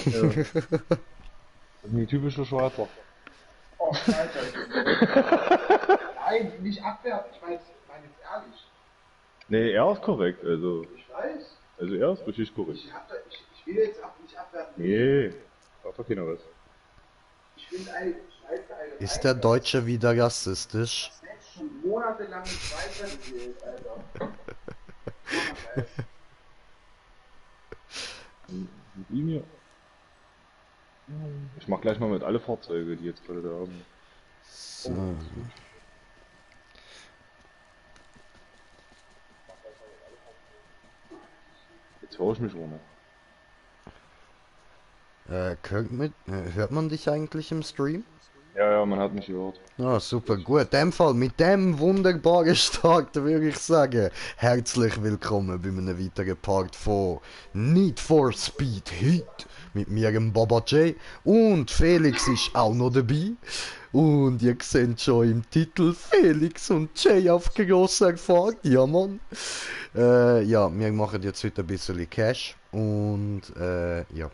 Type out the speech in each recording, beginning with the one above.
Ja. Das sind die typische Schweizer. Oh, Scheiße. Nein, nicht abwerten. Ich meine jetzt ehrlich. Nee, er ist korrekt, also. Ich weiß. Also er ist richtig korrekt. Ich will jetzt nicht abwerten. Nee, sagt doch keiner was. Ich finde eine Schweizer eine Ist der Deutsche wieder rassistisch? selbst schon monatelang in Schweizer gewählt, Alter. Mit ihm hier. Ich mach gleich mal mit alle Fahrzeuge, die jetzt gerade da haben. So. Jetzt höre ich mich ohne. Hört man dich eigentlich im Stream? Ja, man hat mich gehört. Ah, super, gut. In dem Fall, mit dem wunderbaren Start würde ich sagen, herzlich willkommen bei einem weiteren Part von Need for Speed Heat mit mir, dem Baba J. Und Felix ist auch noch dabei. Und ihr seht schon im Titel Felix und Jay auf grosser Fahrt. Ja, Mann. Ja, wir machen jetzt heute ein bisschen Cash. Und ja.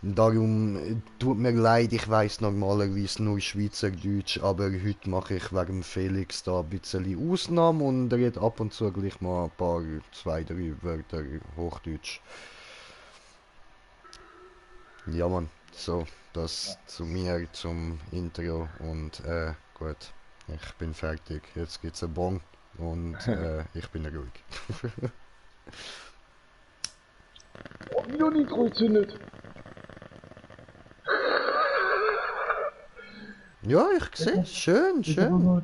Darum tut mir leid, ich weiss normalerweise nur Schweizerdeutsch, aber heute mache ich wegen Felix da ein bisschen Ausnahme und rede ab und zu gleich mal ein paar, zwei, drei Wörter Hochdeutsch. Ja Mann, so, das zu mir, zum Intro und gut, ich bin fertig. Jetzt gibt's ein Bon und ich bin ruhig. Oh, wie du Nitro gezündet! Ja, ich sehe, schön, schön.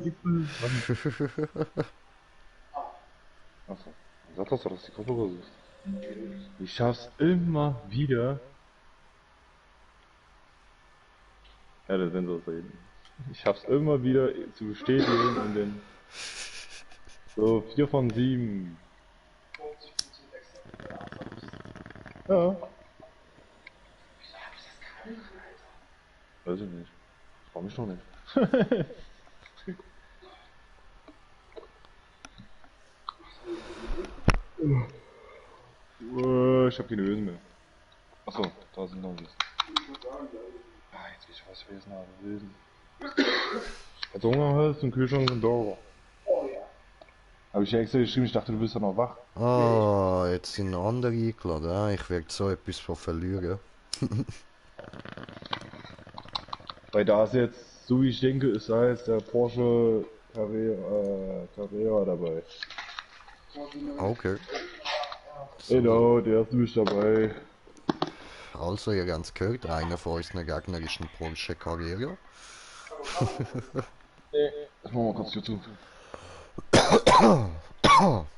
Achso, sag das doch, dass die Kopfhörer suchst. Ich schaff's immer wieder. Ja, der Sensor ist da hinten. Ich schaff's immer wieder zu bestätigen und den. So, 4 von 7. Ja. Weiß ich nicht. Frau mich noch nicht. Ich hab keine Ösen mehr. Achso, da sind noch Ösen. Ah, jetzt will ich was lesen, aber lesen. Als Hunger hast du einen Kühlschrank und Dauer. Habe ich ja extra geschrieben, ich dachte, du bist ja noch wach. Ah, jetzt sind andere eingeladen. Ah, ich werde so etwas von verlieren. Weil da ist jetzt, so wie ich denke, ist da jetzt der Porsche Carrera dabei. Okay. Genau, der ist nämlich dabei. Also, ihr habt es gehört, einer von unseren Gegner ist ein Porsche Carrera. Ich mach mal kurz hier zu.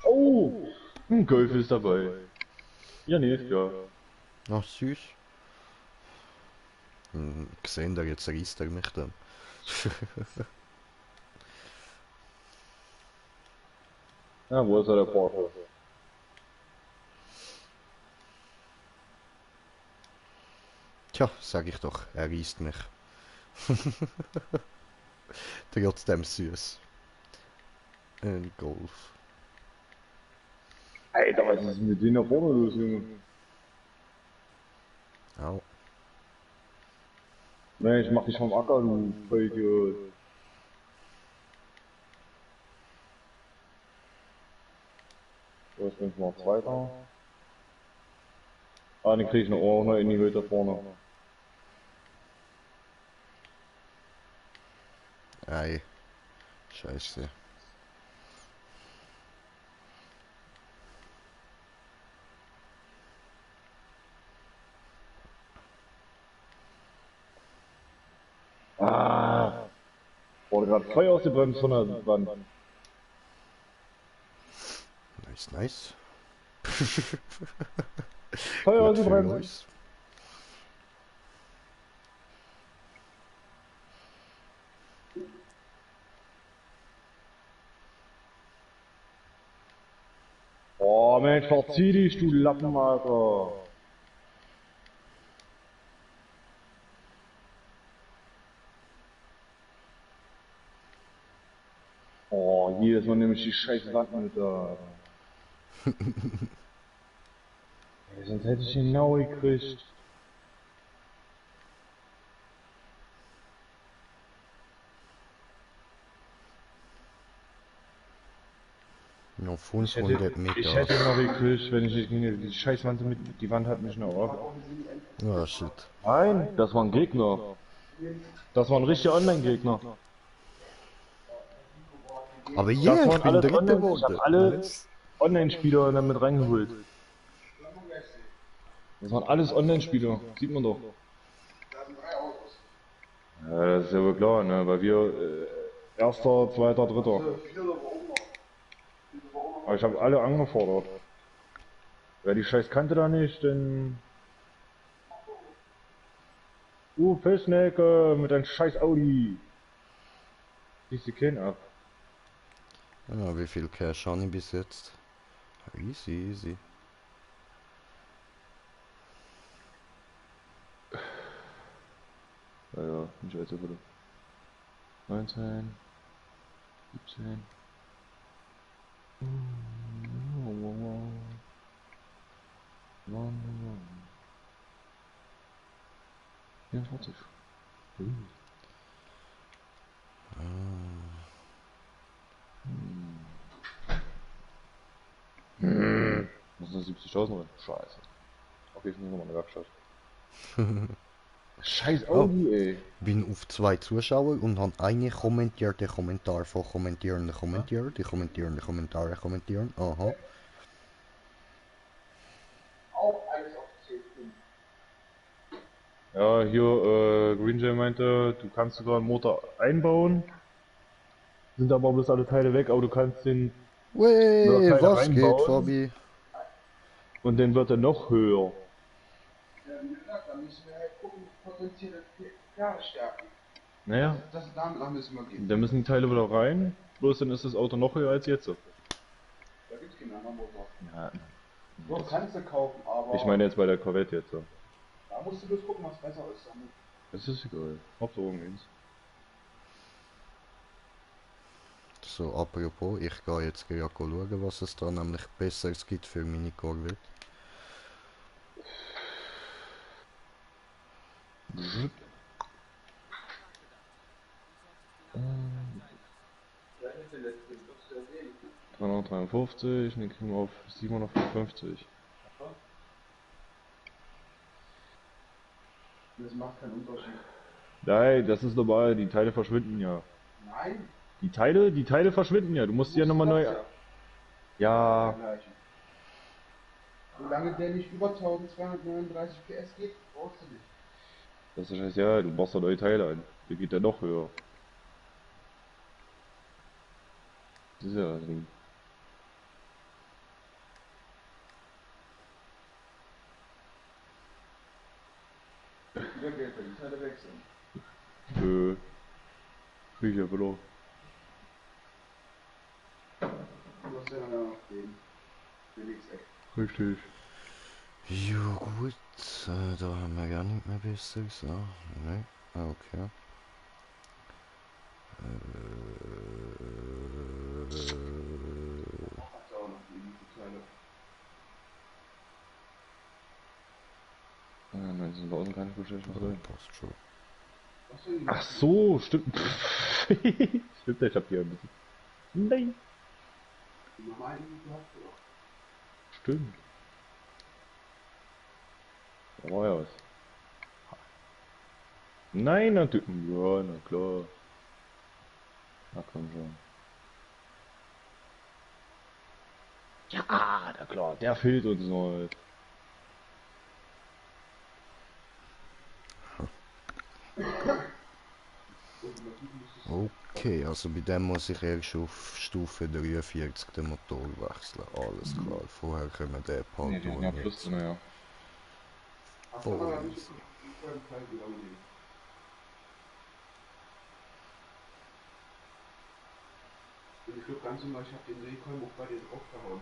Oh! Ein Golf ist dabei. Ja, nee, ja. Ach, süß. Gesehen, da jetzt reißt er mich dann. Ja, wo ist er, der Porsche? Tja, sag ich doch, er reißt mich. Trotzdem süß. Ein Golf. Alter, was ist mit denen da vorne los, Junge? Au. Mensch, mach dich vom Acker, du Vollidiot. So, jetzt bin ich mal Zweiter. Ah, den krieg ich noch auch noch in die Höhe da vorne. Ei. Scheiße. Ah! Wurde gerade Feuer ausgebremst von der Wand. Nice, nice. Feuer Gut für ausgebremst! euch. Oh Mensch, verzieh dich, du Lappen, Alter! Oh, jedes Mal nehme ich die scheiß Wand mit da. Ey, sonst hätte ich ihn genau gekriegt. Noch Ich 500 hätte Meter. noch gekriegt, wenn ich nicht ging. Die Scheißwand mit, die Wand hat mich noch ab. Ah, shit. Nein, das waren Gegner. Das waren richtige Online-Gegner. Aber Das yeah, ich waren bin alles Dritter Online. Ich habe geworden. alle Nice. Online-Spieler damit reingeholt. Das waren alles Online-Spieler. Sieht man doch. Ja, das ist ja wohl klar, ne? Weil wir erster, zweiter, dritter. Aber ich habe alle angefordert. Wer die scheiß kannte da nicht, dann... Pissnecke mit deinem scheiß Audi. Siehst du keinen ab. Ja, wie viel Cash habe ich bis jetzt? Easy, easy. Ja, ja, nicht allzu bitte. 19, 17. 44. Was sind das 70.000 Euro? Scheiße. Okay, ich nehme nochmal eine Werkstatt. Scheiß Oh, Audi, ey. bin auf 2 Zuschauer und habe einen kommentierten Kommentar von kommentierenden Kommentieren. Die kommentierenden Kommentare kommentieren. Aha. Auch alles auf 10. Ja, hier, Green Jay meinte, du kannst sogar einen Motor einbauen. Sind aber bloß alle Teile weg, aber du kannst den Wey, Teile was geht, reinbauen Fabi? und dann wird er noch höher. Ja, wie gesagt, da müssen wir halt gucken, potenzielle Pferdestärken. Naja, Da müssen wir gehen. dann müssen die Teile wieder rein, bloß dann ist das Auto noch höher als jetzt. Da gibt es keinen anderen Motor. Ja, So kannst du kaufen, aber ich meine jetzt bei der Corvette jetzt. da musst du bloß gucken, was besser ist. Damit. Das ist egal. Hauptsache irgendwas. So, apropos, ich gehe jetzt gleich schauen, was es da nämlich Besseres gibt für meine Corvette. Ja, das ist der letzte, das ist der 353, dann kriegen wir auf 755. Das macht keinen Unterschied. Nein, das ist normal, die Teile verschwinden ja. Nein, Die Teile verschwinden ja, du musst die ja nochmal neu... Ja, vergleichen. Solange der nicht über 1239 PS geht, brauchst du nicht. das ist scheiße, ja, du brauchst da neue Teile an. Der geht ja noch höher. Das ist ja das Ding. Wieder Geld, weil die Teile wechseln. Krieg ich ja verloren. Du hast ja dann noch den X-Eck. Richtig. Ja gut, da haben wir gar nicht mehr Besseres. Ah, ne? Ah, okay. Hast du auch noch die Teile. Ja, 19.000 kann ich wahrscheinlich noch sein. Passt schon. Was für Ach so, stimmt. Stimmt, ich hab hier ein bisschen. Nein. die normalen Miete hast du doch. Stimmt. Da war ja was. Nein, natürlich. Ja, na klar. Na komm schon. Ja, na klar, der fehlt uns noch. Halt. Okay, also bei dem muss ich erst auf Stufe 43 den Motor wechseln. Alles klar, vorher können wir den Part Nee, die haben ja tun Plus jetzt. drin, ja. Hast du Oh, aber easy. nicht einen Teil wieder umlegen. Und ich glaube ganz normal, ich habe den Drehkolben auch bei dir draufgehauen.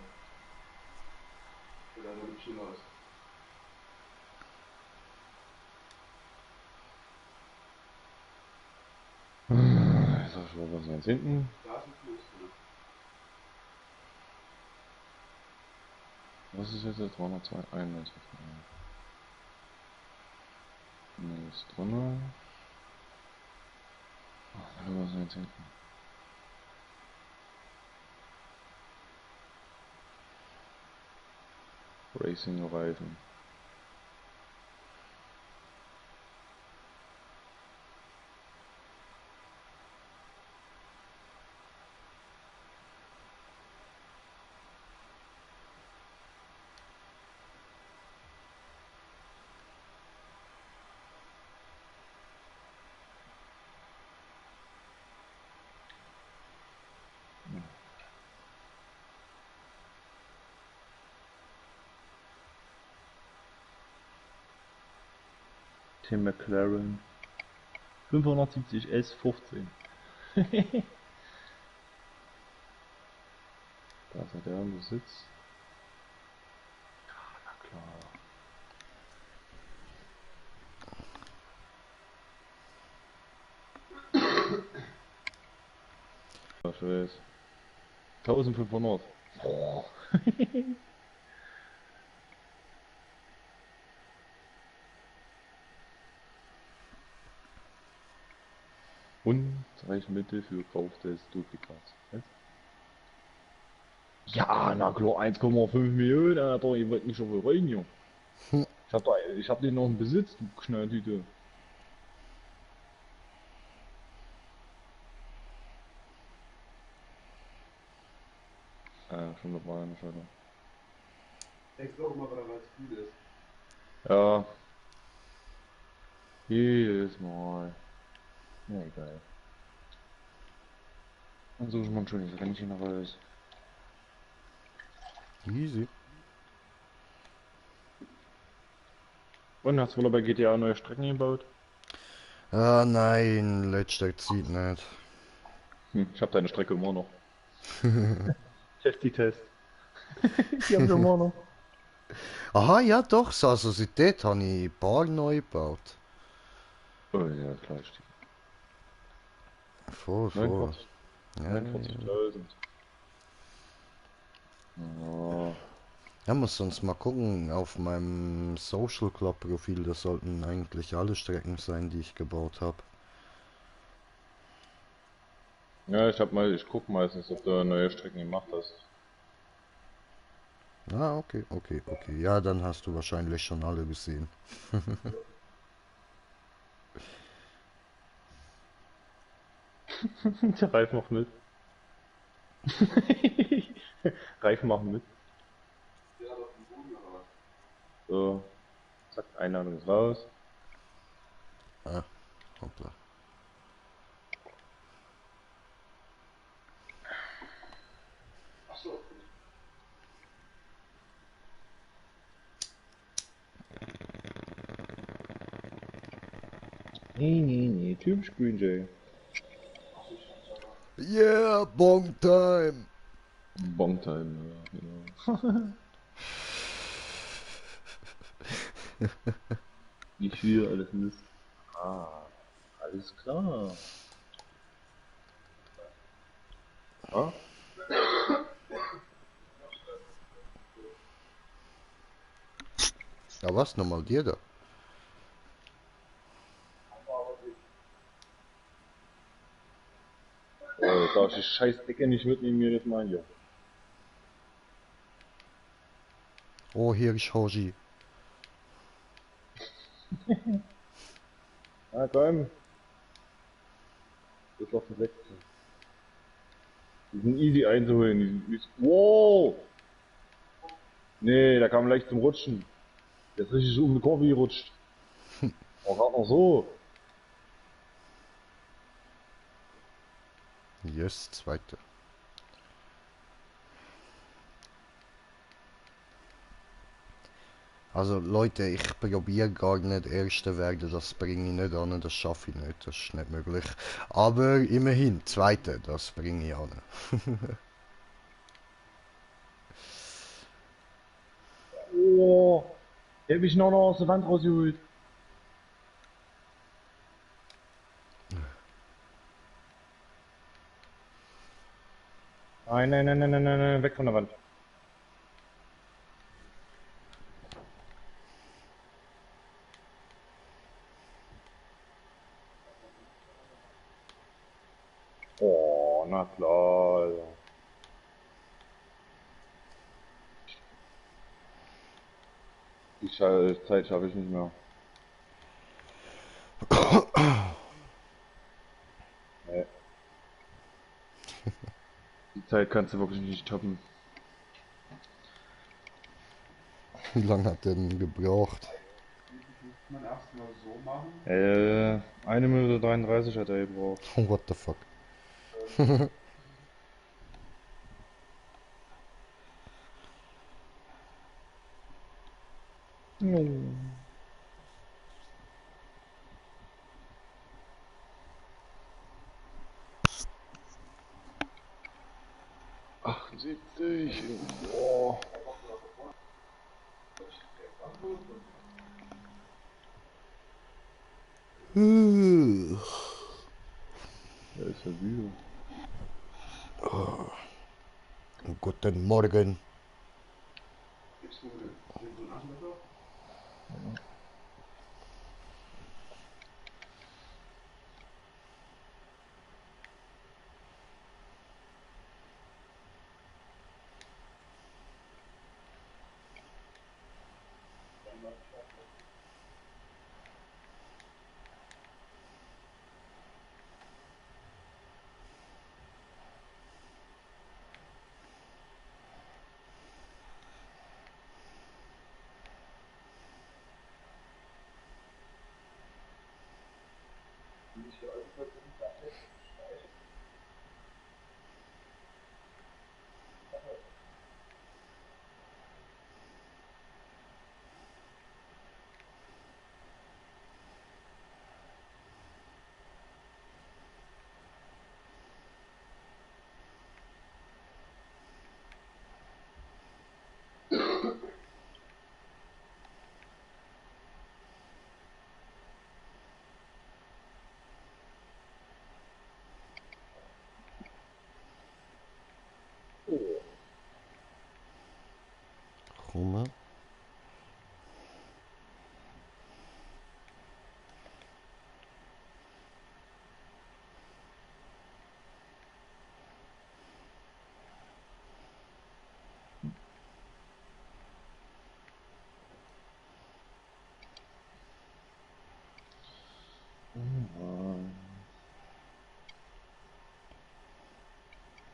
Oder damit schneller ist. So, ich mal was ganz hinten. Da ist ein Fluss drin. Was ist jetzt der 391? Ne, ist drin. Ach, was ist jetzt hinten? Racing-Reifen. Tim McLaren 570 S15. Da ist er, der irgendwo sitzt. Ja, na klar. Ich weiß. 1500. Boah. Und Rechenmittel für Kauf des Duplikats. Ja, na klar, 1,5 Millionen, Alter, ihr wollt mich schon wohl rein, Junge. Ich hab den noch im Besitz, du Knalltüte. Schon dabei, eine Scheiße. Denkst du auch mal, weil es gut ist. Ja. Jedes Mal. Ja, egal. Dann suche ich mal ein schönes Rennchen raus. Easy. Und hast du wohl bei GTA neue Strecken gebaut? Ah nein, letzter Zeit nicht. Ich hab deine Strecke immer noch. Test. Die haben wir immer noch. Aha, ja doch, also seitdem habe ich ein paar neu gebaut. Oh ja, klar, steht. Voll. 49. Ja, 49.000. Oh. ja, muss sonst mal gucken, auf meinem Social Club Profil, das sollten eigentlich alle Strecken sein, die ich gebaut habe. Ja, ich guck meistens, ob du neue Strecken gemacht hast. Ah, okay. Ja, dann hast du wahrscheinlich schon alle gesehen. Der Reif macht mit. Reif machen mit. Ja, auf dem Boden oder was? So, zack, Einladung ist raus. Ah, hoppla. Achso. Nee, typisch Green Jay. Yeah, bong time! Bongtime, ja, genau. Wie viel alles Mist. Ah, alles klar. Ah? Ja, was nochmal dir da? Darf ich die scheiß Decke nicht mitnehmen jedes Mal hier? Oh, hier ist Hoji. Ah, komm. Das ist auf den 16. Die sind easy einzuholen. Die sind easy. Wow! Nee, der kam leicht zum Rutschen. Der ist richtig um die Kurve gerutscht. Oh, gerade noch so. Yes, zweite. Also Leute, ich probiere gar nicht Erster werden, das bringe ich nicht an, das schaffe ich nicht, das ist nicht möglich. Aber immerhin, Zweite, das bringe ich an. Oh, der hab ich noch aus der Wand rausgeholt. Nein, weg von der Wand. Oh, na klar. Alter. Zeit schaffe ich nicht mehr. Nee. Die Zeit kannst du wirklich nicht toppen. Wie lange hat der denn gebraucht? Muss man erstmal so machen. 1 Minute 33 hat er gebraucht. What the fuck? »78, boah. Der ist ja müde. Guten Morgen. Gibt's nur den Aschenbecher? Komm.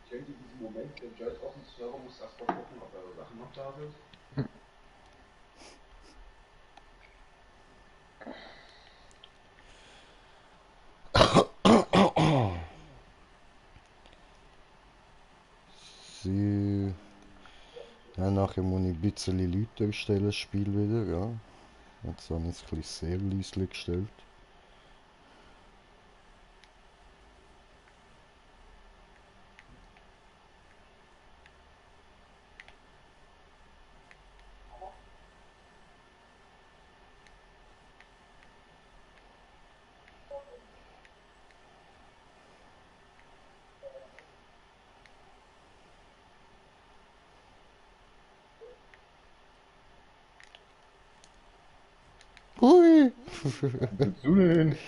Ich denke, in diesem Moment, der Judge auf dem Server muss erstmal gucken, ob eure Sachen noch da sind. Sie. Ja, nachher muss ich ein bisschen lauter stellen, das Spiel wieder, ja. Jetzt habe ich es ein bisschen sehr leise gestellt. Hui! Wo willst du denn?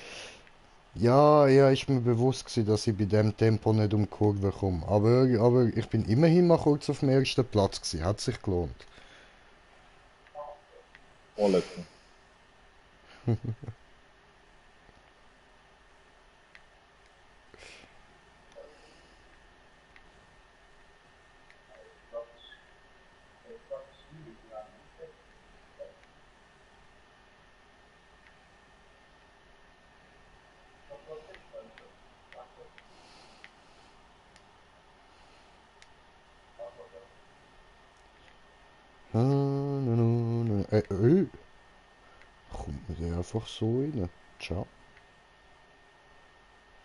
Ja, ja, ist mir bewusst gewesen, dass ich bei dem Tempo nicht um die Kurve komme. Aber ich bin immerhin mal kurz auf dem ersten Platz gewesen. Hat sich gelohnt. Vorletzte. Äh. Kommt mir der einfach so rein? Ciao.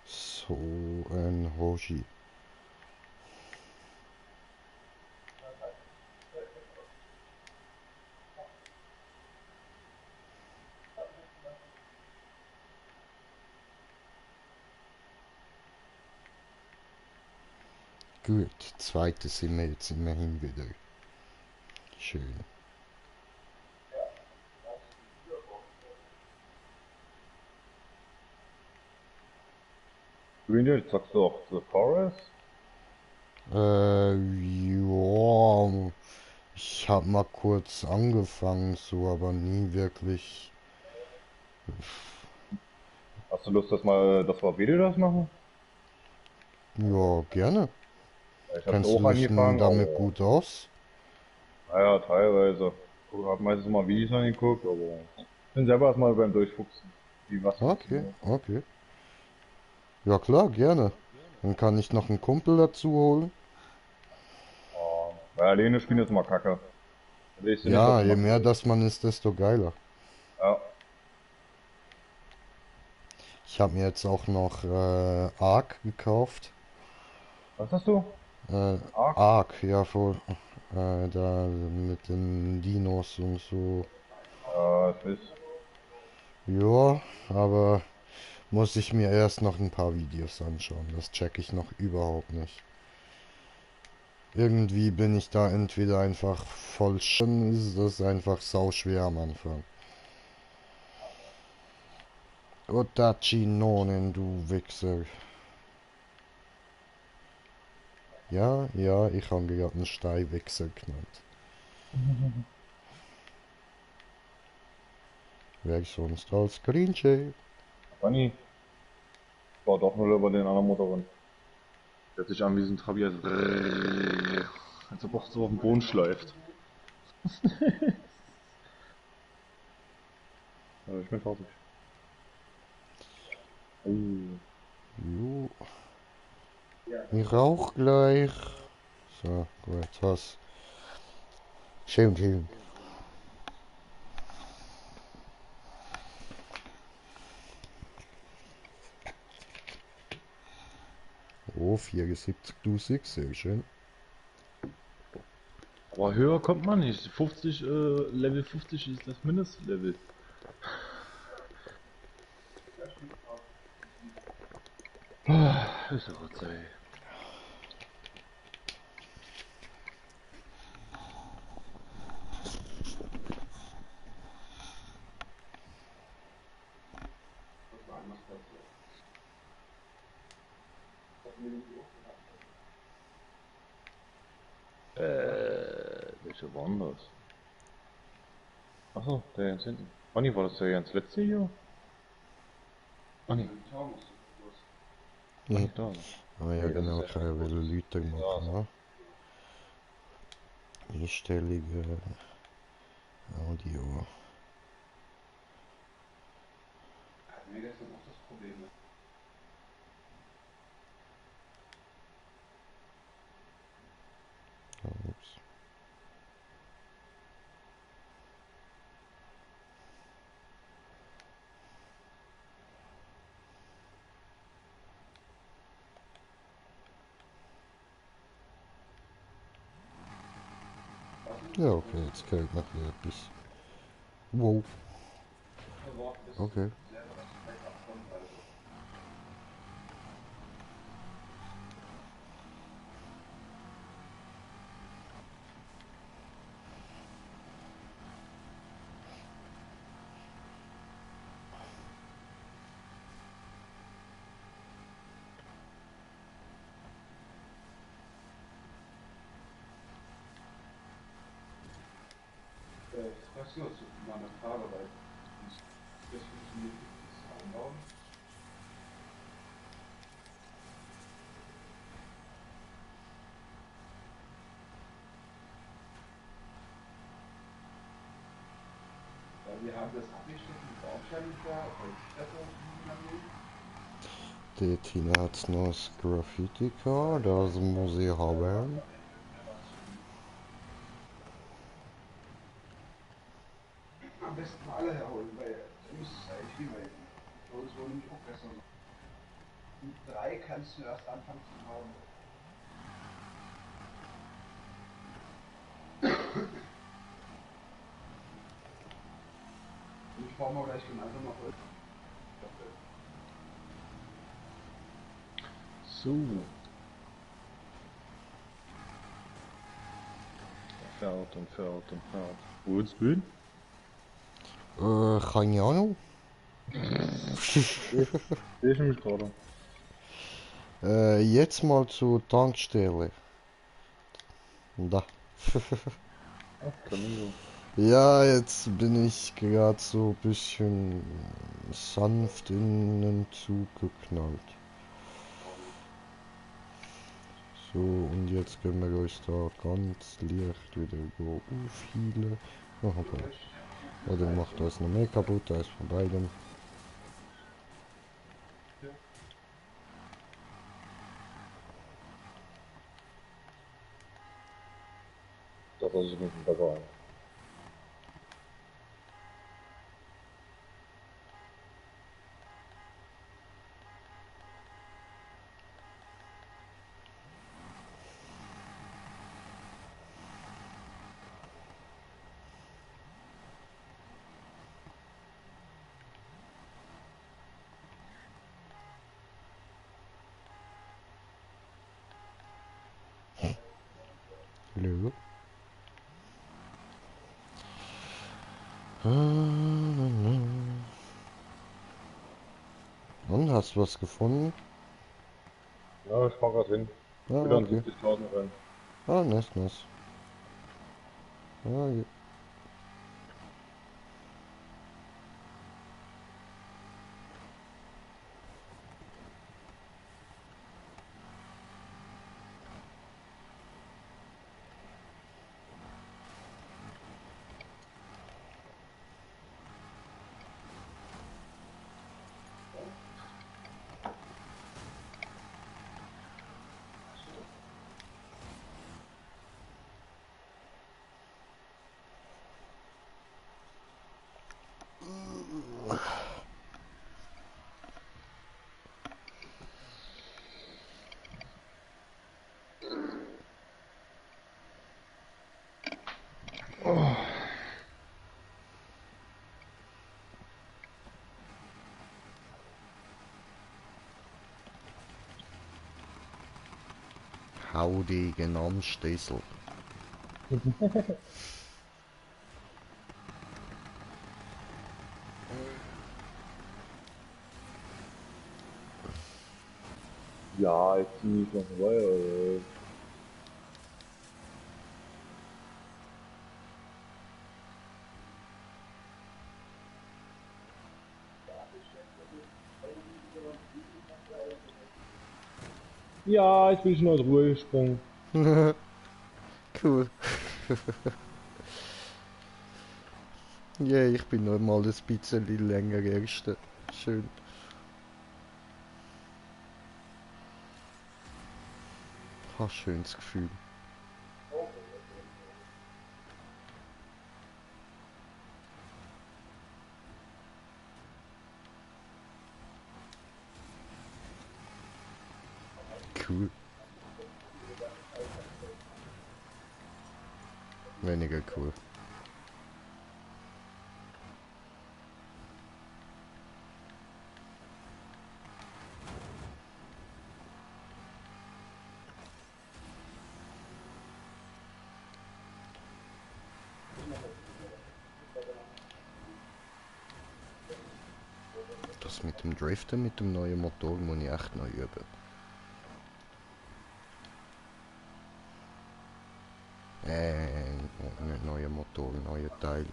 So ein Hoshi. Gut, zweite sind wir jetzt immerhin wieder. Schön. Green, sagst du auch The Forest? Ja, Ich hab mal kurz angefangen, so, aber nie wirklich. Hast du Lust, dass wir Video das machen? Ja, gerne. Ja, ich hab's Kennst auch du dich denn angefangen, damit aber gut aus? naja, teilweise. Ich hab meistens mal Videos angeguckt, aber ich bin selber erstmal beim Durchfuchsen, wie was Okay, funktioniert. okay. Ja klar, gerne. Dann kann ich noch einen Kumpel dazu holen. Weil alleine spielen ist immer kacke. Da weißt du nicht, was Ja, du je machen mehr sollst. das man ist, desto geiler. Ja, Ich habe mir jetzt auch noch Ark gekauft. was hast du? Äh, Ark? Ark, ja, voll. Da mit den Dinos und so. Ich weiß. Ja, aber muss ich mir erst noch ein paar Videos anschauen. Das check ich noch überhaupt nicht. Irgendwie bin ich da entweder einfach voll schon, ist das einfach sau schwer am Anfang. Otachi Nonen, du Wichser. Ja, ja, ich habe gerade einen Steinwichser genannt. Wer sonst als Grinche? Funny. War doch nur über den anderen Motorin. Hört sich an wie so ein Trabi, als ob auch so auf dem Boden schleift. Ich bin fertig. Oh. Jo, ich rauch gleich. So, gut, was? Schön, schön. Oh, 74.000, sehr schön. Aber höher kommt man nicht. 50, Level 50 ist das Mindestlevel. Ist ja was, ey. Was war anders passiert? Das mir nicht auch gedacht. Welche waren das? Achso, der ganz hinten. Oh nee, war das der ganz letzte hier? Ah nee, Mein Traum ist so groß. war Mhm. nicht da. Ah ja, Nee, das genau, ist ja kann ja das wieder Leute Ja, machen, so. ne? Einstellige Audio. Hatten wir gestern auch das Problem. Ups. Ja, okay, jetzt kriegt noch wieder etwas. Wow, Versorgt ist okay. selber das Backup von, also. Das ist nur mal eine Frage, weil das funktioniert nicht, das Einbauen. Weil wir haben das abgeschnitten, die Bausteine da, weil die Treppe anlegen. Die Tina hat noch das Graffiti gehabt, das muss ich haben. Am besten mal alle herholen, weil dann müsste es eigentlich viel mehr geben. Bei uns wurde nämlich auch gestern noch. Mit 3 kannst du erst anfangen zu bauen. Und ich baue mal gleich gemeinsam noch Holz. So. Fährt und fährt und fährt. Wo willst du hin? Keine Ahnung. Sehe ich mich gerade. Jetzt mal zur Tankstelle. Da. Ach, Flamingo. Ja, jetzt bin ich gerade so ein bisschen sanft in den Zug geknallt. So, und jetzt können wir uns da ganz leicht wieder aufhealen. Oh, aber oder macht das noch mehr kaputt als von beidem. Das ist mit dabei. Hallo? Und, hast du was gefunden? Ja, ich fahr grad hin. Ah, Wieder an okay. 70.000 rein. Ah, nice, nice. Ah, ja. Hau die genommen, Stesel. Ja, jetzt zieh ich noch vorbei. Ja, ich bin schon aus Ruhe gesprungen. Cool. Ja, ich bin noch mal ein bisschen länger Erste. Schön. Ha, schönes Gefühl. Cool. Weniger cool. Das mit dem Driften mit dem neuen Motor muss ich echt noch üben. Nicht neuer Motor, neuer Teil.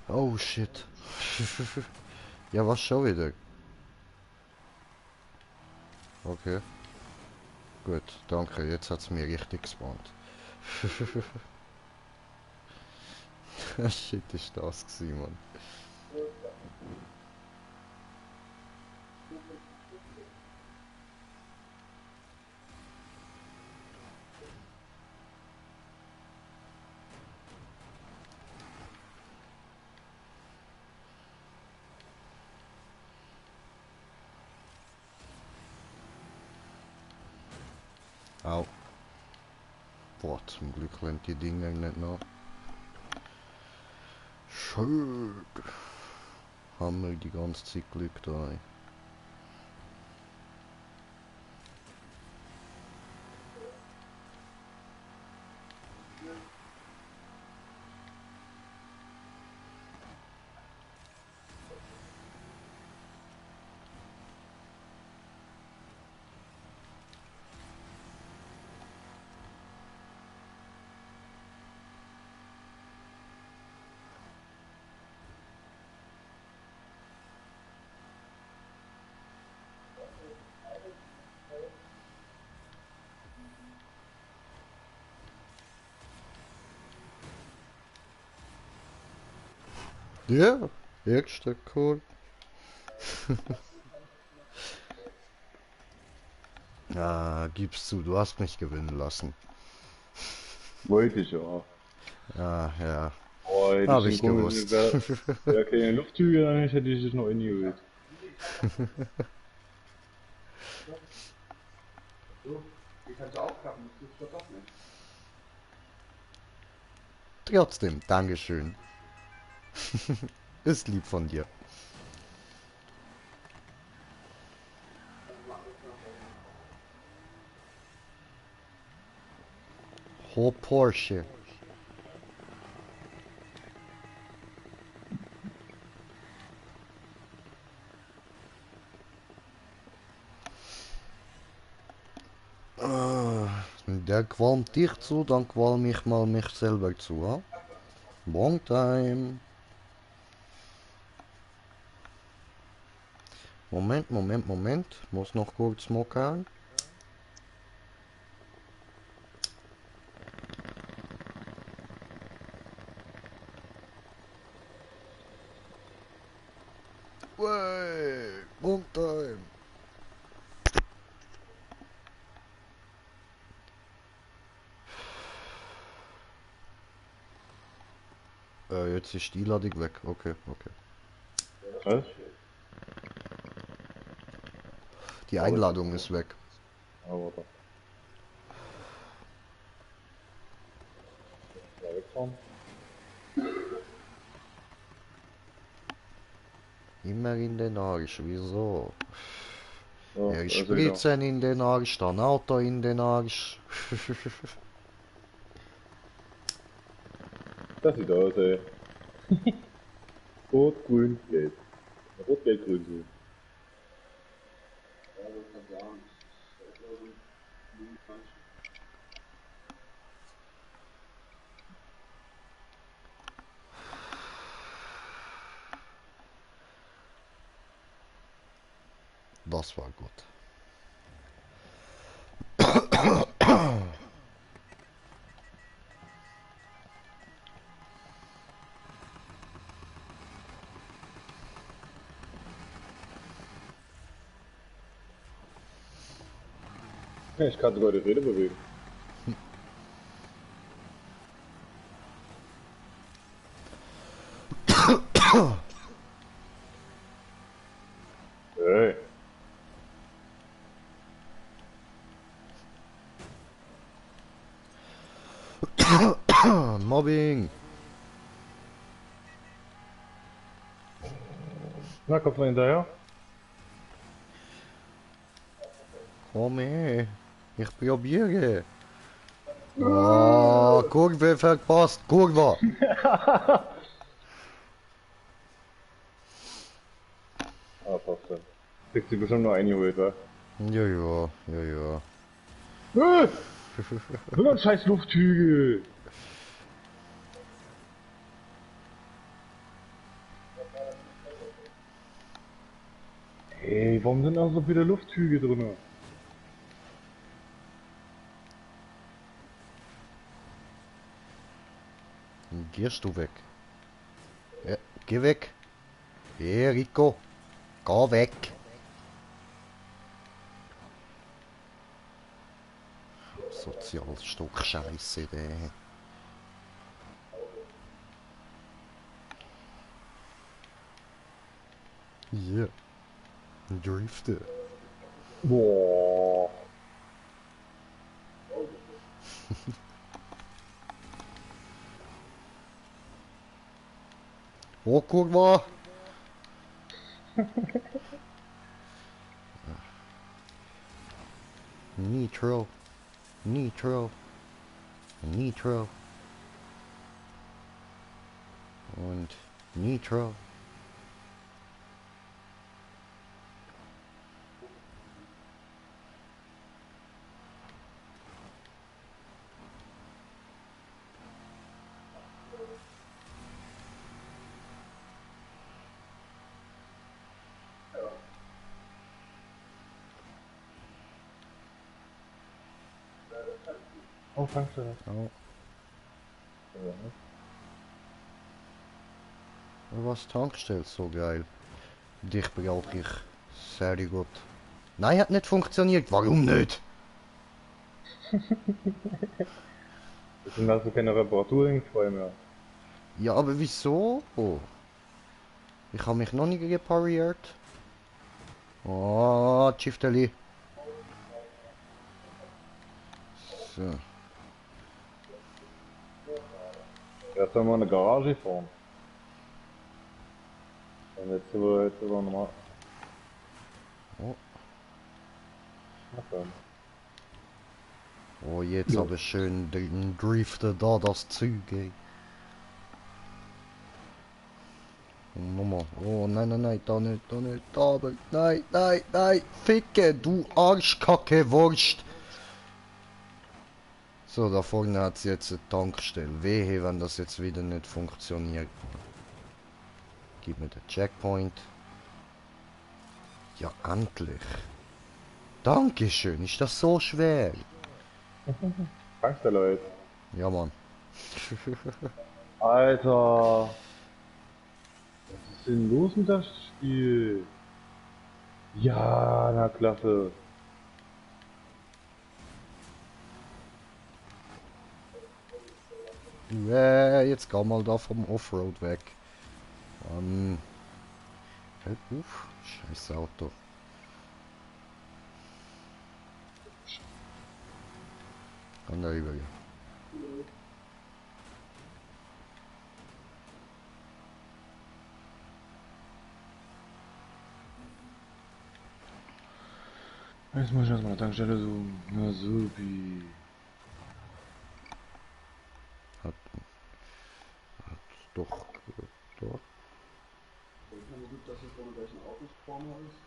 Oh shit. Ja, was schon wieder? Okay. Gut, danke. Jetzt hat's mir richtig gespannt. Shit, ist das gewesen, Mann. Au. Boah, zum Glück lernt die Dinge nicht nach. Schön. Haben wir die ganze Zeit Glück da. Ja, erster Chord. Ah, gib's zu, du hast mich gewinnen lassen. Wollte ich ja. Ah, ja, Oh, hätte hab ich den ich komischen, gewusst. wäre keine Lufttüge, dann hätte ich dich noch eingeholt. So, die kannst du aufklappen, das tust du doch nicht. Trotzdem, Dankeschön. Ist lieb von dir. Ho Porsche. Der qualmt dich zu, dann qualm ich mal mich selber zu, ha? Long time. Moment. Muss noch kurz mockern. Way, long time. Jetzt ist die Einladung weg. Okay. Was? Die Einladung ist weg. Aber warte. Ja, wegfahren. Immer in den Arsch, wieso? So, Er da ist er wieder. Spritzen in den Arsch, dann Auto in den Arsch. Das sieht aus, ey. Rot, grün, gelb. Rot, gelb, grün, grün. Ja, ich kann sagen, das ist etwa so 25. Das war gut. Ja, ich kann sogar die Räder bewegen. Hey. Mobbing. Na, kommt mal hinterher. Komm her. Ich probiere. Oh, Kurve verpasst. Kurve. Ah, passt schon. Kriegt sie bestimmt noch eingeholt, wa? Ja. So ein scheiß Lufthügel! Hey, warum sind da so viele Lufthügel drin? Gehst du weg? Ja, geh weg. Hey, Rico. Geh weg. Sozialstock Scheiße, der. Ja. Drifte. Boah. Oh, Kurve. Nitro. Und Nitro. Oh, Tankstelle. Oh. Was Tankstelle so geil. Dich brauche ich. Sehr gut. Nein, hat nicht funktioniert. Warum nicht? Deswegen hast du keine Reparaturen frei mehr. Ja, aber wieso? Oh. Ich habe mich noch nicht repariert. Oh, Chifteli. So. Erst soll mal eine Garage fahren. Und jetzt sind wir nochmal. Oh. Na komm. Oh, jetzt aber schön den Drifter da das Züge. Und nochmal. Oh, nein, nein, nein, da nicht, da aber. Nein, nein, nein. Ficke, du Arschkacke Wurst. So, da vorne hat sie jetzt eine Tankstelle. Wehe, wenn das jetzt wieder nicht funktioniert. Gib mir den Checkpoint. Ja, endlich. Dankeschön, ist das so schwer? Tankstelle jetzt. Ja, Mann. Alter. Was ist denn los mit das Spiel? Ja, na klasse. Jetzt geh mal da vom Offroad weg. Hör auf, scheiß Auto. Kann da rüber gehen. Jetzt muss ich erstmal eine Tankstelle suchen. Na supi. Hat doch, doch. Ich meine, gut, dass es ohne welchen Autos vorne ist.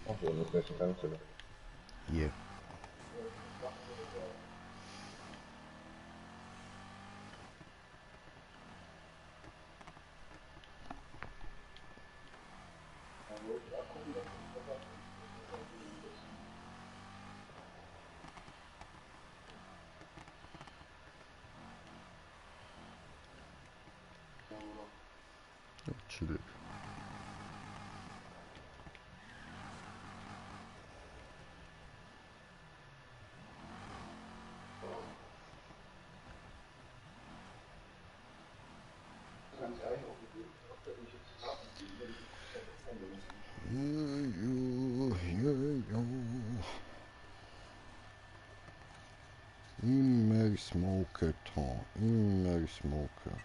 Ach so, das ist nicht eine Tankstelle. Hier. Chillig. Ganz ehrlich, auch wenn ich jetzt wenn ich jetzt eingelesen. Immer smoker, Tom. Immer smoker.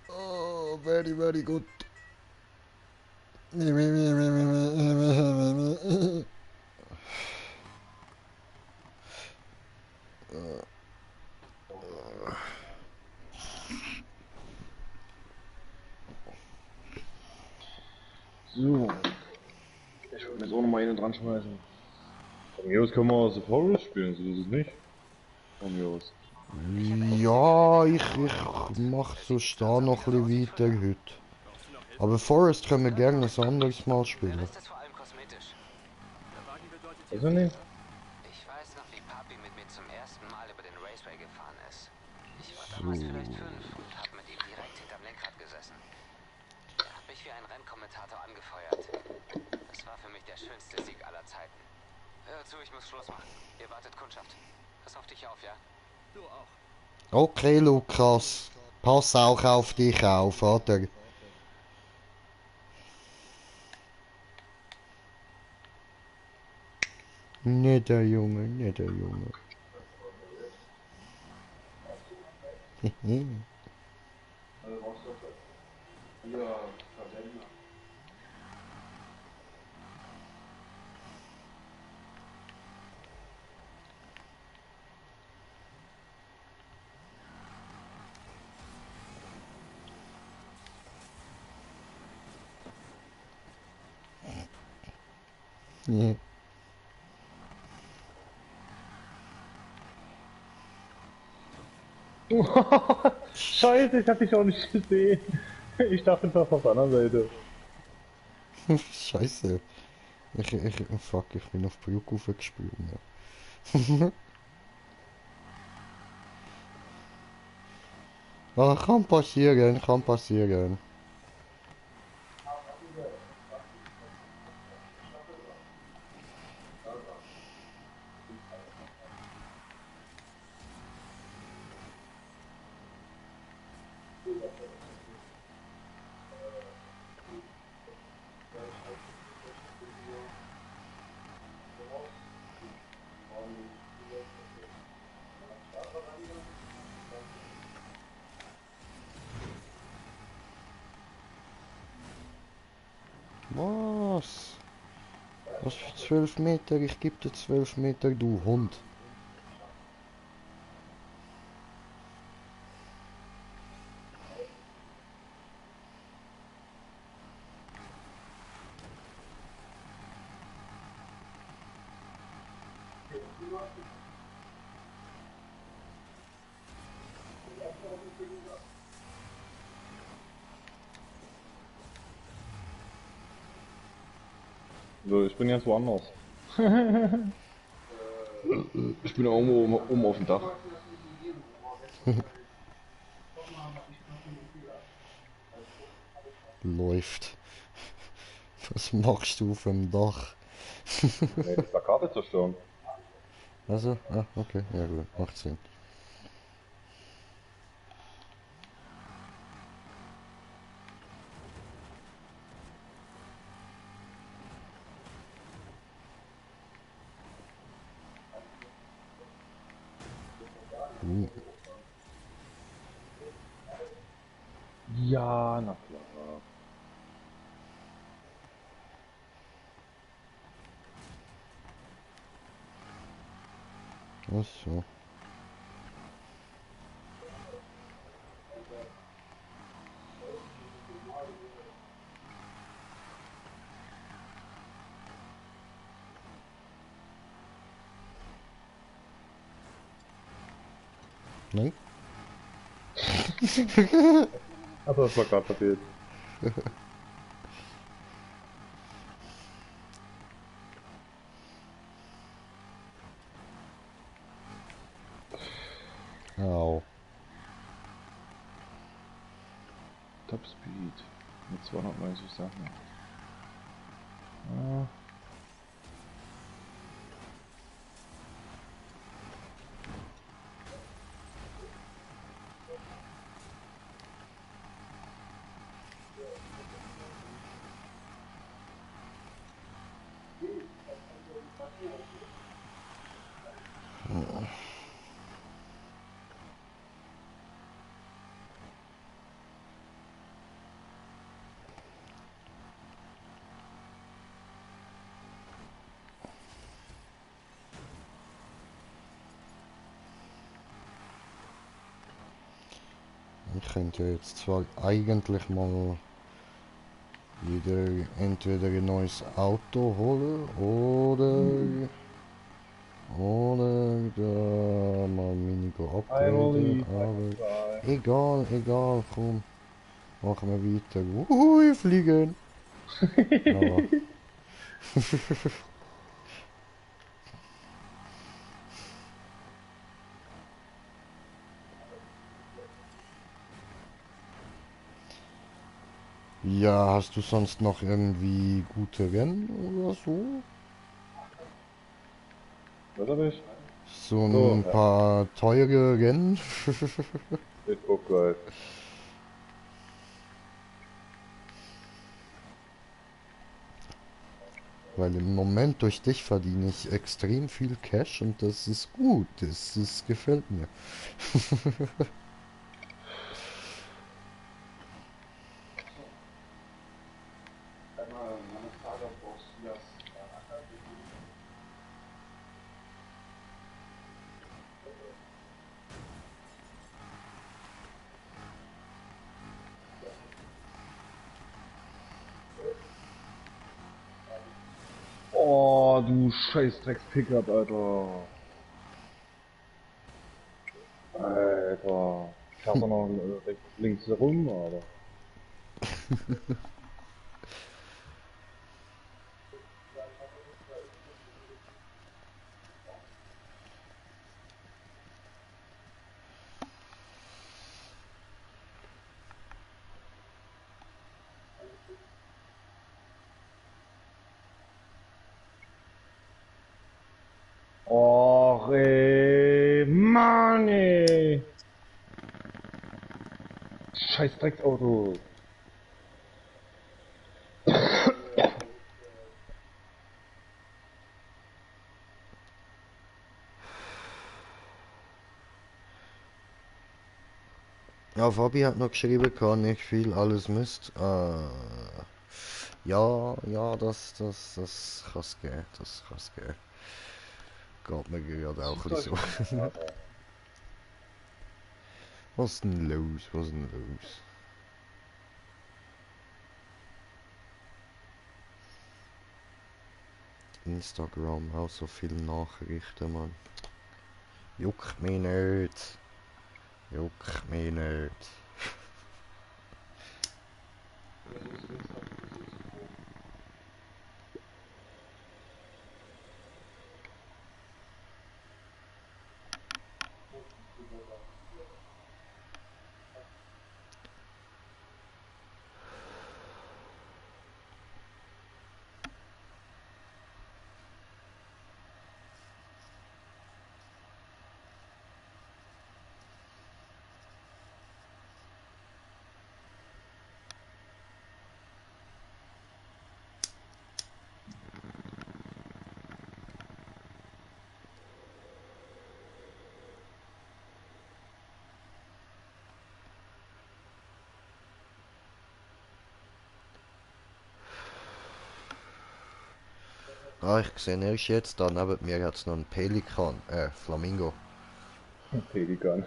Oh, very, very good. So. Ich würde mir jetzt auch nochmal einen dran schmeißen. Von mir aus können wir aus The Forest spielen, so ist es nicht. Von mir aus. Ja, ich mach so da noch ein bisschen weiter heute. Aber Forest können wir gerne ein anderes Mal Der spielen. Rest ist vor allem kosmetisch. Also nicht? Ich weiß noch, wie Papi mit mir zum ersten Mal über den Raceway gefahren ist. Ich war So. damals vielleicht 5 und hab mit ihm direkt hinterm Lenkrad gesessen. Er hat mich wie ein Rennkommentator angefeuert. Das war für mich der schönste Sieg aller Zeiten. Hör zu, ich muss Schluss machen. Ihr wartet Kundschaft. Pass auf dich auf, ja? Du auch. Okay, Lukas. Pass auch auf dich auf, oder? Nicht der Junge, nicht der Junge. Also brauchst du für Versender. Nee. Scheiße, ich hab dich auch nicht gesehen. Ich dachte, du warst auf der anderen Seite. Scheiße. Fuck, ich bin auf die Brücke hochgesprungen. Ja. Ah, kann passieren, kann passieren. Was? Was für 12 Meter? Ich geb dir 12 Meter, du Hund. So, ich bin jetzt woanders. Ich bin irgendwo oben auf dem Dach. Läuft. Was machst du auf dem Dach? Nee, die Plakate zerstören. Also, ah, okay, ja gut, macht Sinn. Ja, na klar. Ach so. Nein? Also das Plakat verfehlt. Au. Top Speed. Mit 290 Sachen. Ah. Ich könnte jetzt zwar eigentlich mal wieder entweder ein neues Auto holen oder da mal Mini upgraden, aber egal, komm, machen wir weiter. Fliegen! Aber, ja, hast du sonst noch irgendwie gute Rennen oder so? Was hab ich? So So, ein ja. paar teure Rennen? Ich guck gleich. Weil im Moment durch dich verdiene ich extrem viel Cash und das ist gut. Das gefällt mir. Einmal meine Frage brauchst du das Oh, du scheiß Drecks-Pickup, Alter. Alter. Fährt er noch rechts, links rum, aber. Och, ey, Mann, ey. Scheiß Drecksauto. Ja, Fabi hat noch geschrieben, kann nicht viel, alles Mist. Ja, ja, das kann's geben, das kann's geben. Geht mir gerade auch ein bisschen so. Was ist denn los, was ist denn los? Instagram, auch so viele Nachrichten, Mann. Juckt mich nicht. Juckt mich nicht. Ah, ich sehe erst jetzt, da neben mir hat es noch einen Pelikan, Flamingo. Pelikan.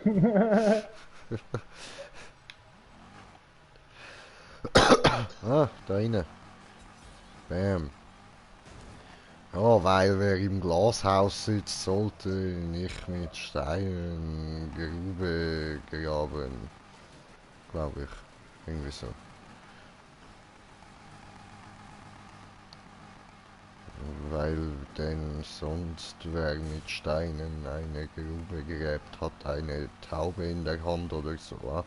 Ah, da rein. Bam. Ja, weil wer im Glashaus sitzt, sollte nicht mit Steinen Grube graben. Glaube ich. Irgendwie so. Weil denn sonst wer mit Steinen eine Grube gräbt, hat eine Taube in der Hand oder so. Ah.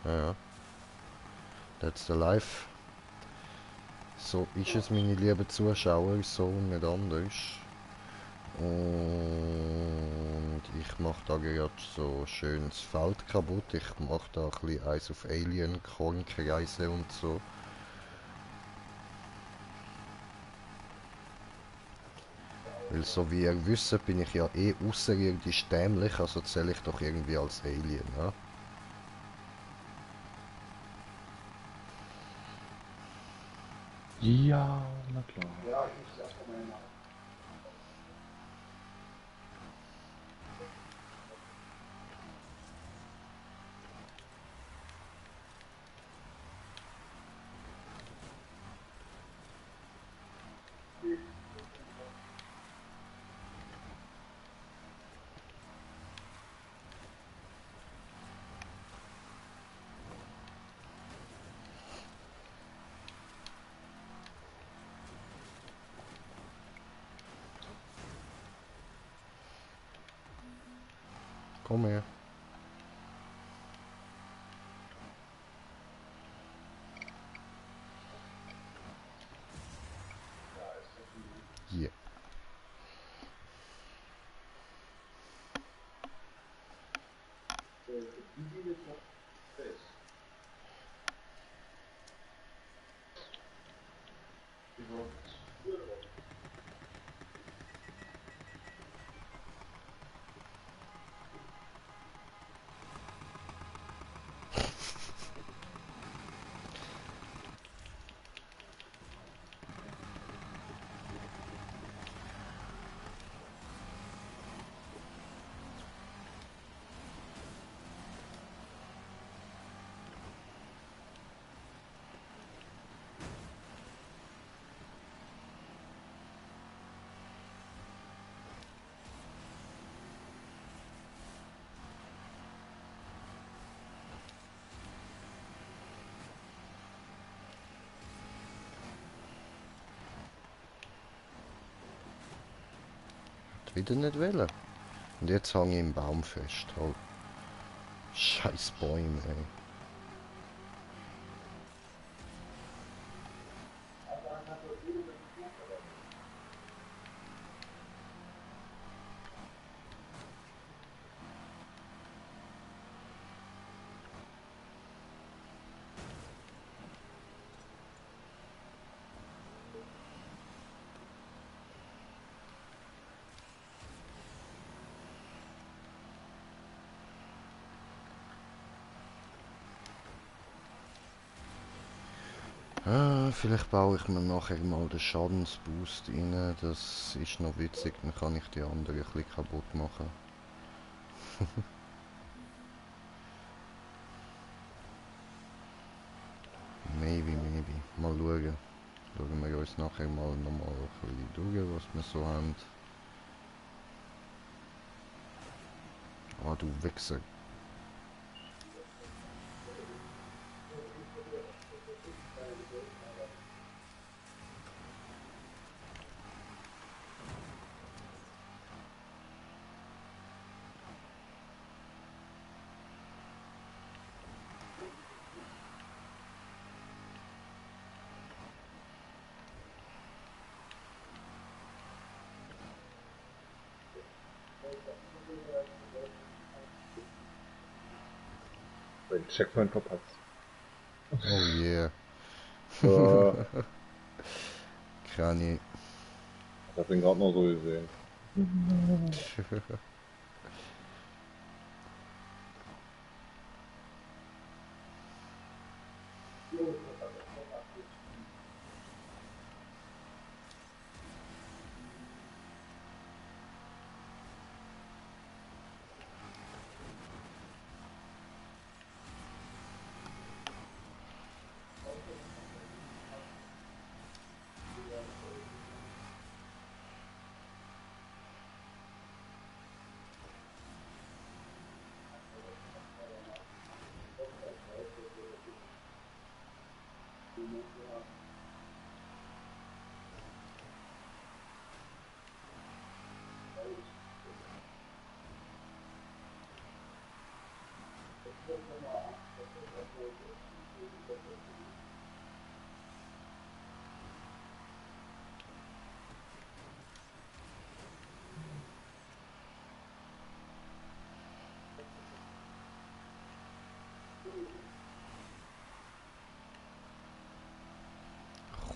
Ja, that's the life. So ist es, meine lieben Zuschauer, so nicht anders. Und ich mache da gerade so schönes Feld kaputt. Ich mache da ein bisschen eins auf Alien, Kornkreise und so. Weil so wie ihr wisst, bin ich ja eh außerirdisch dämlich, also zähle ich doch irgendwie als Alien, ja? Ja, na klar. Ja, ich muss erst einmal nach. Komm her. Hier. Hat wieder nicht wollen. Und jetzt hänge ich im Baum fest. Halt. Scheiß Bäume, ey. Ah, vielleicht baue ich mir nachher mal den Schadensboost rein. Das ist noch witzig, dann kann ich die anderen ein bisschen kaputt machen. Maybe. Mal schauen. Schauen wir uns nachher mal nochmal ein bisschen durch, was wir so haben. Ah, du Wichser. Den Checkpoint verpasst. Oh yeah. Ja, Kann ich. ich hab den gerade noch so gesehen.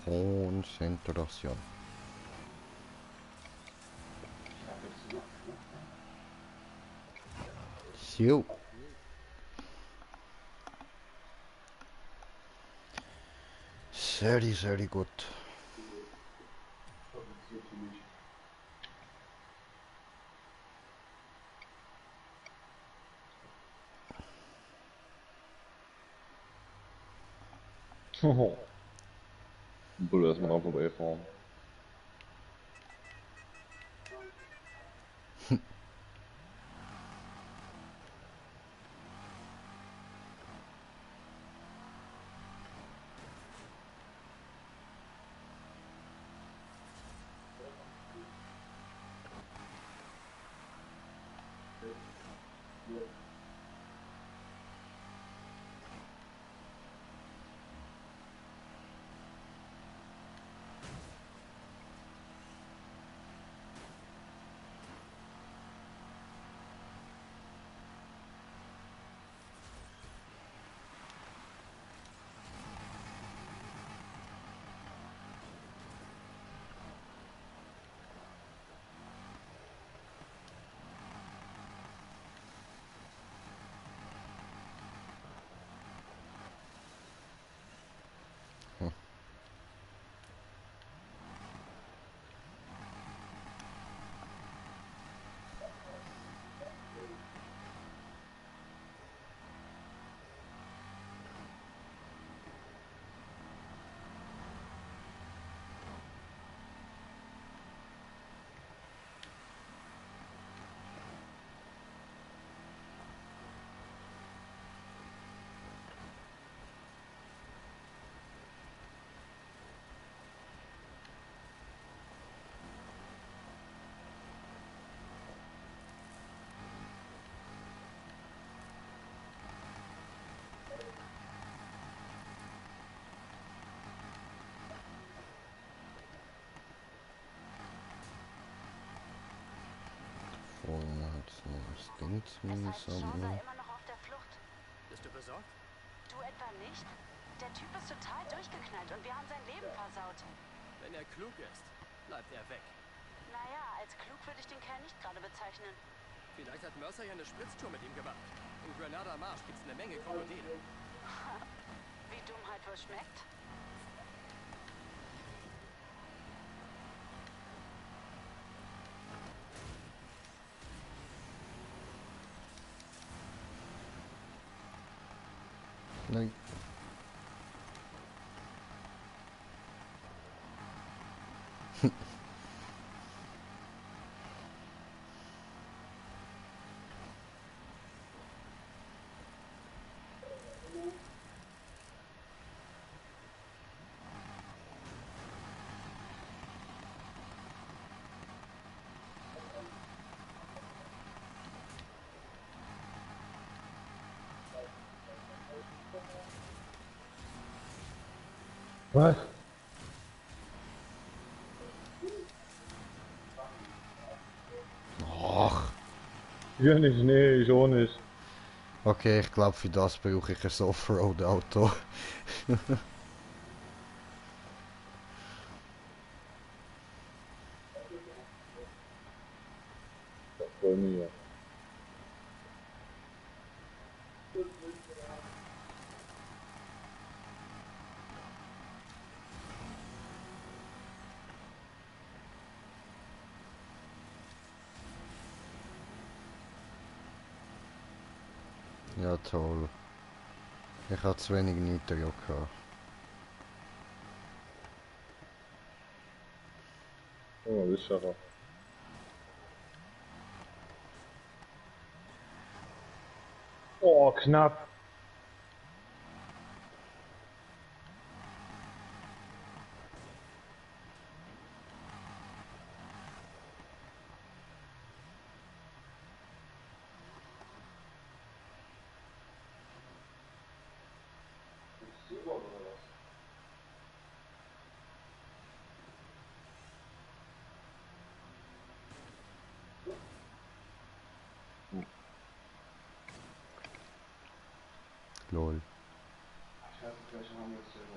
Konzentration. So. Sehr gut. Bulle erstmal dran vorbeifahren. Bringt Es mir heißt, Jean sei so. immer noch auf der Flucht. Bist du besorgt? Du etwa nicht? Der Typ ist total durchgeknallt und wir haben sein Leben versaut. Wenn er klug ist, bleibt er weg. Naja, als klug würde ich den Kerl nicht gerade bezeichnen. Vielleicht hat Mercer ja eine Spritztour mit ihm gemacht. Im Granada Marsch gibt's eine Menge Krokodile. Wie Dummheit wohl schmeckt? Nein. Was? Och. Ja nicht, nee, ich auch nicht. Okay, ich glaube, für das brauche ich ein Offroad-Auto. Bei mir. Ja, toll. Ich habe zu wenig Nitro gehabt. Oh, das ist schade. Oh, knapp. Lol. Ich weiß, gleich haben wir es selber.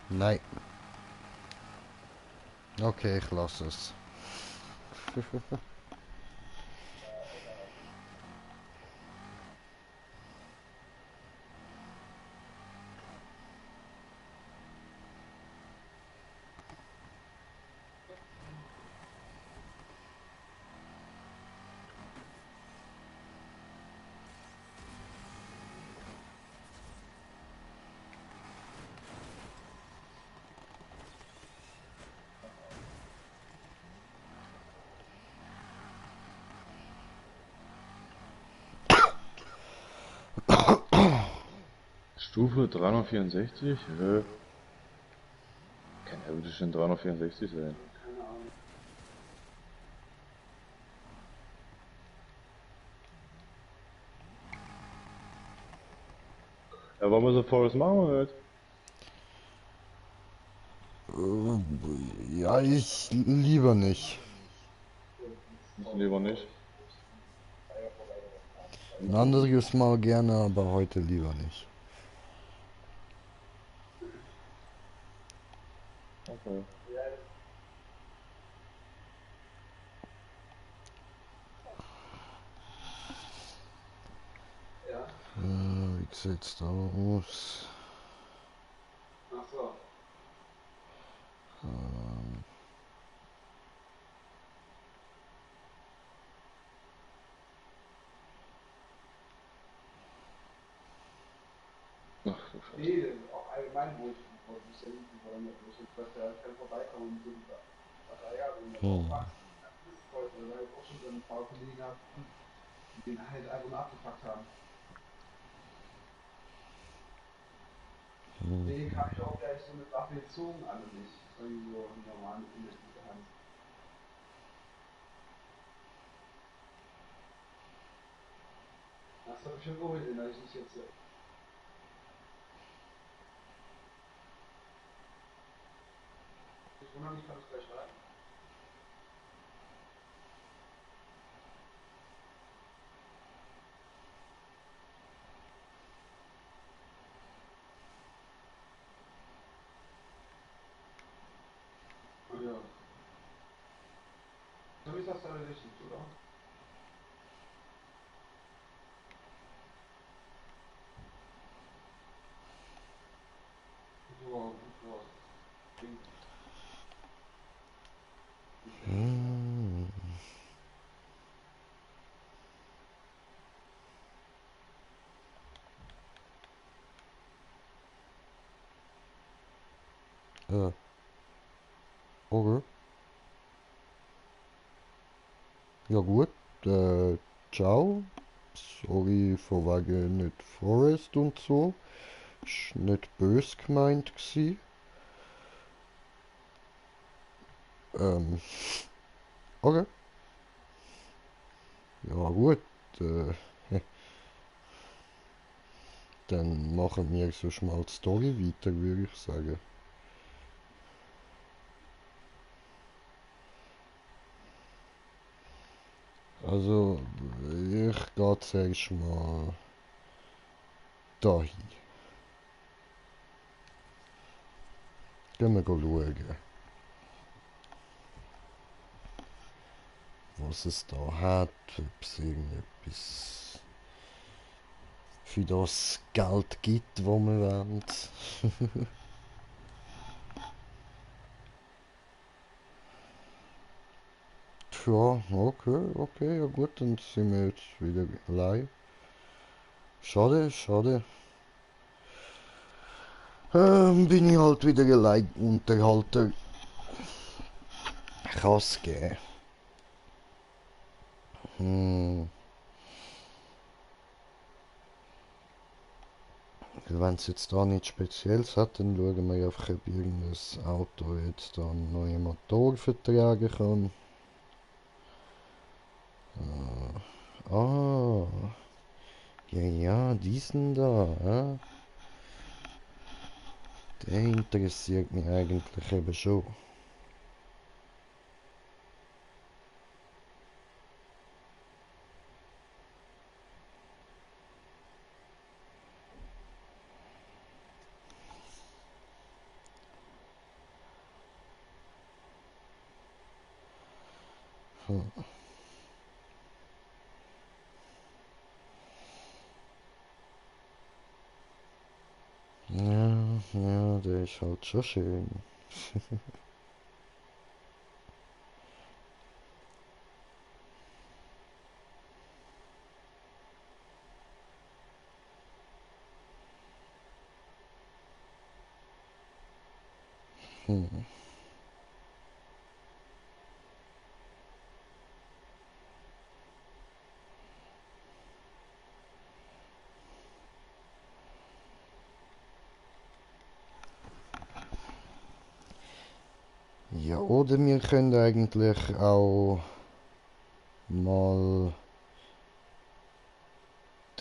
Nein. Okay, ich lasse es. Stufe 364? Kann ja bitte schon 364 sein. Keine Ahnung. Ja, wollen wir so Forest machen oder nicht? Ja, ich lieber nicht. Lieber nicht. Ein anderes Mal gerne, aber heute lieber nicht. Okay. Ja. Wie sieht's da aus? Ach so. Ach du Scheiße. Nee, auch allgemein, wo ich muss ja irgendwie wollen, wo ich jetzt dachte, ich kann vorbeikommen und so was Eier und Hm. aufwachsen. Das ist heute, weil ich auch schon so ein paar Kollegen habe, die den halt einfach nur abgepackt haben. Den habe ich auch gleich so eine Waffe gezogen, alle nicht. Irgendwie so eine normale in der Hand. Das habe ich schon geholt, den habe ich nicht jetzt. Ich wundere mich, kann es gleich rein. Ah ja. Dann ist das dann richtig, oder? So, so. Hm. Okay. Ja gut, ciao. Sorry von wegen nicht Forest und so. Ist nicht bös gemeint gsi. Okay. Ja gut, dann machen wir so mal die Story weiter, würde ich sagen. Also, ich gehe zuerst mal dahin. Gehen wir schauen, was es da hat, ob es irgendetwas für das Geld gibt, das wir wollen. Tja, okay, ja gut, dann sind wir jetzt wieder allein. Schade, schade. Bin ich halt wieder allein Unterhalter. Kann's geben. Wenn es jetzt da nichts Spezielles hat, dann schauen wir einfach, ob irgendein Auto jetzt da einen neuen Motor vertragen kann. Ah, ja, diesen da, der interessiert mich eigentlich eben schon. Ja, der ist halt schon schön. Ja, oder wir können eigentlich auch mal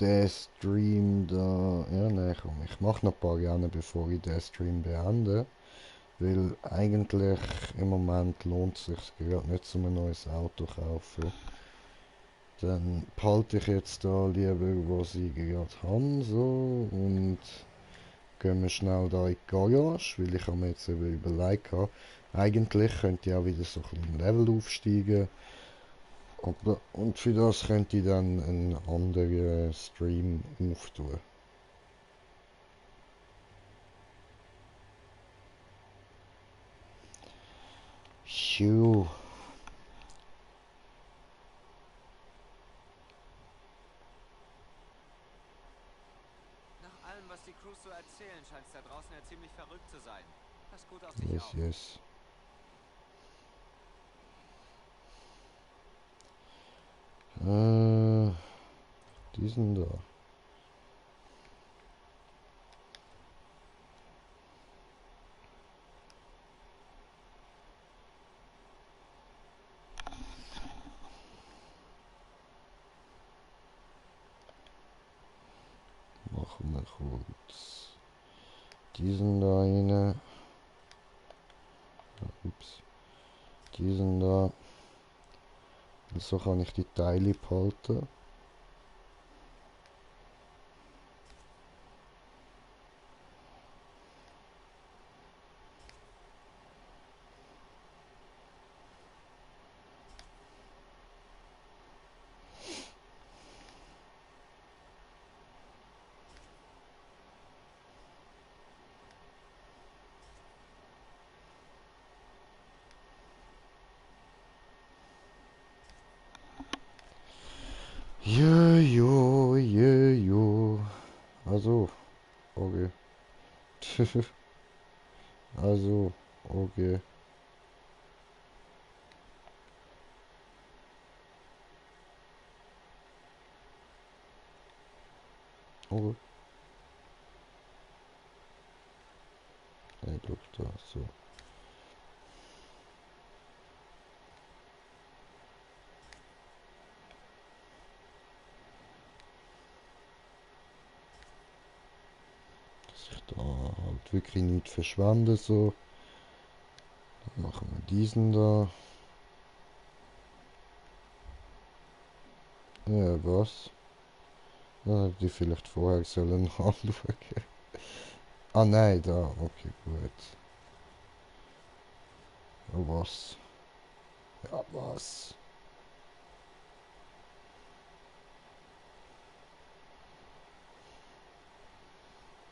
den Stream da... Ja, ne, komm, ich mach noch ein paar Jahre, bevor ich den Stream beende. Weil eigentlich im Moment lohnt es sich gerade nicht, um ein neues Auto zu kaufen. Dann behalte ich jetzt da lieber, was ich gerade habe, so, und gehen wir schnell da in die Garage, weil ich habe mir jetzt eben überlegt habe, eigentlich könnte ich auch wieder so ein bisschen Level aufsteigen, aber, und für das könnte ich dann einen anderen Stream auftun. Phew. Nach allem, was die Crews so erzählen, scheint es da draußen ja ziemlich verrückt zu sein. Pass gut auf dich Yes, auf. yes. Äh, Diesen da. Machen wir kurz diesen da rein. Ups. Diesen da. Und so kann ich die Teile behalten. Jo. Also, okay. Also, okay. Okay. Hey, look da, so. Dass ich da halt wirklich nicht verschwende, so. Dann machen wir diesen da. Ja, was? Ja, die vielleicht vorher sollen anschauen. Ah, nein, da. Okay, gut. Ja, was? Ja, was?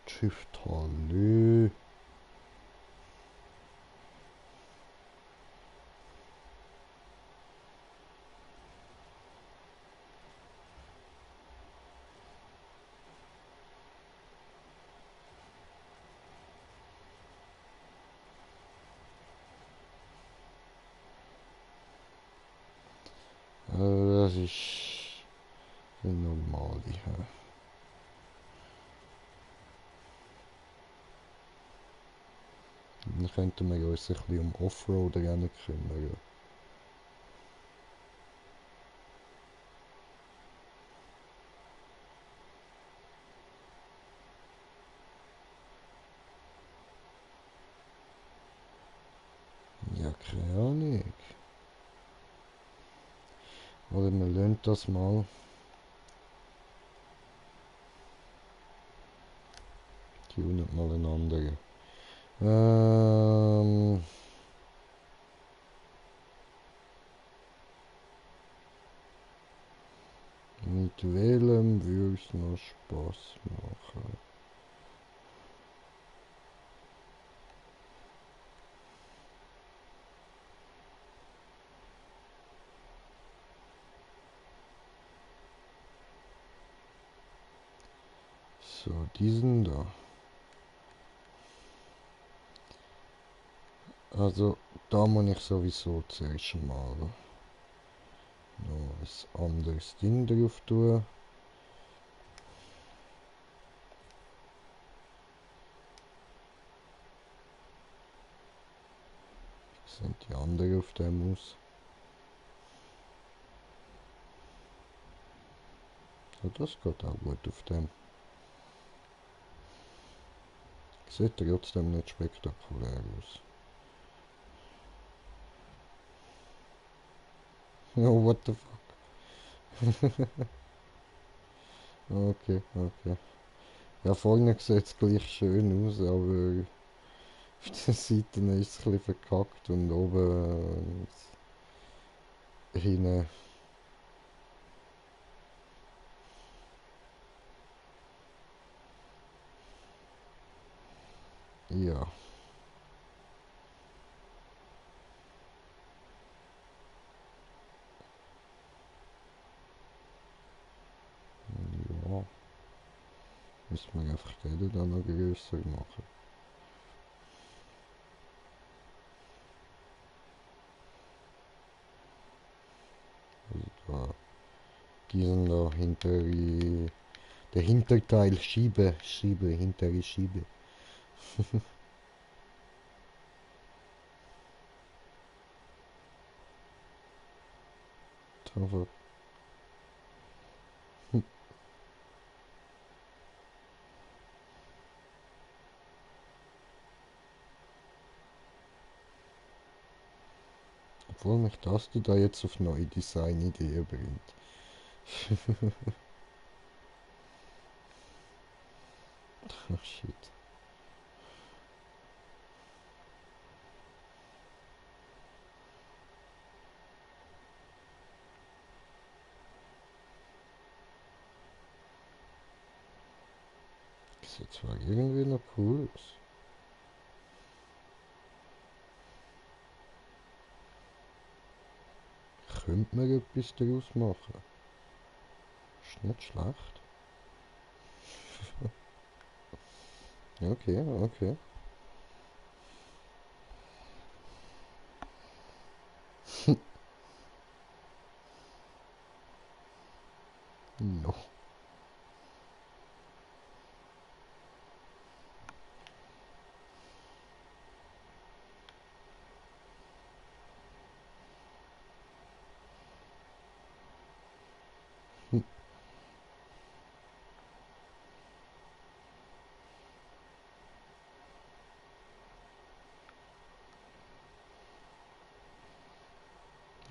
Shift Hallo. Das ist normal, ja. Dann könnten wir uns ein bisschen um Offroad kümmern. Ja, keine Ahnung. Oder man lernt das mal. Tunen mal einen anderen. Mit welchem würde es noch Spaß machen? So, diesen da. Also, da muss ich sowieso zuerst mal noch ein anderes Ding drauf tun. Wie sehen die anderen auf dem aus? So, das geht auch gut auf dem. Sieht trotzdem nicht spektakulär aus. Oh, what the fuck? Okay. Ja, vorne sieht es gleich schön aus, aber auf den Seiten ist es ein bisschen verkackt und oben hinten. Ja. Ja. Müssen wir einfach den dann noch größer machen. Also da diesen da der Hinterteil hintere Schiebe. Aber obwohl mich das da jetzt auf neue Designideen bringt. Ach shit. Das sieht zwar irgendwie noch cool aus. Könnte man etwas daraus machen. Ist nicht schlecht. Okay, okay. No.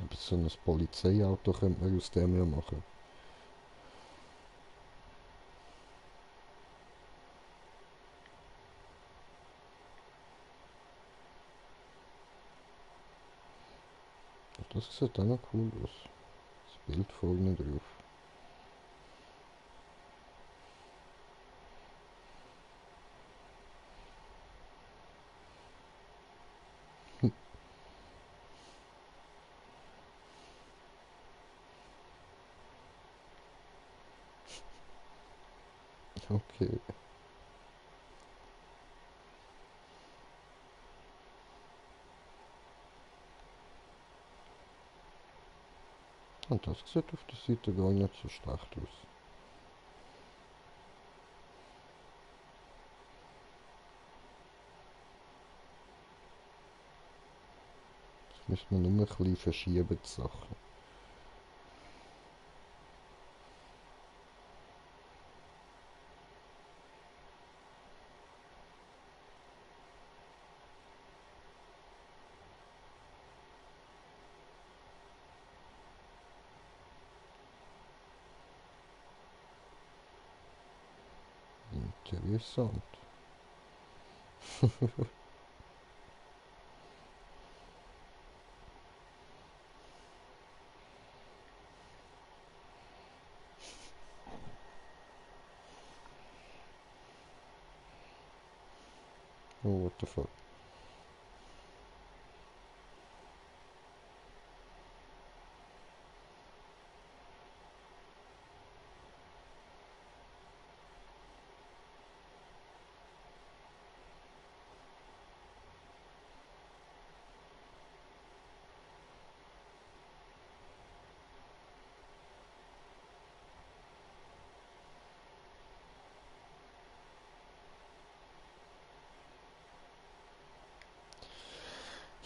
Aber so ein Polizeiauto könnte man aus dem ja machen. Das sieht auch noch cool aus. Das Bild vorne drauf. Okay. Und das sieht auf der Seite gar nicht so schlecht aus. Das müssen wir nur ein bisschen verschieben, die Sachen. Interessant. Oh, what the fuck.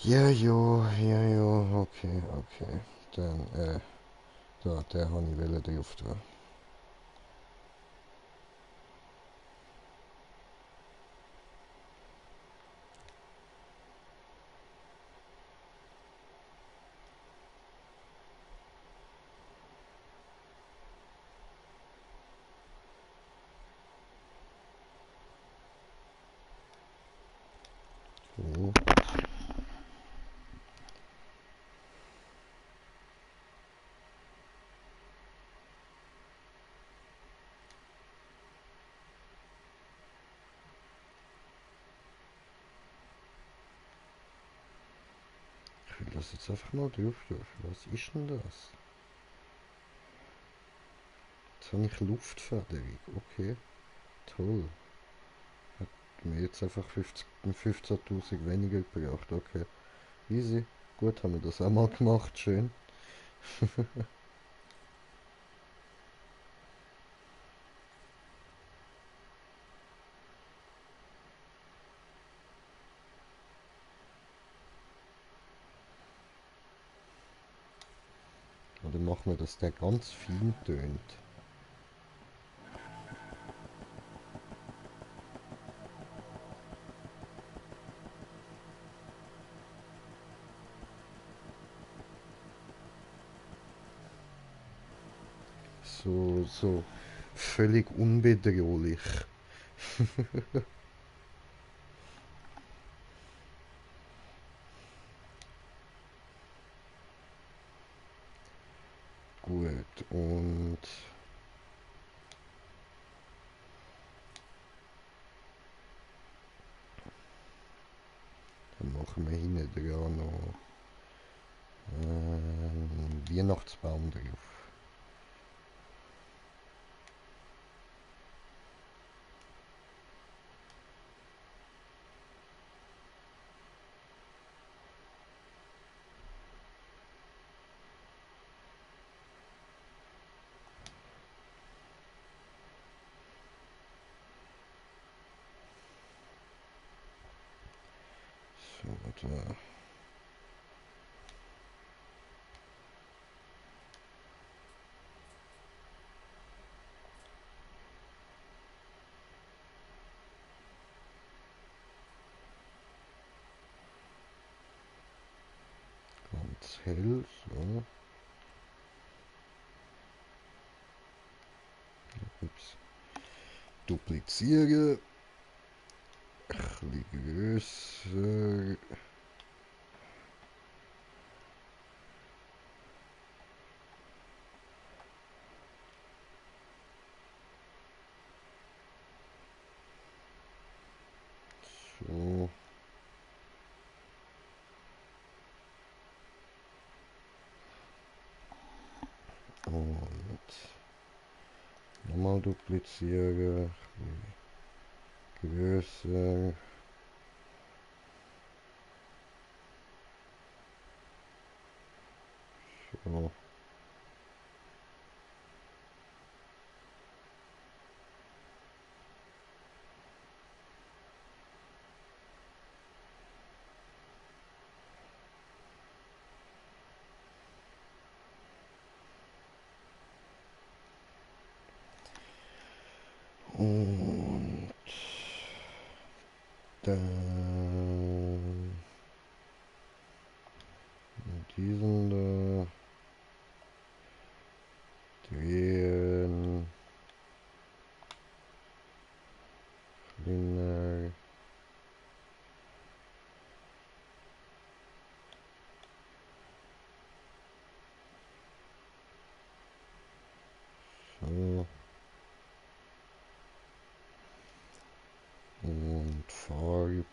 Ja, okay, okay. Dann, da, der habe ich drauf tun. So. Ich will das jetzt einfach mal drauf tun. Was ist denn das? Jetzt habe ich Luftfederung. Okay, toll. Hat mir jetzt einfach 15.000 weniger gebracht. Okay, easy. Gut, haben wir das auch mal gemacht. Schön. machen wir, dass der ganz fein tönt. So völlig unbedrohlich. Gut, und dann machen wir hinten dran noch einen Weihnachtsbaum drauf. So, da. Ganz hell, so. Ups. Duplizieren. Ein bisschen grösser. So. Und nochmal duplizieren. Größer. So. Und dann diesen da drehen, kleiner, so, und Farb.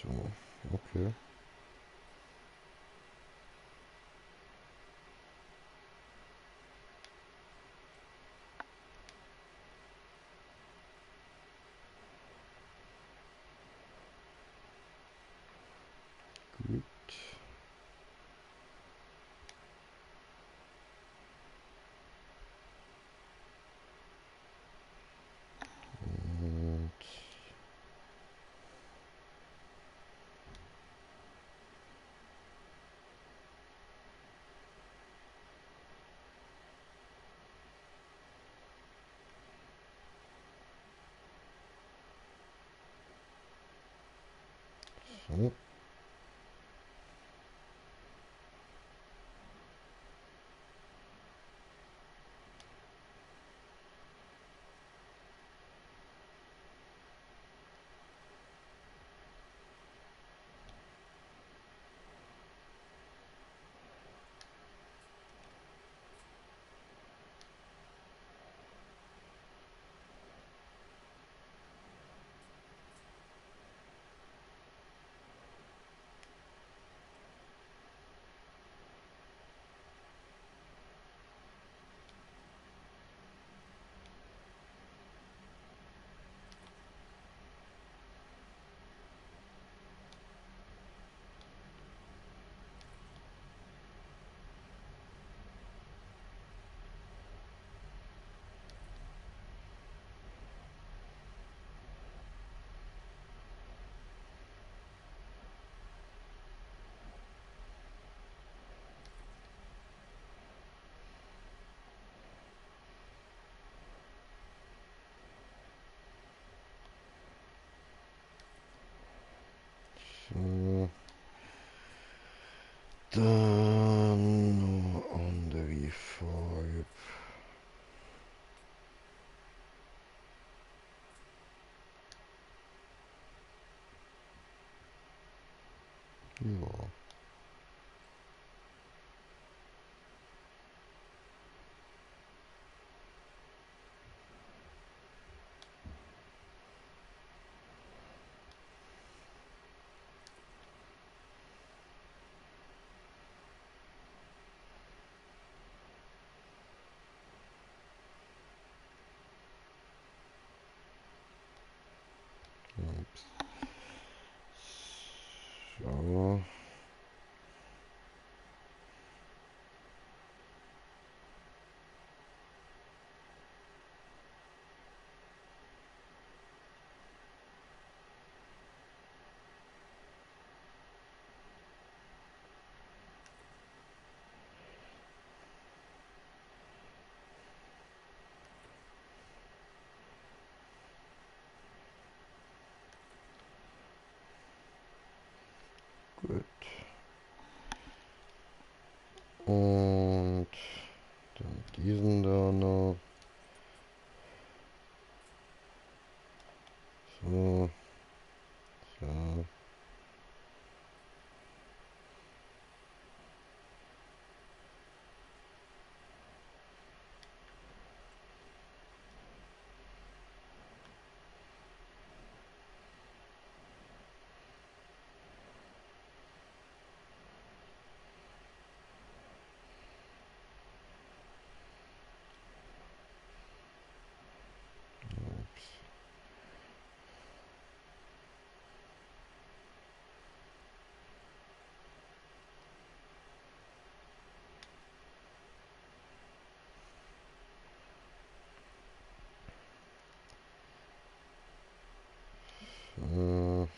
So, okay. Gut. Und so. Dann noch andere Farbe. Ja. Ups. So. Gut. Und dann diesen da noch. So. So. Ups. So.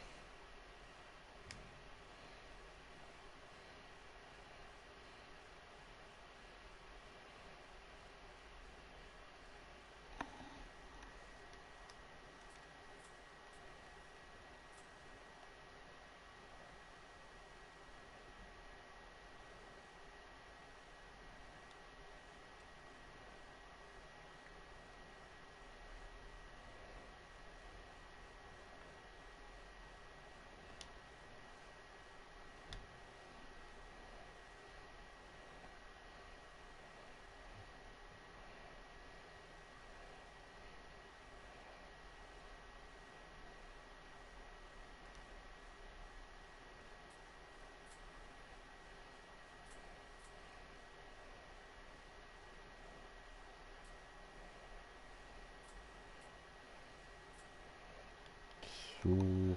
So. Machen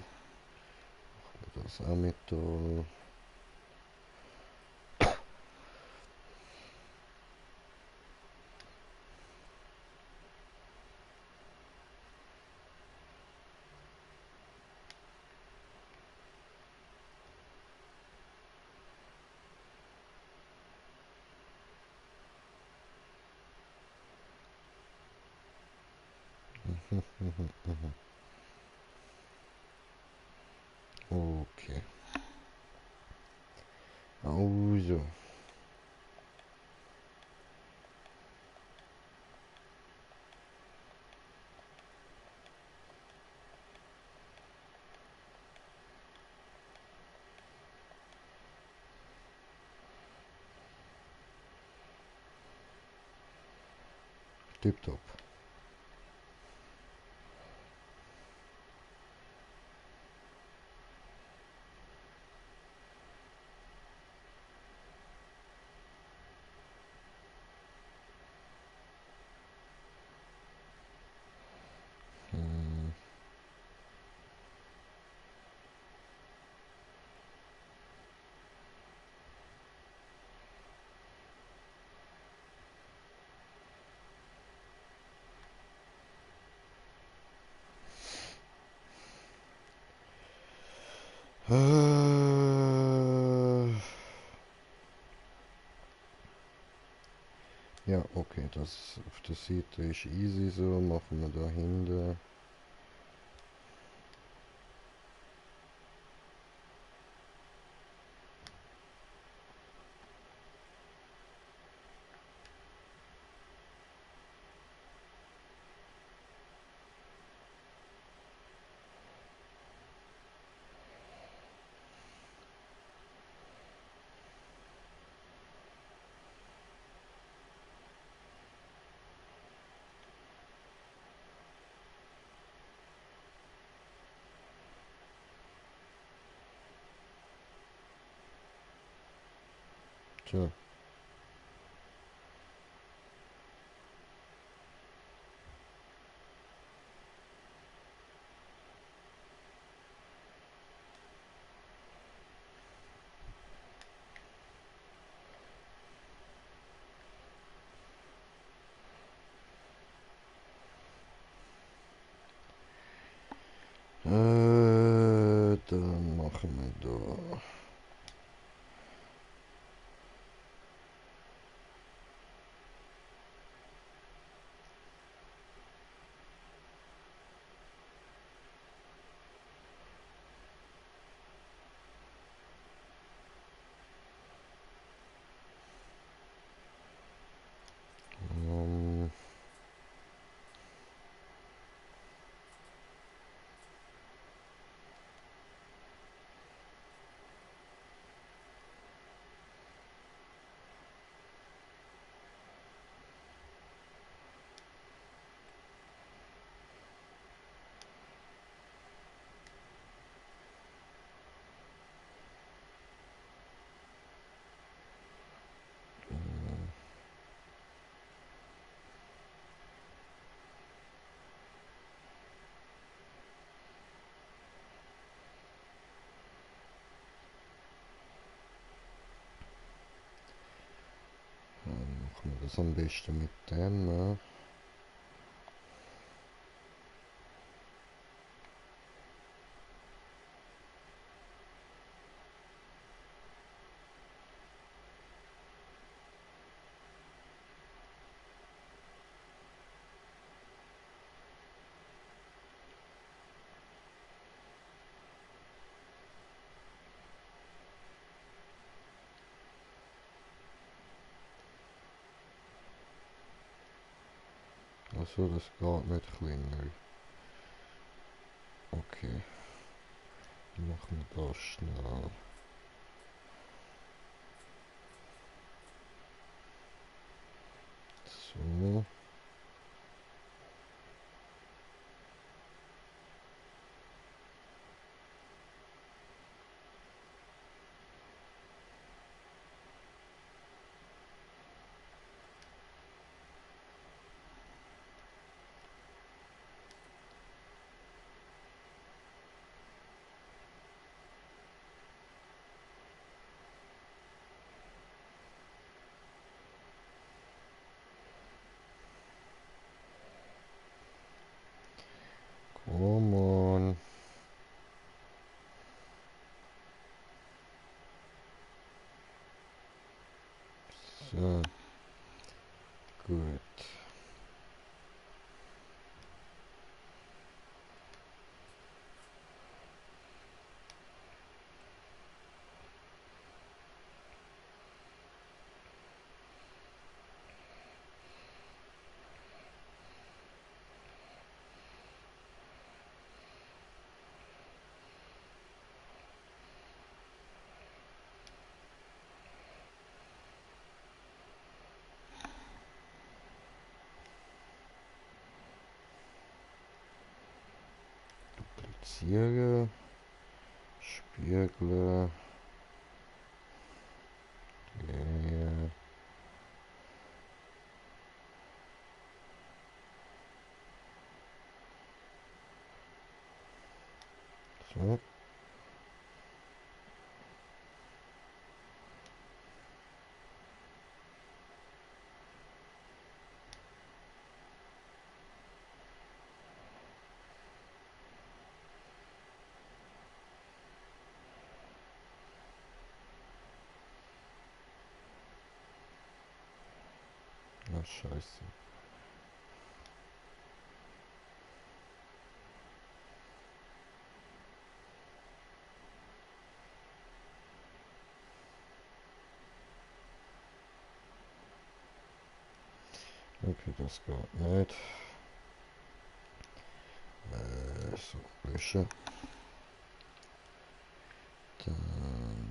wir das auch mit da. Okay. Also. Tipptopp. Hm. Ja, okay, das auf der Seite ist easy so. Machen wir da hinten. Tja. Dann machen wir da. Ähm, Machen wir das am besten mit dem, ne? Achso, das geht nicht kleiner. Okay, dann machen wir das schnell. So. Come on. So. Gut. Dupliziere. Spiegle. Yeah. So. Ach, scheiße. Okay, das geht nicht. So, löschen. Dann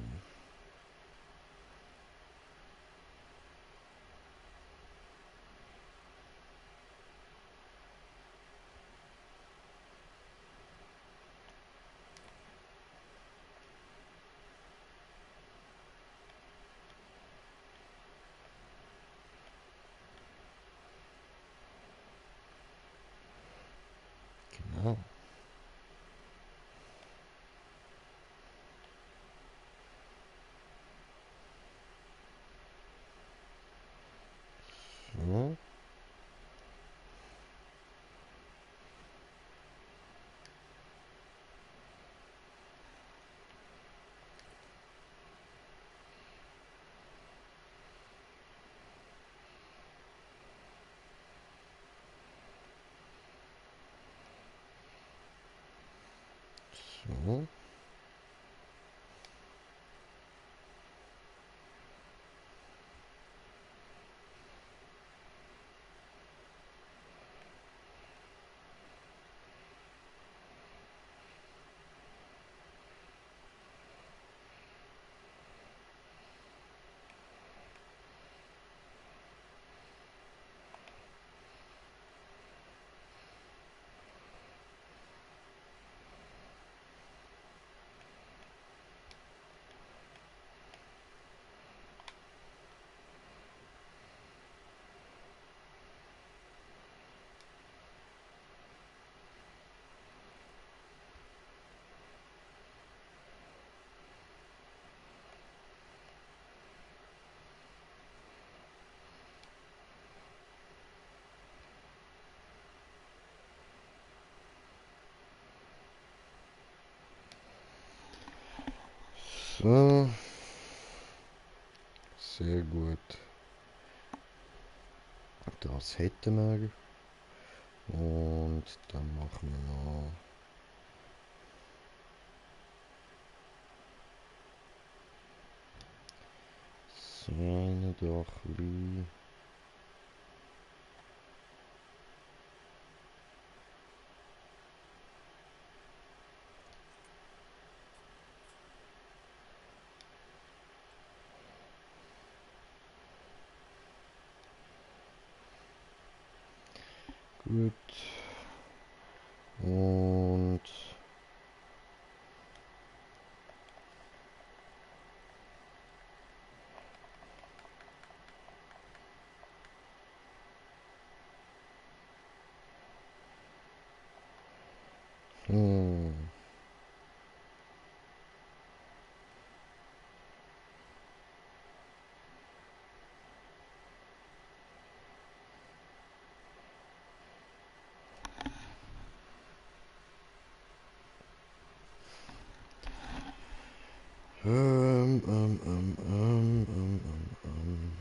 Ah. So. So. So. Sehr gut. Das hätten wir. Und dann machen wir noch. So eine Dachli. Gut. Und hm. Ähm, ähm, ähm, ähm, ähm, ähm.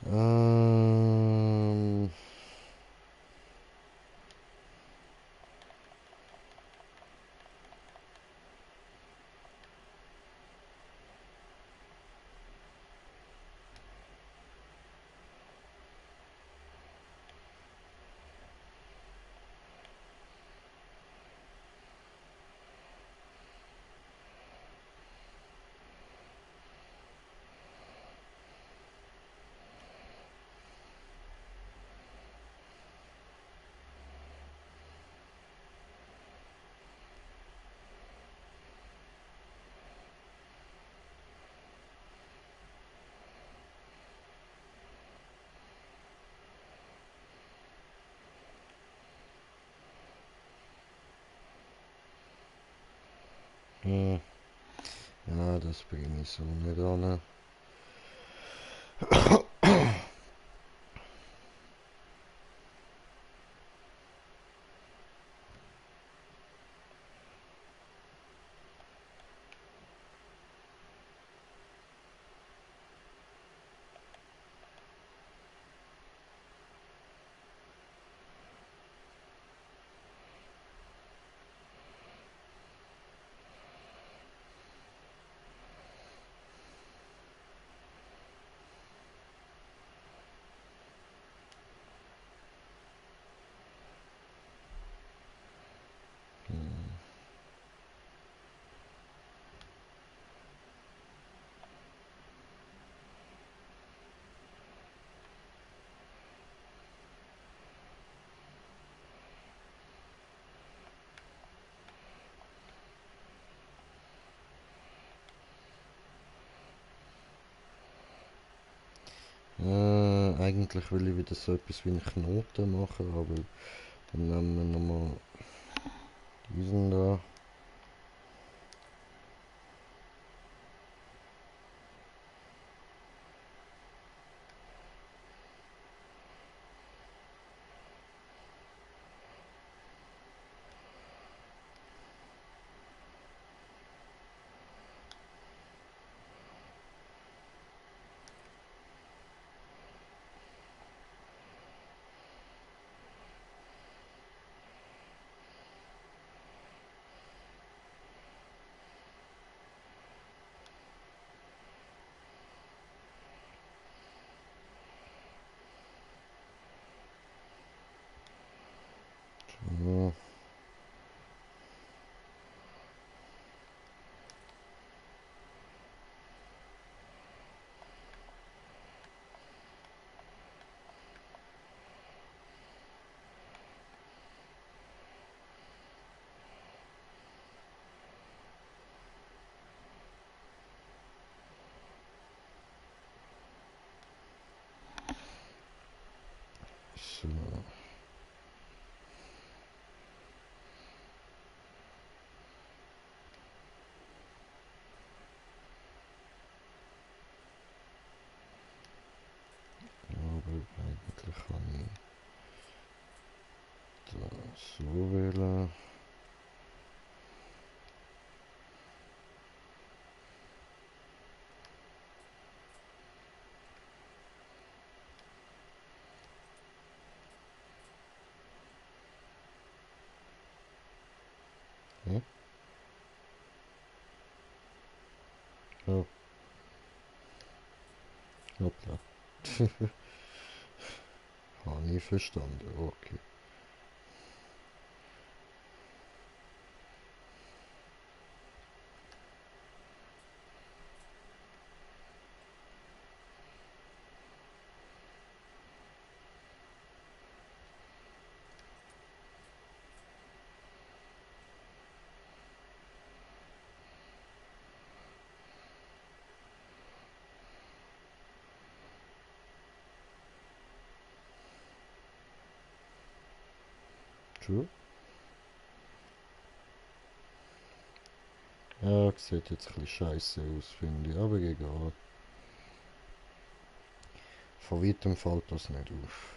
Ähm, hm. Ja, das bringe ich so nicht an. Eigentlich will ich wieder so etwas wie einen Knoten machen, aber dann nehmen wir nochmal diesen da. So. So. Aber eigentlich kann ich das so wählen. Ja. Oh, hoppla. Habe ich verstanden, okay. True. Ja, sieht jetzt ein bisschen scheiße aus, finde ich, aber egal. Von weitem fällt das nicht auf.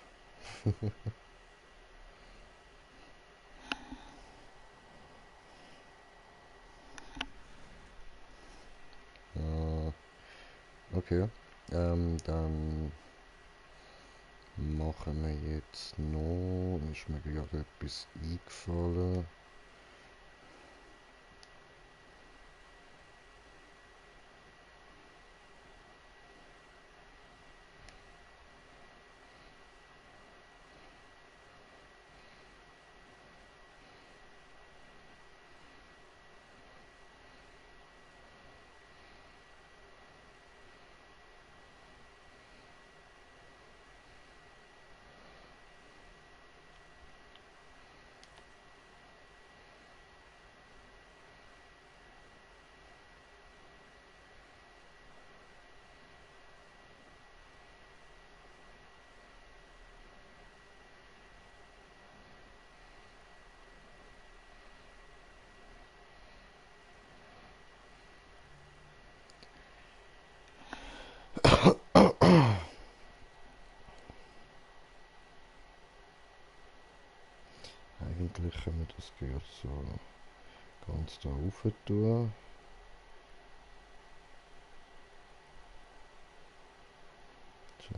Okay, dann machen wir jetzt noch, ist mir gerade etwas eingefallen. das gehört so ganz da rauf tun. So.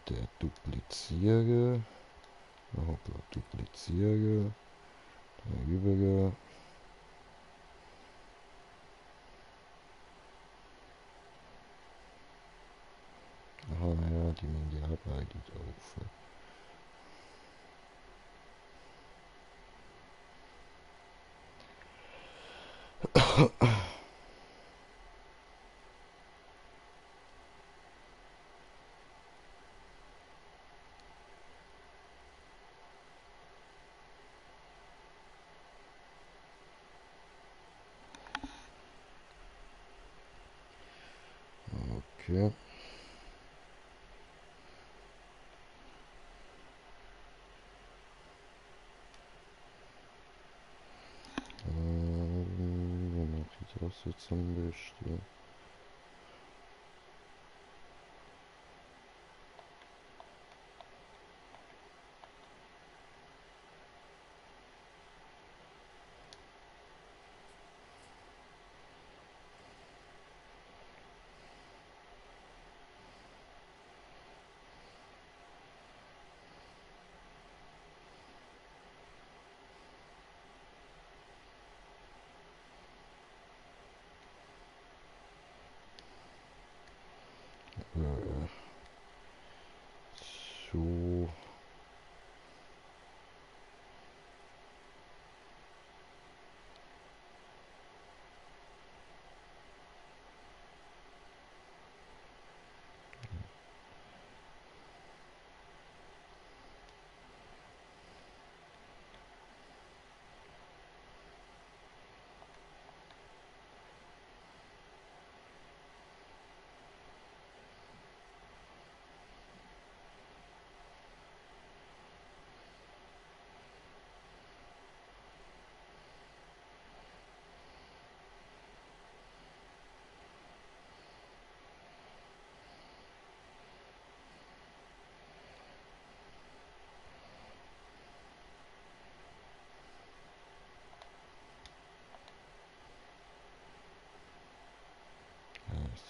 Der dupliziere. Hoppla, dupliziere. Darüber. Aha, ja, die man die arbeitet auf. Okay. Wo mache ich das jetzt am besten? So.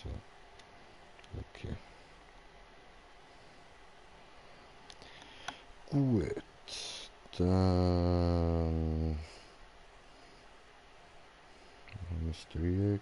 So. Okay. Gut. Dann Streak.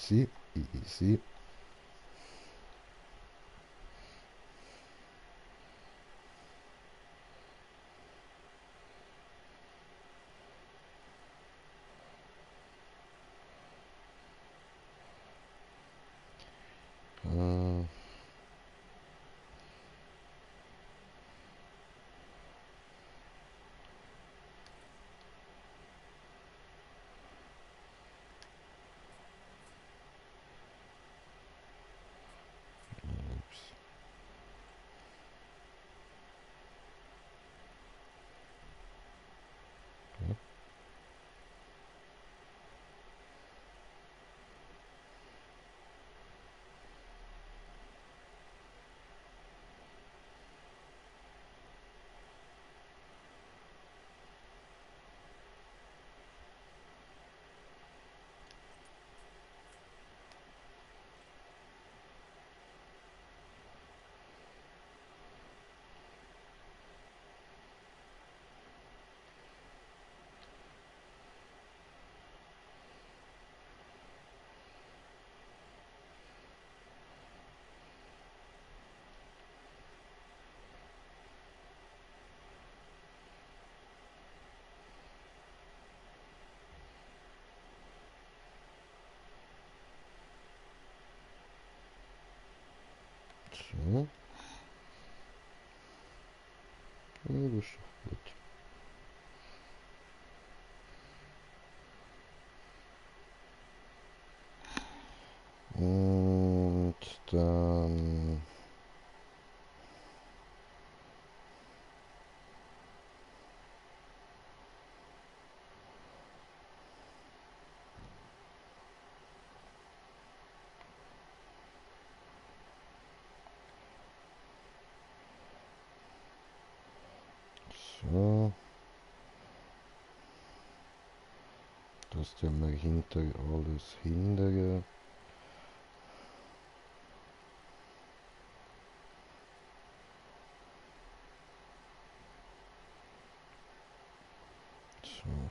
Easy, easy. Äh, ups. Ja. So. Ja, das ist doch gut. Und dann... So. Das tun wir hinter alles hindern. So.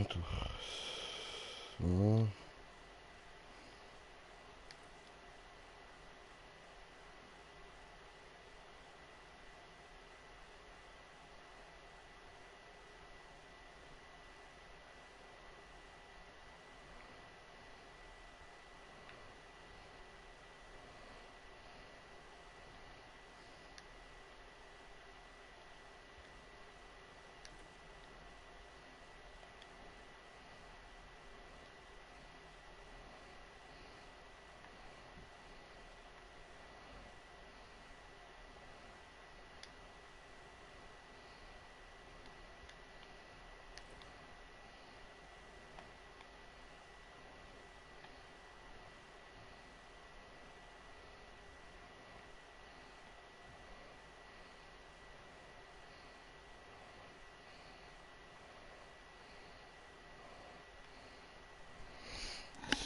Doch. So.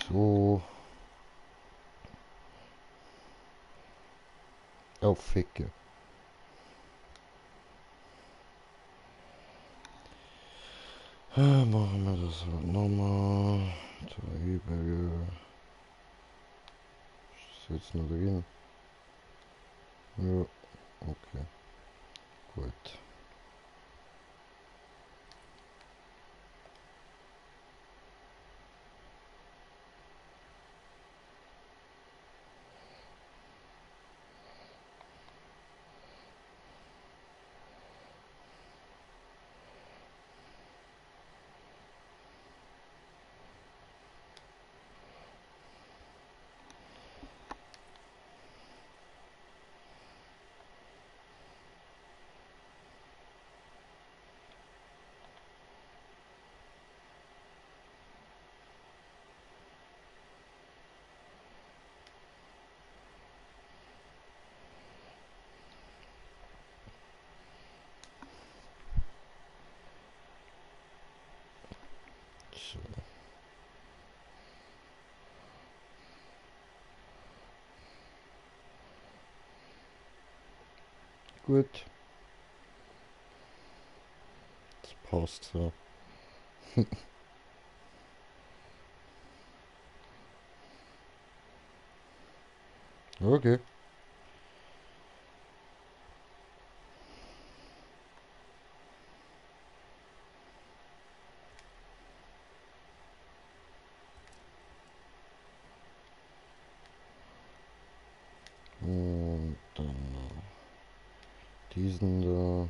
So. Oh, Ficke. Machen wir das halt nochmal. 2 Berge. Ist das jetzt noch drin? Ja, okay. Gut. So. Gut. Das passt so. Okay. Und dann diesen da.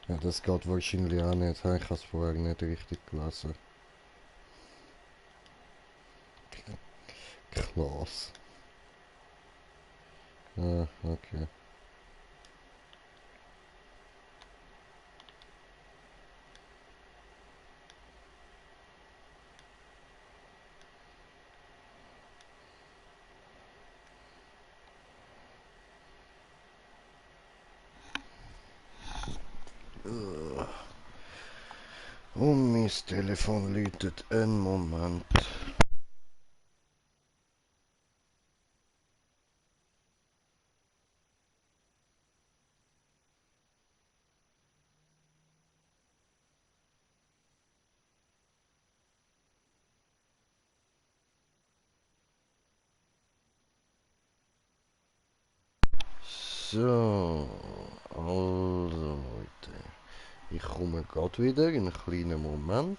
Ja, das geht wahrscheinlich auch nicht. Ich habe es vorher nicht richtig gelesen. Klasse. Ah, okay. Und mein Telefon läutet. Einen Moment. So, also Leute, ich komme gerade wieder in einen kleinen Moment.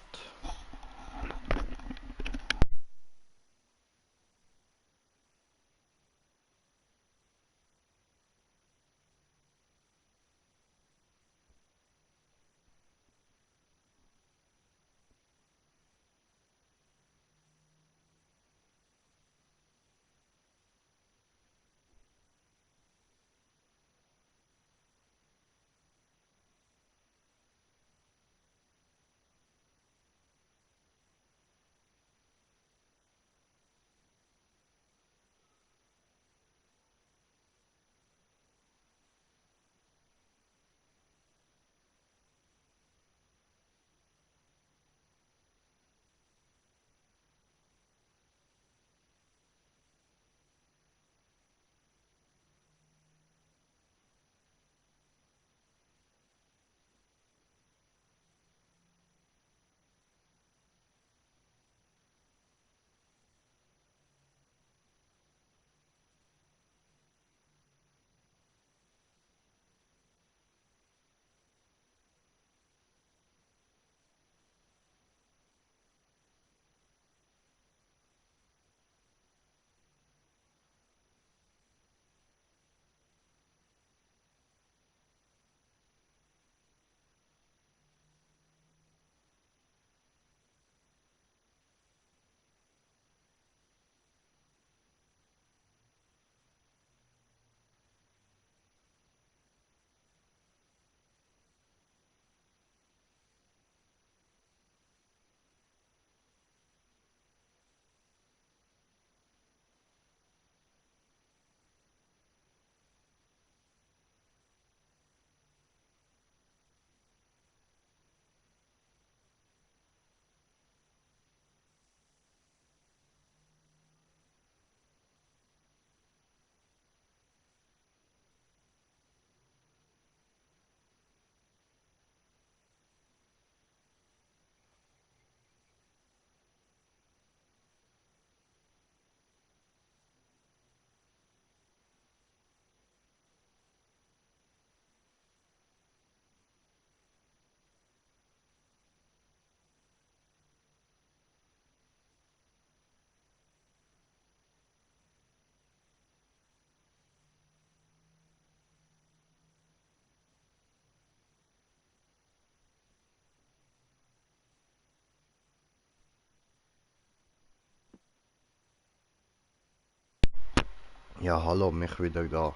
Ja, hallo, mich wieder da.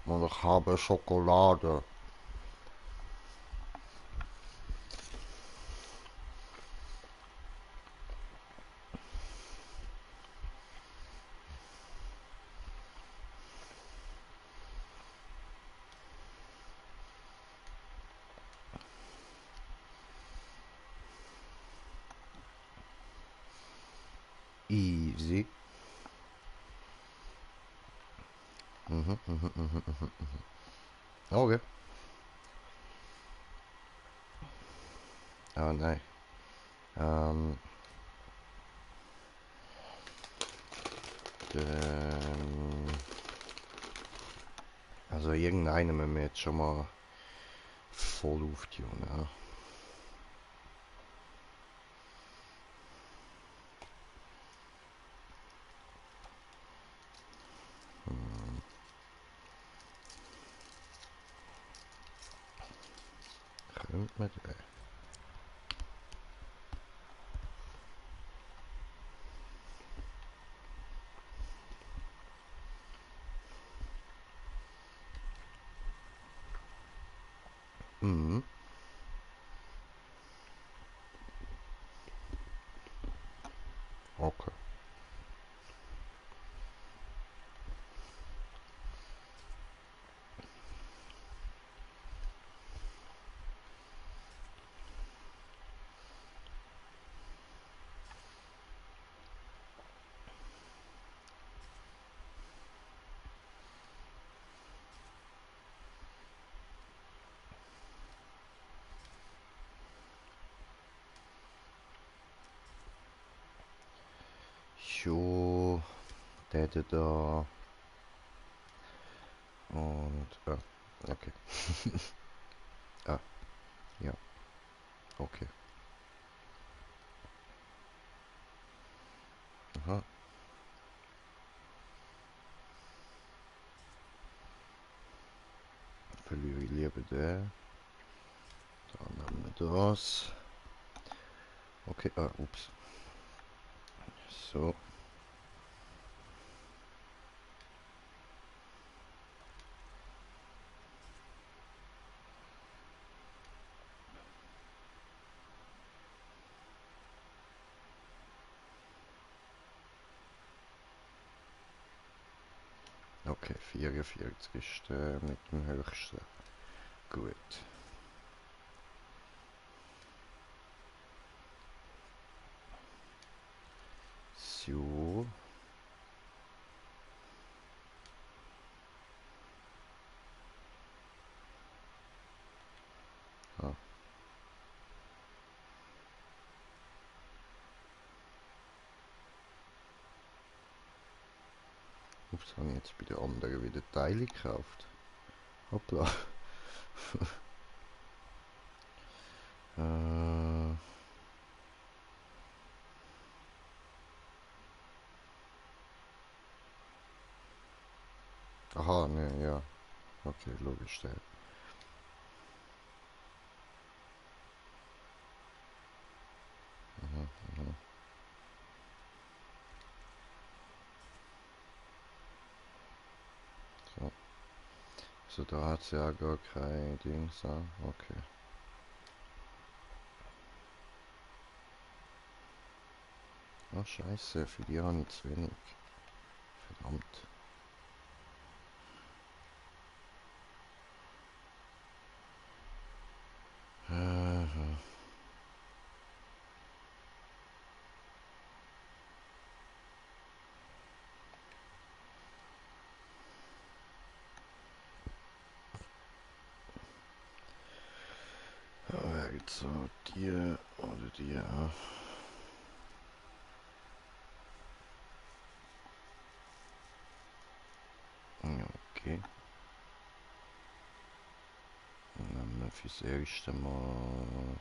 Und ich habe Schokolade. Easy. Okay. Oh nein. Ähm. Also irgendeinen müssen wir jetzt schon mal voll auftun, ja. Könnte man den? Mhm. Okay. Jo, der da. Und, okay. Ah, ja, okay. Aha. Verliere ich lieber den. Dann nehmen wir das. Okay, ups. So. Okay, 44 ist mit dem höchsten. Gut. So. Ah. Ups, habe ich jetzt bei der anderen wieder Teile gekauft. Hoppla. äh. Aha, ne, ja. Okay, logisch, der. Mhm, mhm. So. So, da hat es ja gar kein Dings. Okay. Oh, scheiße, für die habe ich zu wenig. Verdammt. Also, die oder die. Ja, okay. Dann nehmen wir fürs erste Mal.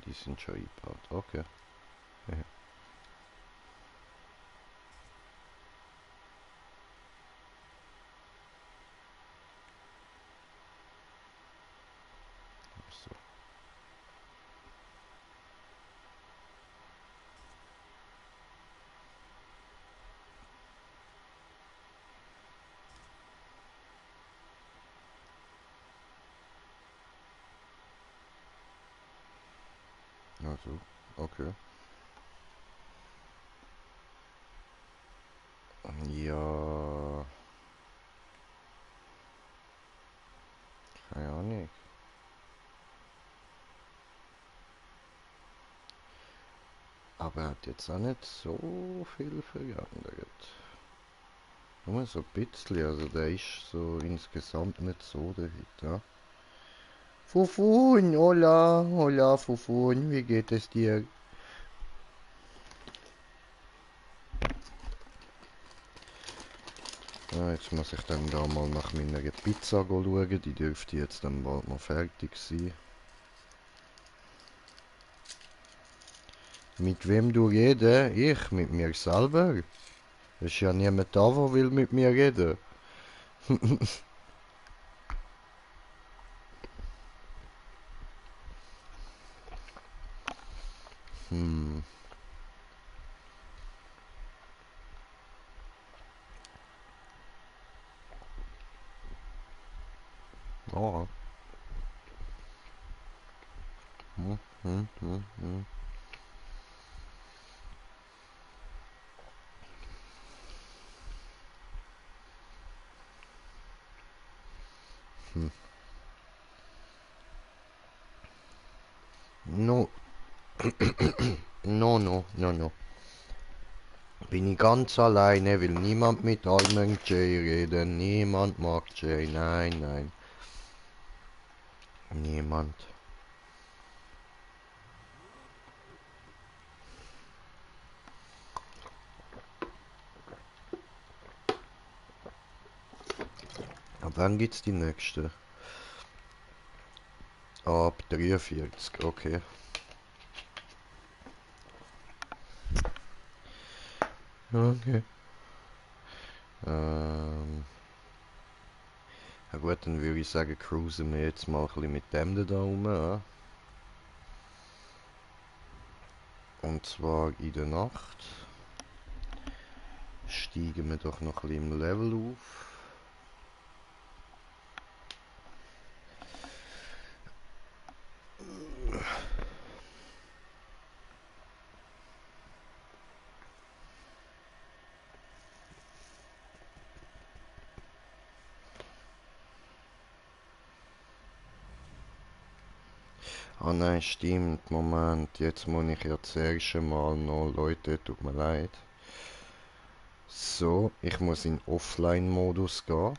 Die sind schon eingebaut. Okay. So. Also, okay. Ja, keine Ahnung. Aber er hat jetzt auch nicht so viel verändert. Nur so ein bisschen, also der ist so insgesamt nicht so der Hit, ja. Fufun, hola, hola Fufun, wie geht es dir? Ja, jetzt muss ich dann da mal nach meiner Pizza schauen, die dürfte jetzt dann bald noch fertig sein. Mit wem du reden? Ich, mit mir selber. Es ist ja niemand da, der will mit mir reden. Hm. Ja. Hm, hm, hm, hm. Hm. No. No, no, no, no. Bin ich ganz alleine, will niemand mit armen Jay reden. Niemand mag Jay. Nein, nein. Niemand. Ab wann gibt's die nächste? Ab 43, okay. Okay. Ja gut, dann würde ich sagen, cruisen wir jetzt mal ein bisschen mit dem da rum. Ja? Und zwar in der Nacht. Steigen wir doch noch ein bisschen im Level auf. Ah nein, stimmt, Moment, jetzt muss ich ja zuerst einmal noch, Leute, tut mir leid. So, ich muss in Offline-Modus gehen.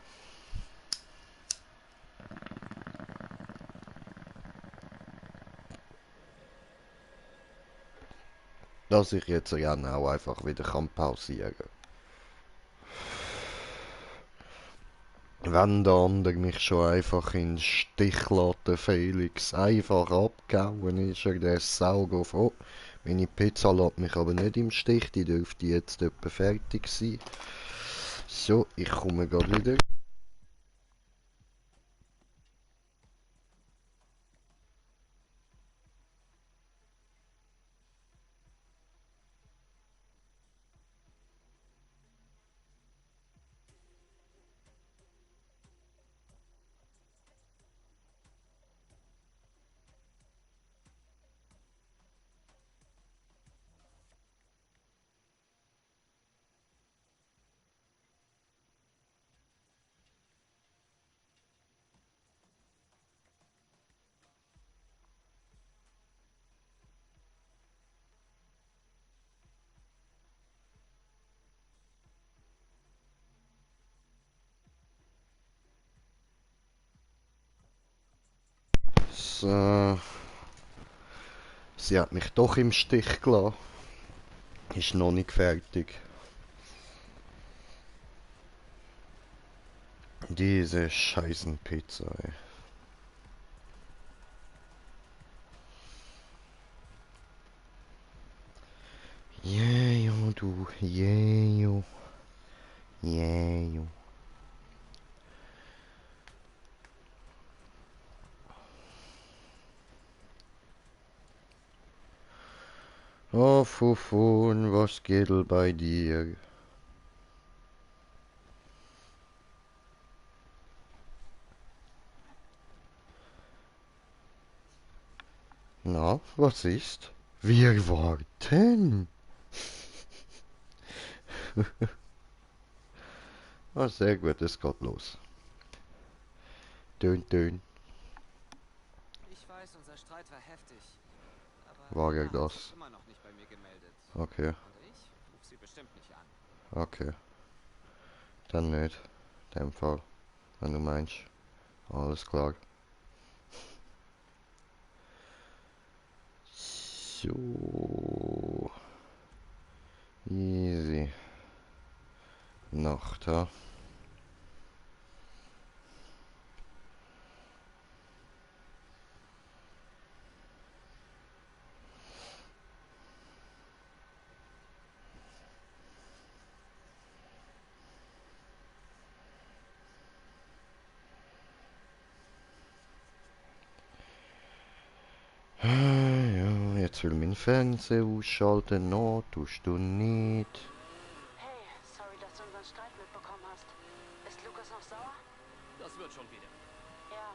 Dass ich jetzt ja auch einfach wieder kann pausieren kann. Wenn der andere mich schon einfach in den Stich lässt, der Felix einfach abgehauen ist, er der Sauger froh. Meine Pizza lässt mich aber nicht im Stich, die dürfte jetzt etwa fertig sein. So, ich komme gerade wieder. So, sie hat mich doch im Stich gelassen. Ist noch nicht fertig. Diese scheißen Pizza, ey. Yeah, du, yeah, yeah. Oh, Fufun, was geht bei dir? Na, was ist? Wir warten. Ah, sehr gut, es geht los. Dön, dön. Ich weiß, unser Streit war heftig. Aber War ja Anna hat sich das. immer noch nicht bei mir gemeldet. Okay, Und ich ruf sie bestimmt nicht an. okay. Dann nicht. In dem Fall. Wenn du meinst. Alles klar. So. Easy. Nacht, ha? Ja, jetzt will mein Fernseher ausschalten. No, tust du nicht. Hey, sorry, dass du unseren Streit mitbekommen hast. Ist Lukas noch sauer? Das wird schon wieder. Ja.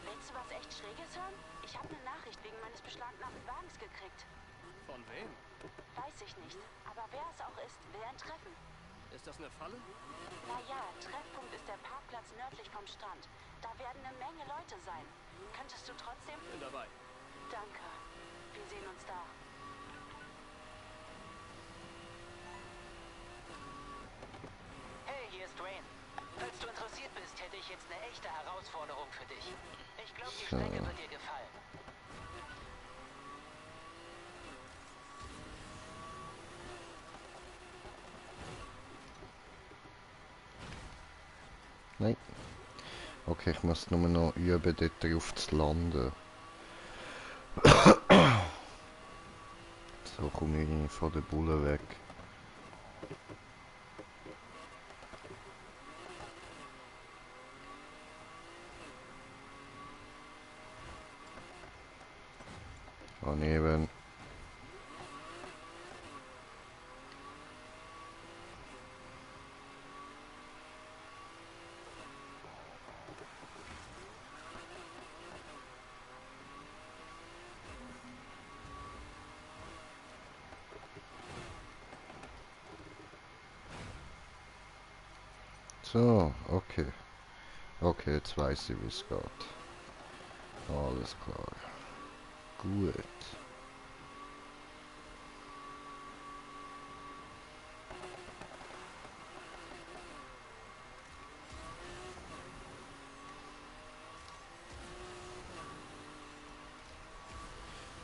Willst du was echt Schräges hören? Ich habe eine Nachricht wegen meines beschlagnahmten Wagens gekriegt. Von wem? Weiß ich nicht. Aber wer es auch ist, will ein Treffen. Ist das eine Falle? Naja, Treffpunkt ist der Parkplatz nördlich vom Strand. Da werden eine Menge Leute sein. Könntest du trotzdem? Bin dabei. Danke. Wir sehen uns da. Hey, hier ist Dwayne. Falls du interessiert bist, hätte ich jetzt eine echte Herausforderung für dich. Ich glaube, die So. Strecke wird dir gefallen. Nein. Okay, ich muss nur noch üben, dort drauf zu landen. So komme ich von der Bulle weg. Daneben. So, okay. Okay, jetzt weiß ich, wie es geht. Alles klar. Gut.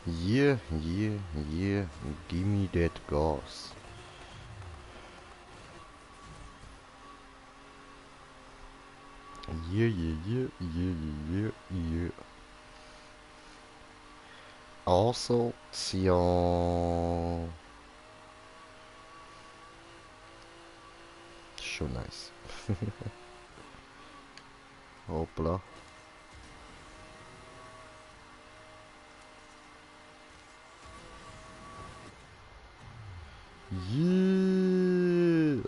Yeah, yeah, yeah. Gimme that gas. Yeah, yeah, yeah, yeah, yeah, yeah. Asozial. Schon nice. Hoppla. Yeah.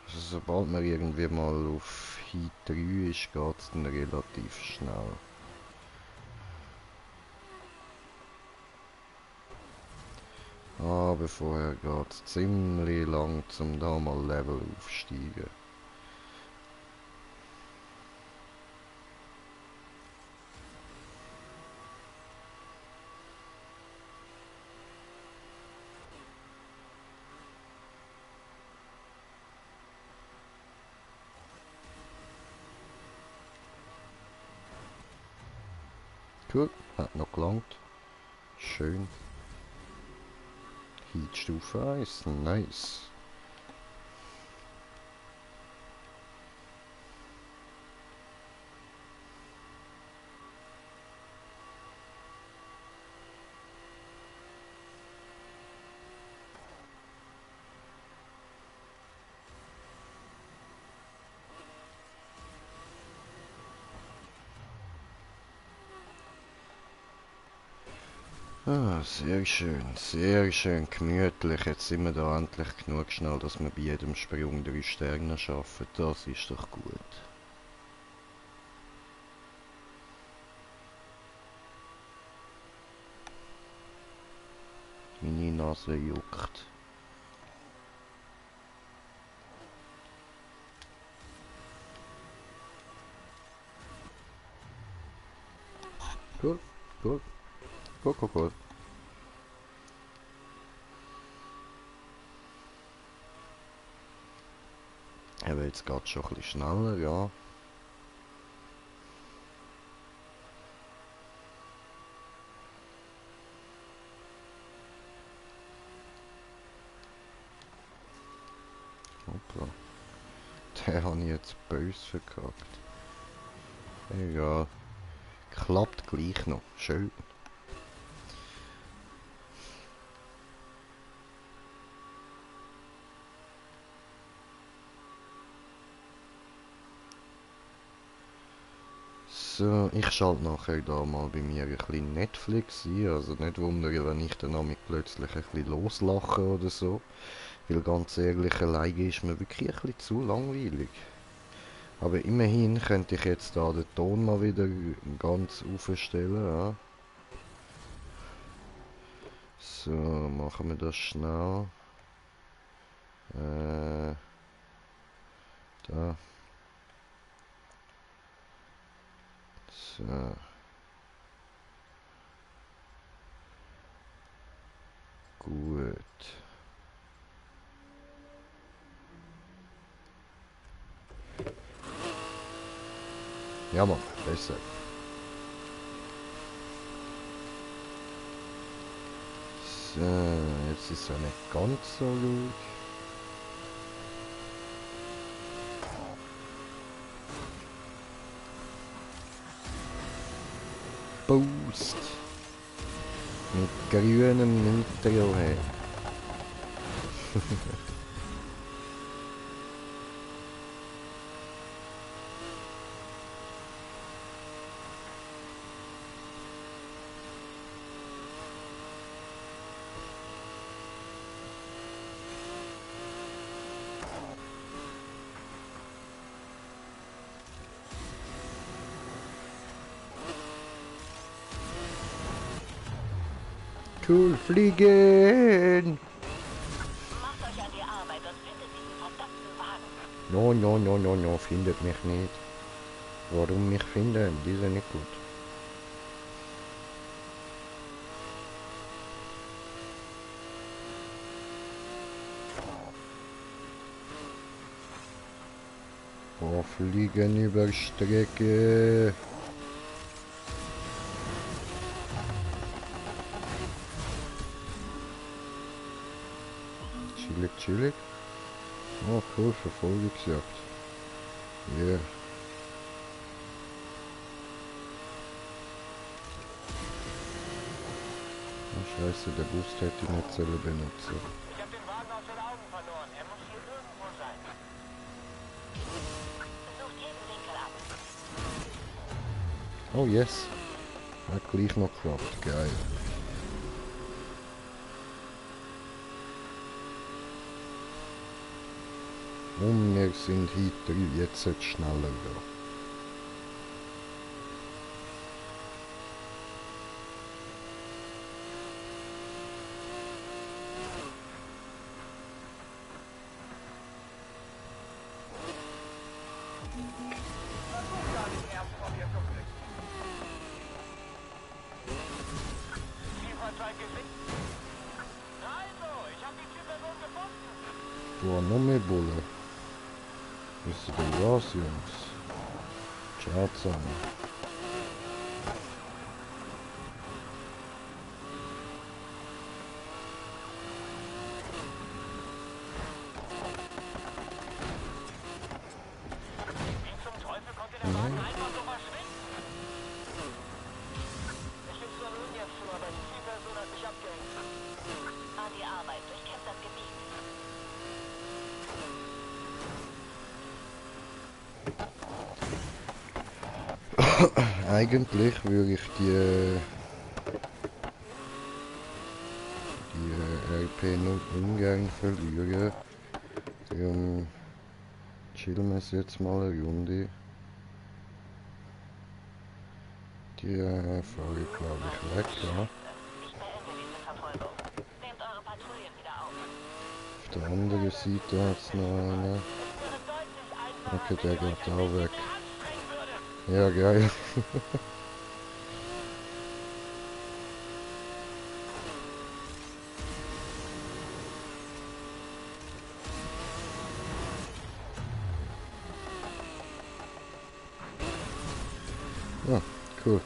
Also sobald man irgendwie mal auf Heat 3 ist, geht's dann relativ schnell. Aber vorher geht's ziemlich lang, zum da mal Level aufsteigen. Gut, hat noch gelangt. Schön. Heat Stufe 1, nice. Ah, sehr schön gemütlich. Jetzt sind wir da endlich genug schnell, dass wir bei jedem Sprung 3 Sterne schaffen. Das ist doch gut. Meine Nase juckt. Gut, gut, gut, gut, gut. Aber jetzt geht es schon ein bisschen schneller, ja. Hoppla. Den habe ich jetzt böse verkackt. Egal. Klappt gleich noch. Schön. So, ich schalte nachher da mal bei mir ein bisschen Netflix ein. Also nicht wundern, wenn ich dann nämlich plötzlich ein bisschen loslache oder so. Weil ganz ehrlich, alleine ist mir wirklich ein bisschen zu langweilig. Aber immerhin könnte ich jetzt da den Ton mal wieder ganz aufstellen. Ja. So, machen wir das schnell. Da. So. Gut. Ja, Mann, besser. So, jetzt ist er nicht ganz so ruhig. Boost. Mit grünem Nitro, hey. Cool, fliegen! Macht euch an die Arbeit und findet diesen verdammten Wagen. No, no, no, no, no, findet mich nicht. Warum mich finden? Die sind nicht gut. Oh, fliegen über Strecke. Chillig, chillig. Oh, cool, Verfolgungsjagd. Yeah. Oh, scheiße, der Boost hätte ich nicht sollen benutzen. Ich habe den Wagen aus den Augen verloren. Er muss hier irgendwo sein. Sucht jeden Winkel ab. Oh, yes. Hat gleich noch geklappt. Geil. Und wir sind hinter, jetzt sollte es schneller gehen. Also, ich habe die Zielperson gefunden. Boah, noch mehr Bulle. Wisst ihr denn was, Jungs? Ciao zusammen. Wie zum Teufel konnte der Wagen einfach so verschwinden? Ich bin zwar nun jetzt schon, aber die Zielperson hat mich abgehängt. An die Arbeit. Durchkämmt das Gebiet. Eigentlich würde ich die HP nur ungern verlieren. Darum chillen wir es jetzt mal eine Runde. Die fahre ich glaube ich weg, ja. Auf der anderen Seite hat es noch einen. Okay, der geht auch weg. Ja, geil. Ah, cool.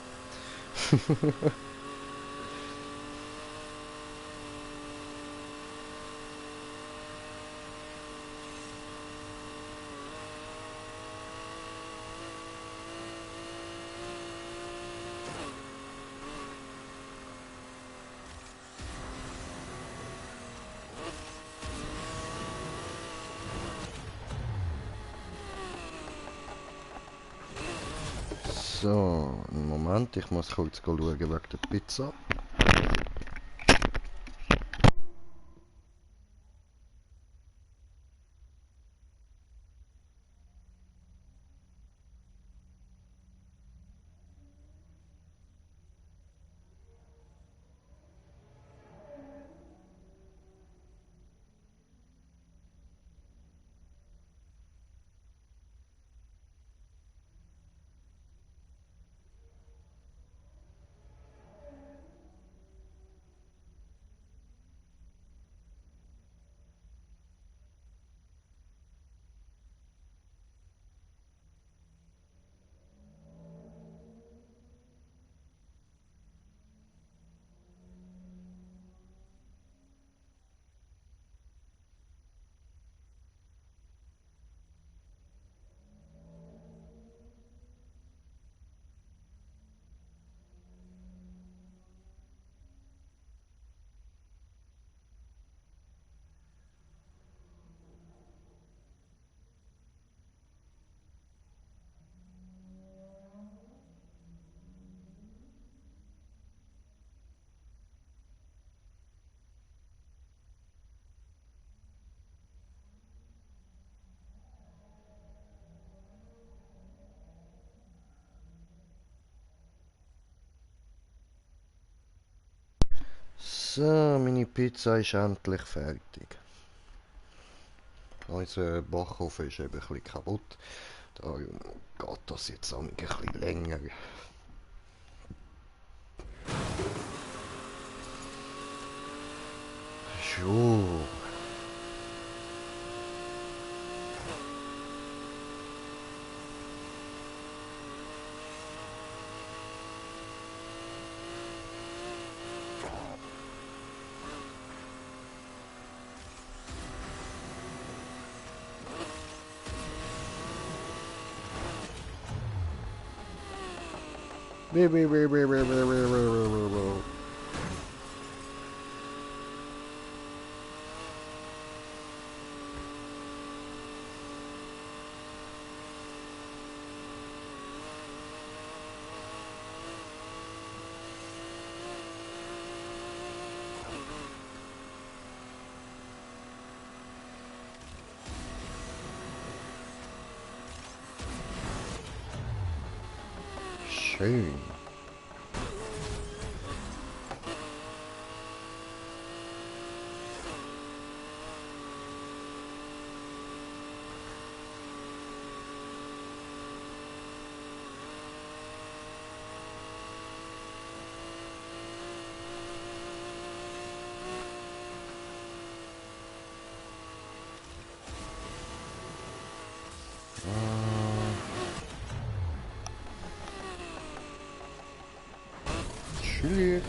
So, einen Moment, ich muss kurz schauen wegen der Pizza. So, meine Pizza ist endlich fertig. Unser Backofen ist eben ein bisschen kaputt. Darum geht das jetzt auch ein bisschen länger. So. Schön. Chili.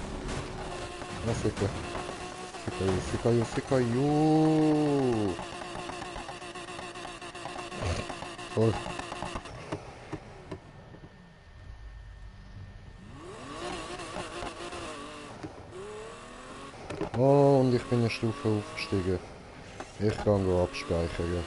Ah, fica. Fica aí, fica aí, fica aí. Voll. Oh, und ich bin eine Stufe aufgestiegen. Ich kann abspeichern.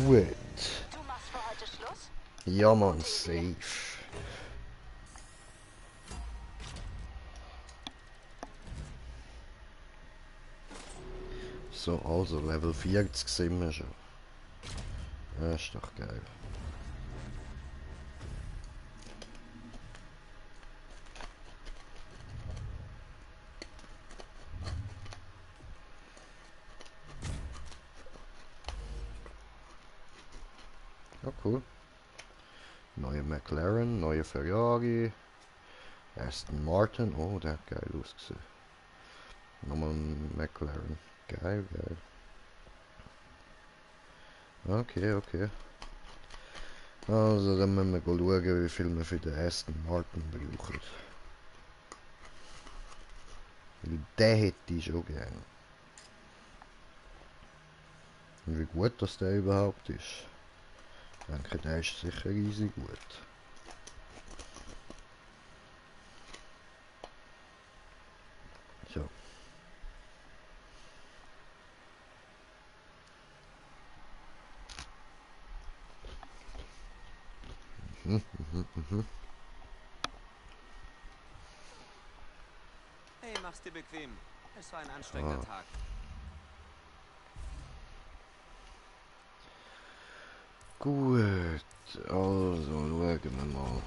Gut. Du machst für heute Schluss? Ja, Mann, safe. So, also Level 40 sind wir schon. Das ist doch geil. Ja, cool. Neue McLaren, neue Ferrari, Aston Martin. Oh, der hat geil ausgesehen. Nochmal ein McLaren. Geil, geil. Okay, okay. Also, dann müssen wir schauen, wie viel wir für den Aston Martin brauchen. Weil den hätte ich schon gern. Und wie gut das der überhaupt ist. Ich denke, der ist sicher riesig gut. So. Hey, mach's dir bequem. Es war ein anstrengender Tag. Gut, also schauen wir mal,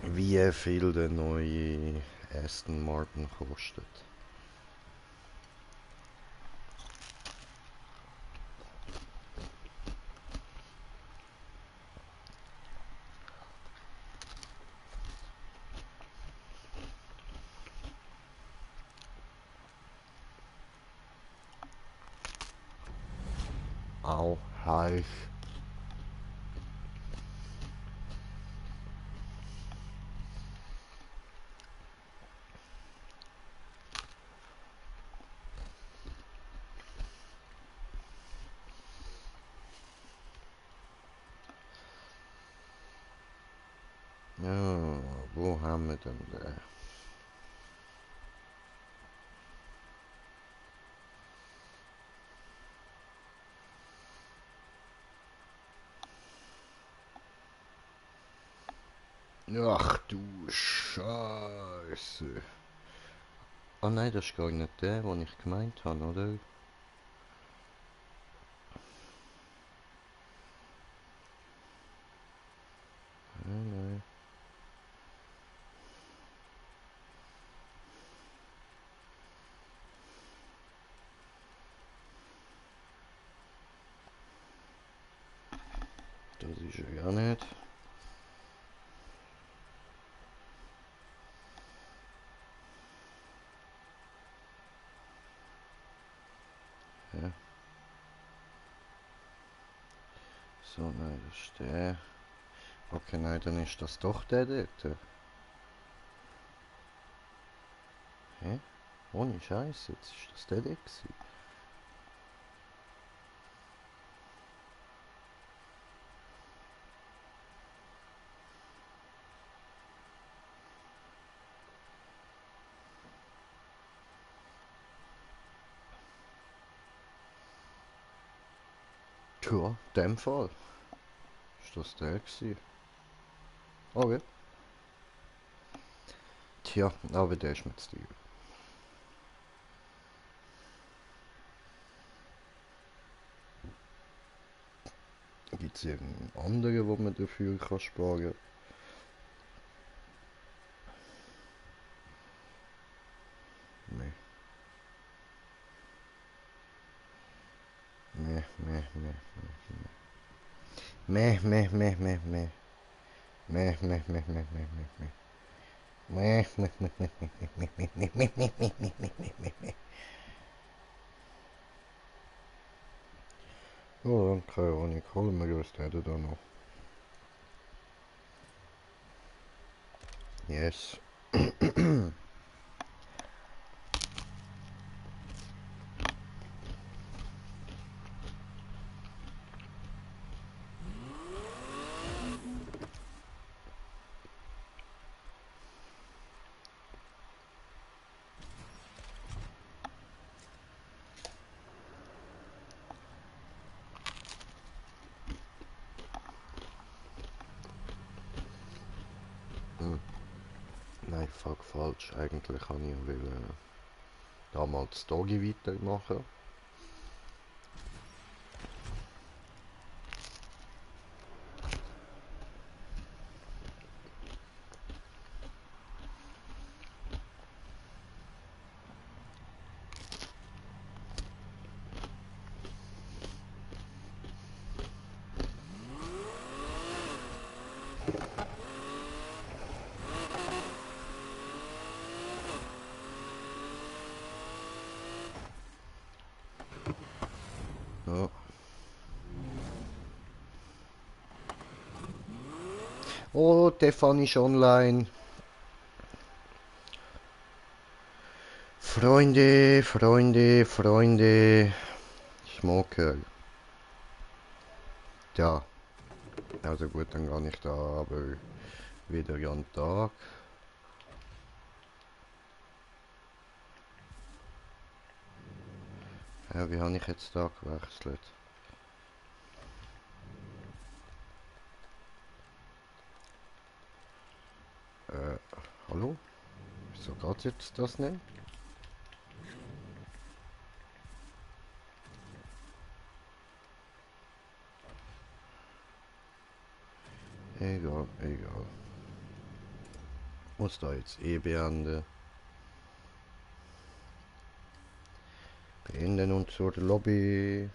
wie viel der neue Aston Martin kostet. Au, heiß. Ja, wo haben wir denn da? Ach du Scheiße. Ah nein, das ist gar nicht der, den ich gemeint habe, oder? Nein, nein. Das ist er ja nicht. Ja. So, nein, das ist der. Okay, nein, dann ist das doch der dort. Hä? Ohne Scheiß, jetzt ist das der gewesen. Tja, in dem Fall. Ist das der gewesen? Okay. Tja, aber der ist mir zu teuer. Gibt es irgendeinen anderen, wo man dafür kann sparen kann? Nee. Meh, meh, meh, meh, meh, meh, meh, meh. Meh, meh, meh, meh, meh, meh, meh. Meh, meh, meh, meh, meh, meh, meh, meh, meh, meh, meh, meh, meh, meh, meh, meh. Ja, dann keine Ahnung, holen wir uns den da noch. Yes. fuck, falsch. Eigentlich kann ich will damals Doggy weitermachen. Ja. Oh, Stefan ist online. Freunde, Freunde, Freunde. Ich mag ja. Also gut, dann gar nicht da, aber wieder an den Tag. Ja, wie habe ich jetzt da gewechselt? Hallo? Wieso geht jetzt das nicht? Egal, egal. Muss da jetzt eh beenden. Beenden und zur Lobby.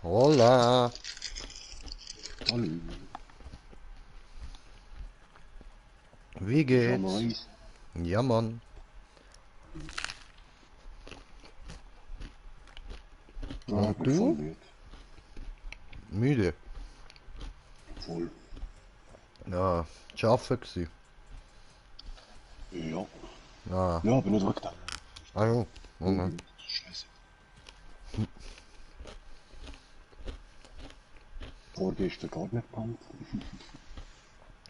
Hola. Hallo. Wie geht's? Jamais. Ja, Mann. Ja, Und bin voll du? müde. Müde. Voll. Ja, arbeiten gsi. Ja. Ah, Ja, bin nicht weg dann. also, okay. Scheiße. Vorgestern gar nicht gekannt.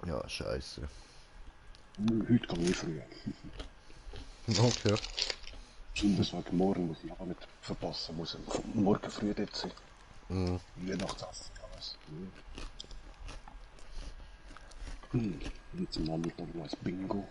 Ja, scheiße. Heute kann ich früher. Okay. Besonders wegen morgen muss ich auch nicht verpassen. Muss morgen früh dort sein. Mhm. Weihnachtsessen, alles. Jetzt am Nachmittag noch ein Bingo.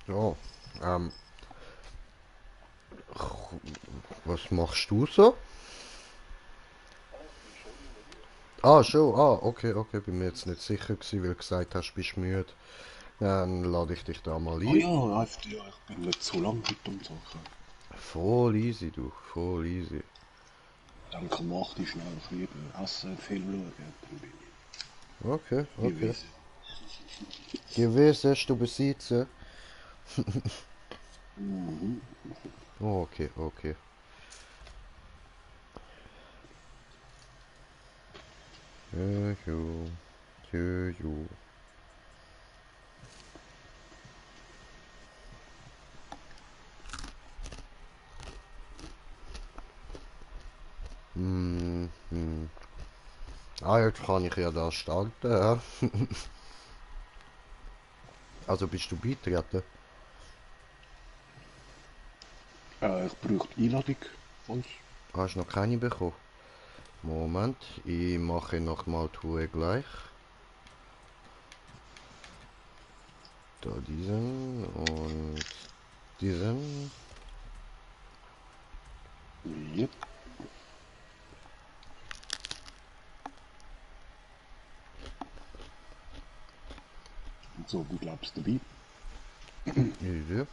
Ja, was machst du so? Ah, schon. Ah, okay, okay. Bin mir jetzt nicht sicher gewesen, weil du gesagt hast, bist müde. Dann lade ich dich da mal Ah ein. ja, einfach, ja, ich bin nicht so lange heute und Sachen. Voll easy, du. Voll easy. Dann kann man die schnell früh essen, Film schauen, dann bin Okay, ich okay. gewesen. Gewesen, du besitzen. Mhm. Okay, okay. Jojo. Jojo. Hm. Ah, jetzt kann ich ja da starten. Ja. Also bist du beitreten? Ich brauche die Einladung. Und Hast noch keine bekommen? Moment, ich mache nochmal Tour gleich. Da diesen und diesen. yep. Und so, du glaubst dabei? Ja.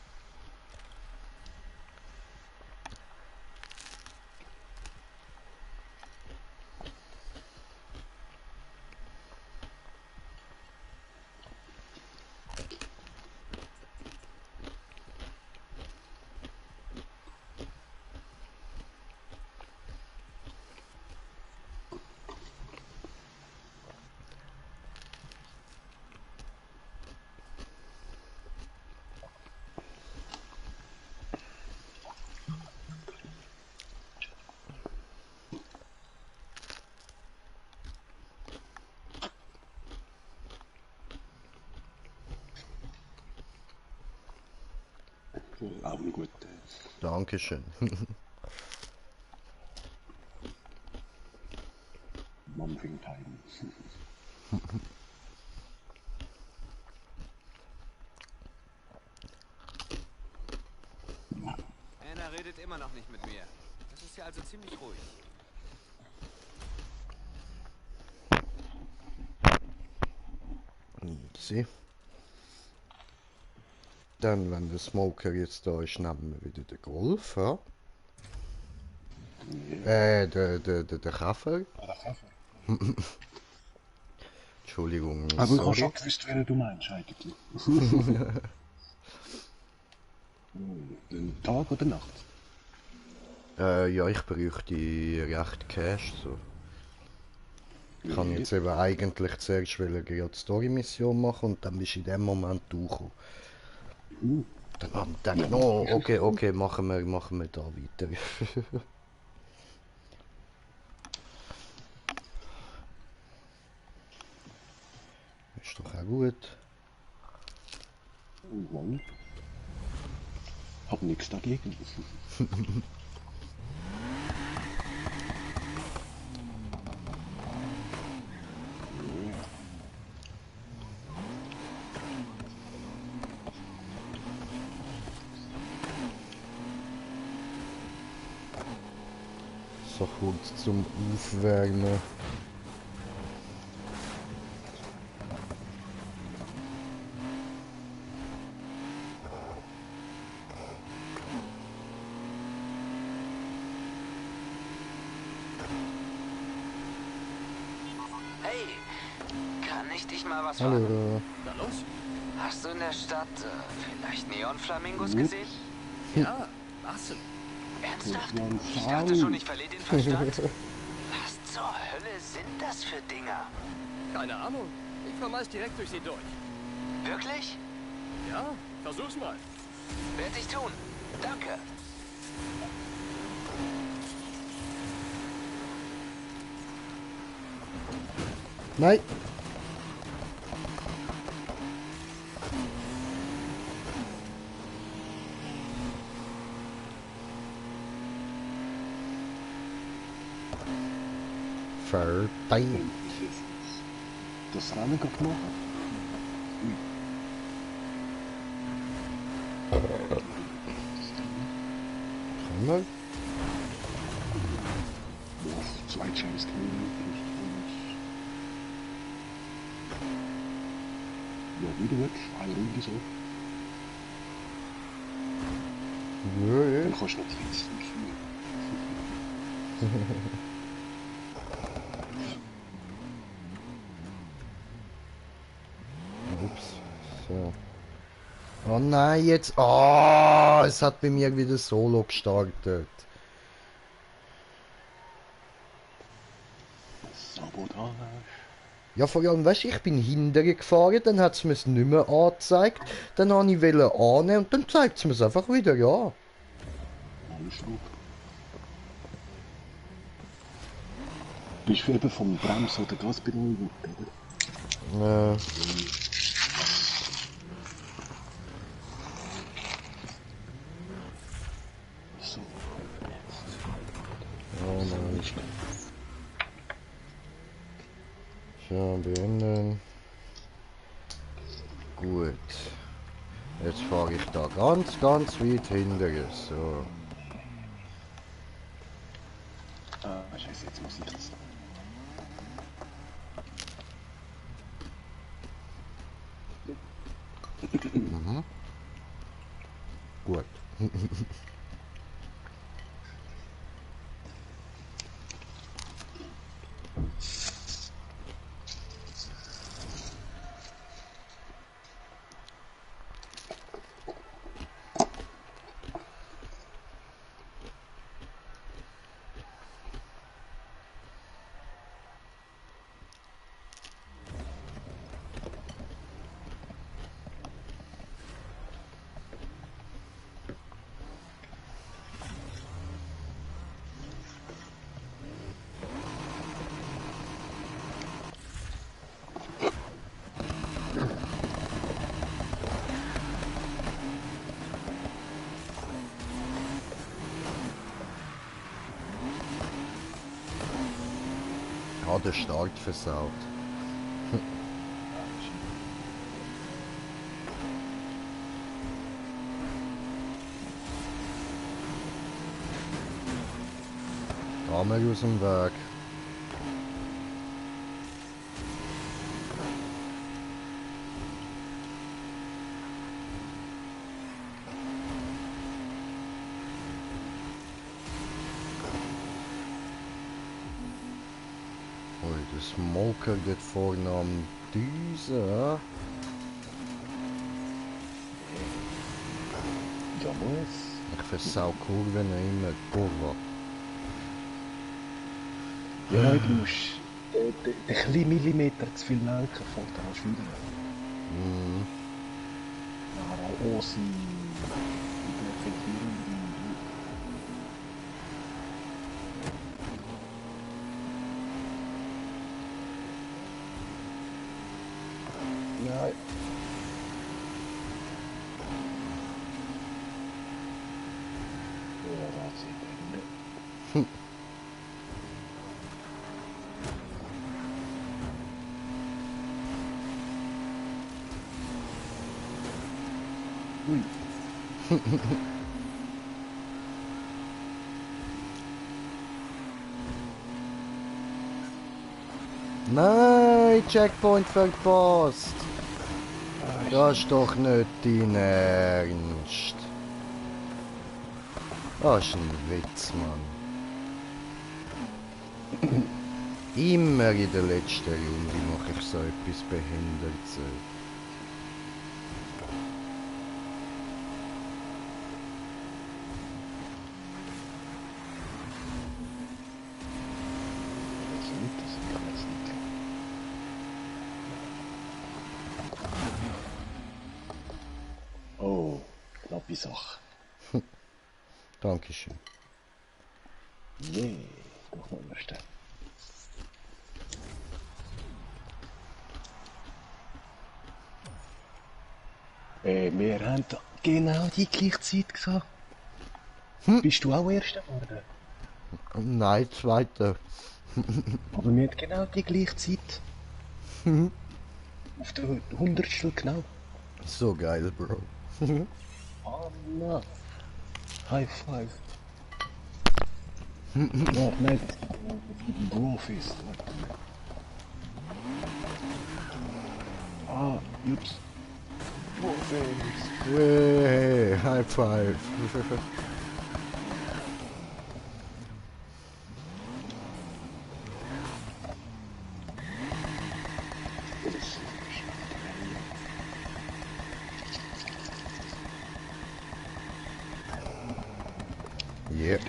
aber einen guten Dankeschön. Mumping Time. Anna redet immer noch nicht mit mir. Das ist ja also ziemlich ruhig. Easy. Dann, wenn der Smoker jetzt da ist, nehmen wir wieder den Golf, ja? Der Käfer. Ah, der Käfer. Entschuldigung, Aber ich habe sorry. schon gewusst, wen du meinst eigentlich. Den Tag oder Nacht? Ja, ich bräuchte recht Cash, so. Ich kann jetzt eben eigentlich zuerst gerade die Story-Mission machen und dann bist du in dem Moment du gekommen. Dann haben wir gedacht, no, okay, machen wir da weiter. Ist doch auch gut. Jawohl. Hab nichts dagegen. So kurz zum Aufwärmen. Hey, kann ich dich mal was fragen? Hallo. Na los? Hast du in der Stadt vielleicht Neonflamingos gesehen? Ja, was denn? Ernsthaft? Ich dachte schon, ich verliere den Verstand. Was zur Hölle sind das für Dinger? Keine Ahnung. Ich fahr meist direkt durch sie durch. Wirklich? Ja, versuch's mal. Werd ich tun. Danke. Nein. Verdammt. Das Rennen gemacht. Kann man? Zwei Chains ja, wie du willst, eine Runde so. Nö. Dann kannst du noch 20 spielen. Ups. So. Oh nein, jetzt. Oh, es hat bei mir wieder Solo gestartet. Sabotage. Ja, vor allem, weißt du, ich bin hinterher gefahren, dann hat es mir es nicht mehr angezeigt, dann habe ich annehmen und dann zeigt es mir es einfach wieder, ja. Alles gut. Bist du eben vom Brems- oder Gaspedal weg, oder? So. Oh nein. So, beenden. Gut. Jetzt fahre ich da ganz weit hinterher, so. Ah, scheiße, jetzt muss ich das. Mhm. Gut. Hat den Start versaut. Dame aus dem Weg. Ui, der Smoker geht vorne am Düse. Ja, muss. Ich versau Kurven immer Kurve. Ja, du musst den kleinen Millimeter zu viel lenken, fängt an zu schwierig. Mhm. Ja, Osi. Nein. Ja, das sieht man. Ui. Nein, Checkpoint verpasst. Das ist doch nicht dein Ernst. Das ist ein Witz, Mann. Immer in der letzten Runde mache ich so etwas Behindertes. Oh, knappe Sache. Dankeschön. Yeah, noch mal erste. Wir haben genau die gleiche Zeit gesagt. Bist du auch Erster geworden? Nein, Zweiter. Aber wir haben genau die gleiche Zeit. Auf der Hundertstel genau. So geil, Bro. Oh no. High five. Oh, nein. Brofist. Ah, ups. Brofist. Hey, High Five. Yeah.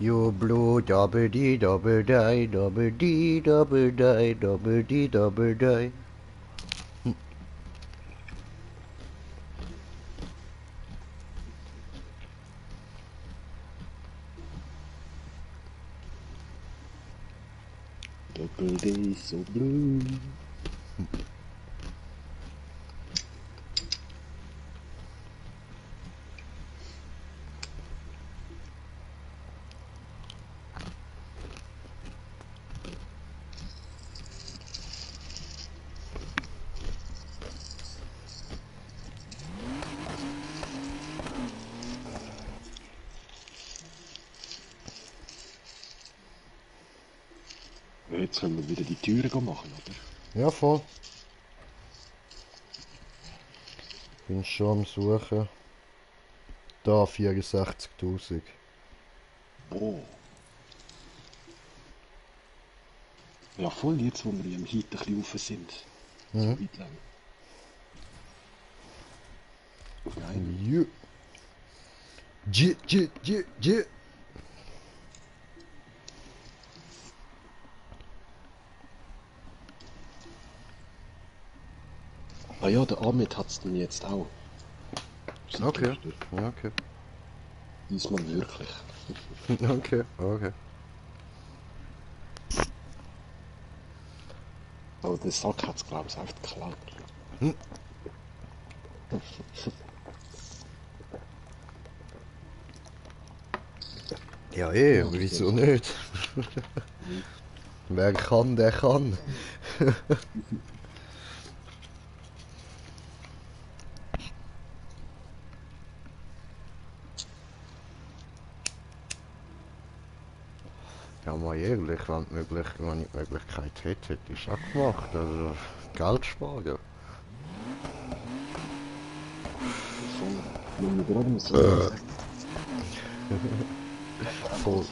You blue double D double die double D double die double D double die. Double D so blue. Jetzt sollen wir wieder die Türen machen, oder? Ja, voll. Bin schon am Suchen. Da 64.000. Oh. Ja, voll jetzt, wo wir im Heat ein bisschen rauf sind. So weit lang. Nein. J. Ah ja, der Ahmed hat es dann jetzt auch. Okay. Okay. Diesmal wirklich. Okay. Okay. Aber der Sack hat es, glaube ich, einfach geklaut. Ja, wieso nicht? Wer kann, der kann. Ja, mal ehrlich, wenn ich die Möglichkeit hätte, hätte ich es auch gemacht. Also, Geld sparen. Voll. Wenn wir gerade so sagen. Voll.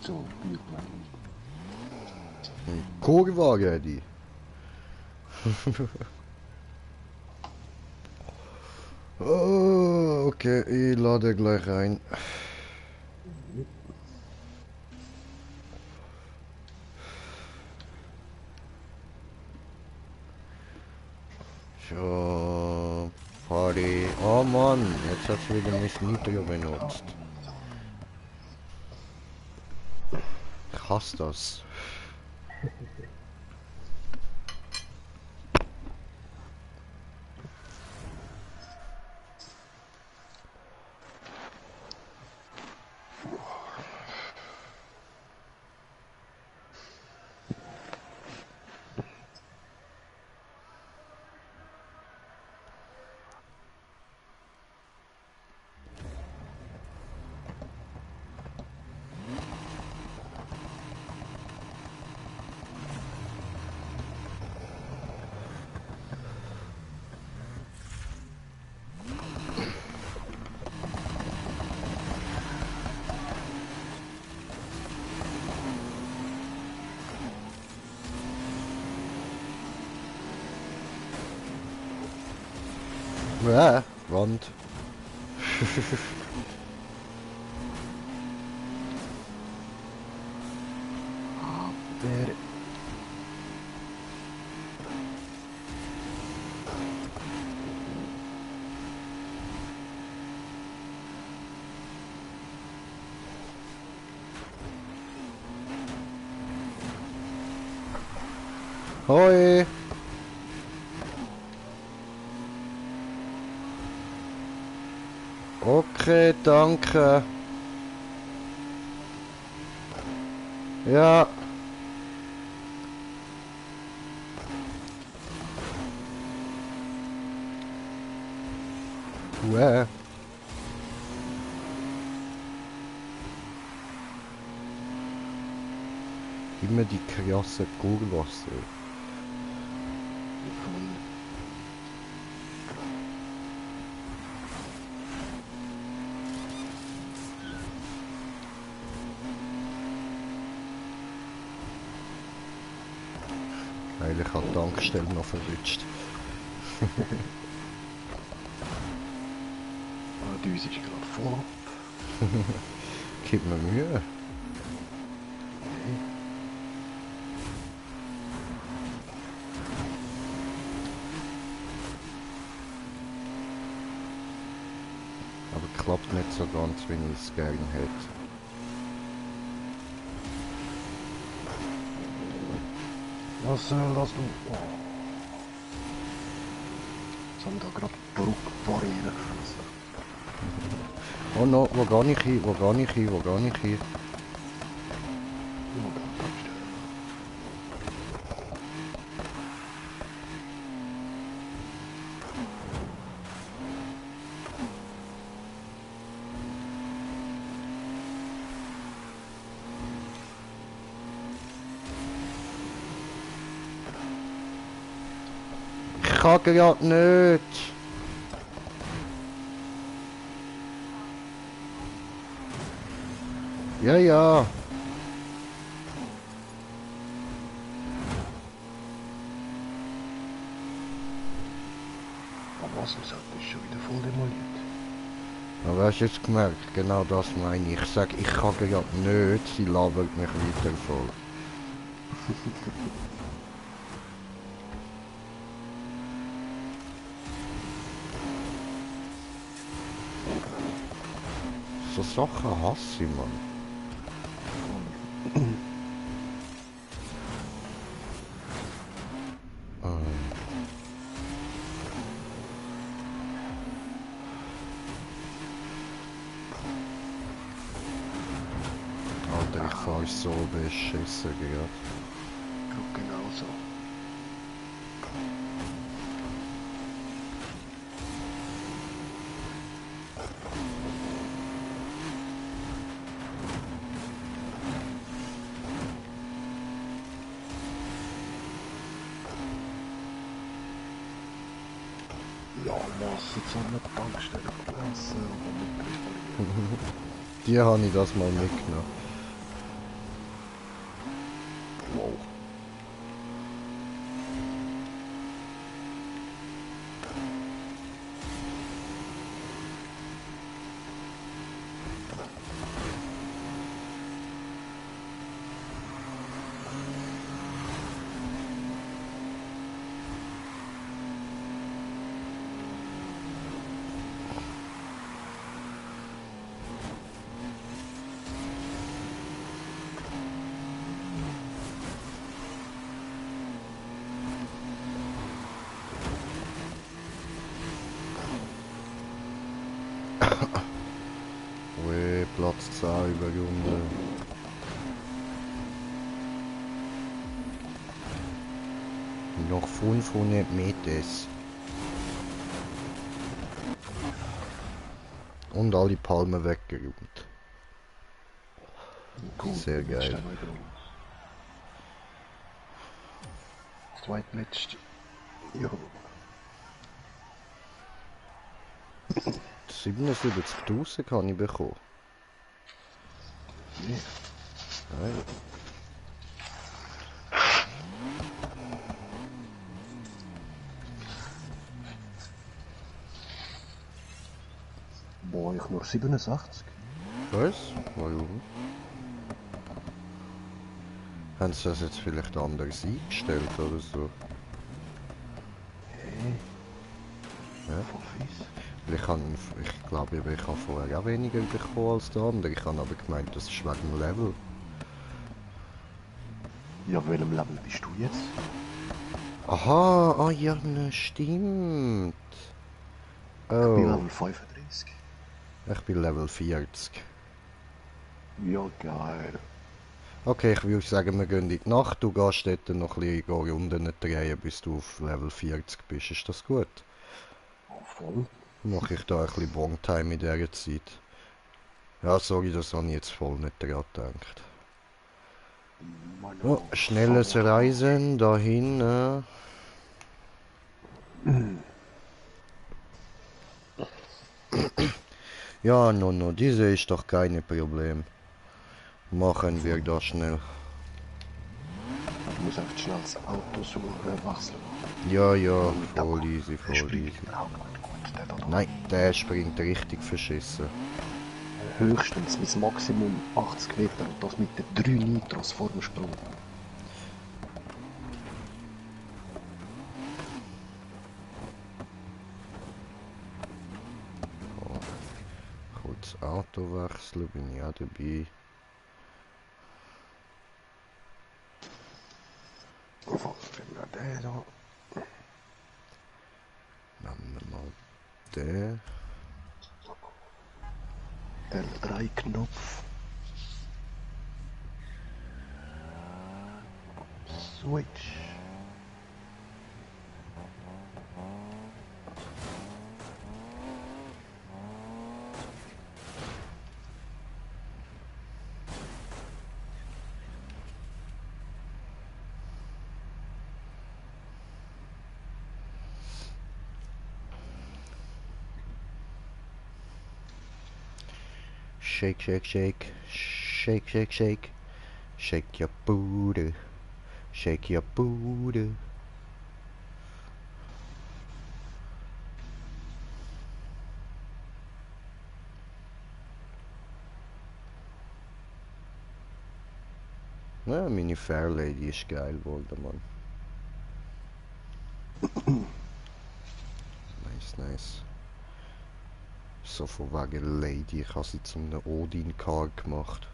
So, Bierplan. Kurva, Gedi. Oh, okay, ich lade gleich ein. So, Party. Oh Mann, jetzt hat es wieder Miss Nitro benutzt. Ich hasse das. Ja, Wand. Der. Hoi. Okay, danke. Ja. Uäh. Immer die krasse Kurvas. Eigentlich hat die Tankstelle noch verrutscht. Die ist gerade voll ab. Gib mir Mühe. Aber klappt nicht so ganz, wie ich es gerne hätte. Was soll das du? Oh. Jetzt haben wir da gerade Bruckbarriere gefressen. Oh no, wo gar nicht hin, wo gar nicht hin, wo gar nicht hin. Ja, da Tankstelle. Ich kann gerade nicht. Ja, ja. Aber was ist schon wieder voll demoliert? Aber hast du jetzt gemerkt, genau das meine ich. Ich sag, ich kann gerade nicht, sie labert mich weiter voll. So Sachen hasse ich, Mann. Alter, ich fahr so beschissen gerade. Genau so. Ja, lass jetzt an der Tankstelle lassen und mit reparieren. Die habe ich das mal mitgenommen. Wow. Ui, Platz 10 über Runde. Noch 500 Meter. Und alle Palmen weggeräumt. Cool. Sehr geil. Zweitletzte. Ja. 77.000 kann ich bekommen. Nee. Nein. Boah, ich nur 87. Was? Warum? Haben sie das jetzt vielleicht anders eingestellt oder so? Hey. Ja? Voll fies. Ich glaube, ich habe vorher auch weniger bekommen als der andere. Ich habe aber gemeint, das ist wegen dem Level. Ja, auf welchem Level bist du jetzt? Aha, ah ja, ne, stimmt. Ich bin Oh, Level 35. ich bin Level 40. Ja, geil. Okay, ich würde sagen, wir gehen in die Nacht. Du gehst dort noch ein bisschen Runden drehen, bis du auf Level 40 bist. Ist das gut? Oh, voll. Mache ich da ein bisschen Bongtime in dieser Zeit. Ja, sorry, das habe ich jetzt voll nicht dran gedacht. Ja, schnelles Reisen dahin. Ja, no, diese ist doch kein Problem. Machen wir das schnell. Ich muss einfach schnell das Auto wechseln. Ja, voll easy, voll Springt easy. überhaupt nicht gut, der da dran. Nein, der springt richtig verschissen. Höchstens mein Maximum 80 Meter und das mit den 3 Nitros vor dem Sprung. Kurz Auto wechseln, bin ich auch dabei. Was der da? Nehmen wir mal den. L3-Knopf. Switch. Shake, shake, shake. Shake, shake, shake. Shake your booty. Shake your booty. Ja, meine Fairlady ist geil geworden, Mann. Nice. So von wegen Lady, ich habe sie zum Odin-Car gemacht.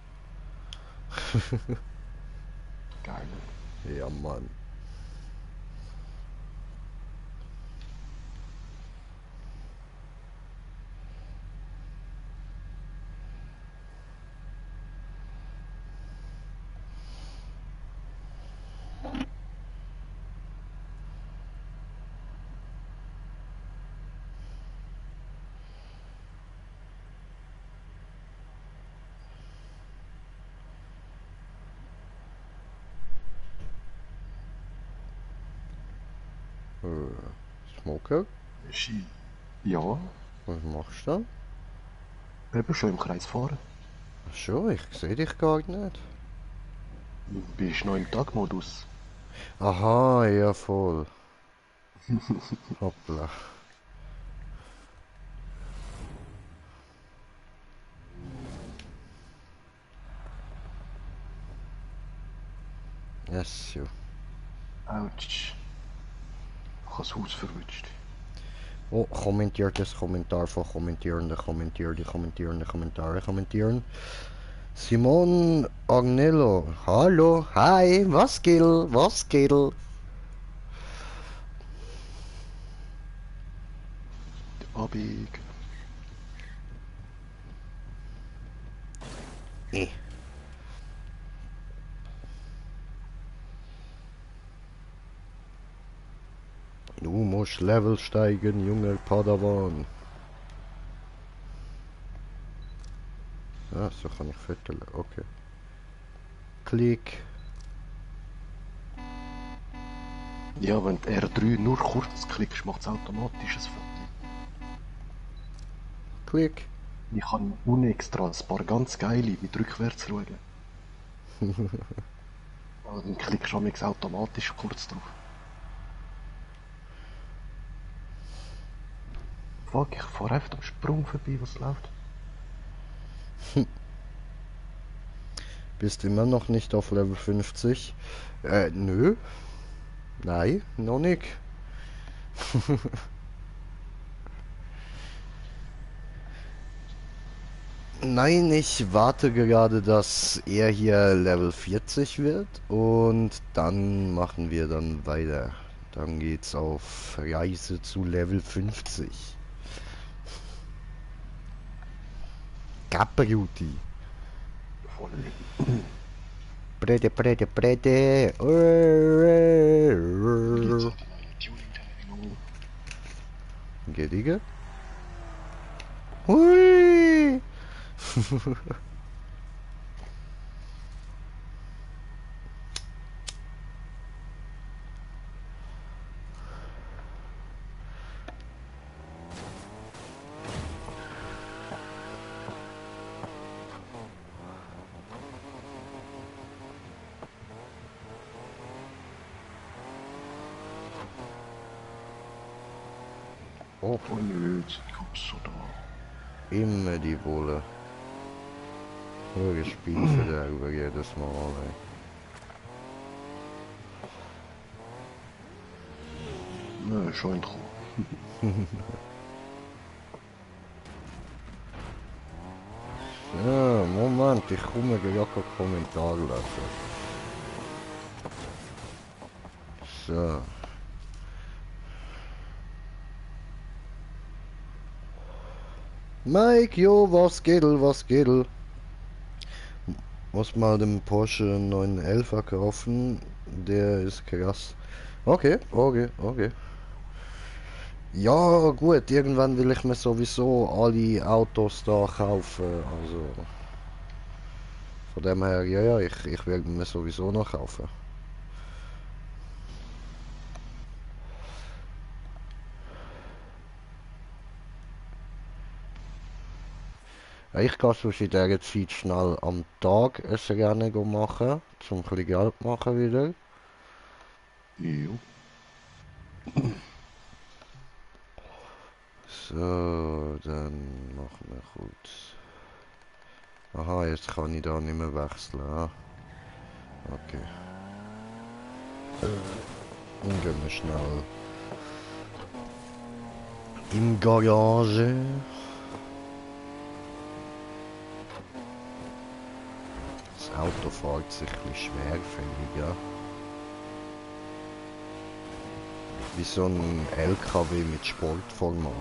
Geil. Ja, Mann. Smoker? Ski. Ja, Was machst du da? eben schon im Kreis fahren. Ach schon, ich sehe dich gar nicht. Du bist noch im Tagmodus. Aha, ja voll. Hoppla. Yes, ja. Autsch. Ich habe das Haus verwünscht. Oh, kommentiert das Kommentar von Kommentierende, kommentieren, Kommentare kommentieren. Simon Agnello, hallo, hi, was geht, was geht? Abig. Du musst Level steigen, junger Padawan. Ja, so kann ich fütteln, okay. Klick. Ja, wenn du R3 nur kurz klickst, macht es automatisch ein Foto. Klick. Ich habe unextra ein paar ganz geile mit rückwärts schauen. Aber dann klickst du amigs automatisch kurz drauf. Fuck, ich fahre einfach am Sprung vorbei, was läuft. Bist immer noch nicht auf Level 50? Nö. Nein, noch nicht. Nein, ich warte gerade, dass er hier Level 40 wird und dann machen wir dann weiter. Dann geht's auf Reise zu Level 50. Capruti. Voll. Prete, prete, prete. Jetzt hat die neue Tuning-Teilung. Gedige. Hui. Oh, Oh nö, jetzt kommst du da. immer die Wohle. Nur gespielt für darüber jedes Mal, ey. Nö, schon Intro. Ja, Moment, ich komme gerade keinen Kommentar lesen. So. Mike, jo, was geht, was geht? Muss mal den Porsche 911 kaufen, der ist krass. Okay, okay, okay. Ja, gut, irgendwann will ich mir sowieso alle Autos da kaufen, also... Von dem her, ja, ja, ich werde mir sowieso noch kaufen. Ja, ich kann sonst in dieser Zeit schnell am Tag ein Rennen machen, zum ein bisschen Geld machen wieder. Jo. So, dann machen wir kurz. Aha, jetzt kann ich da nicht mehr wechseln. Ah. Okay. Dann gehen wir schnell im Garage. Das Auto fährt sich ein bisschen schwerfällig, ja. Wie so ein LKW mit Sportformat.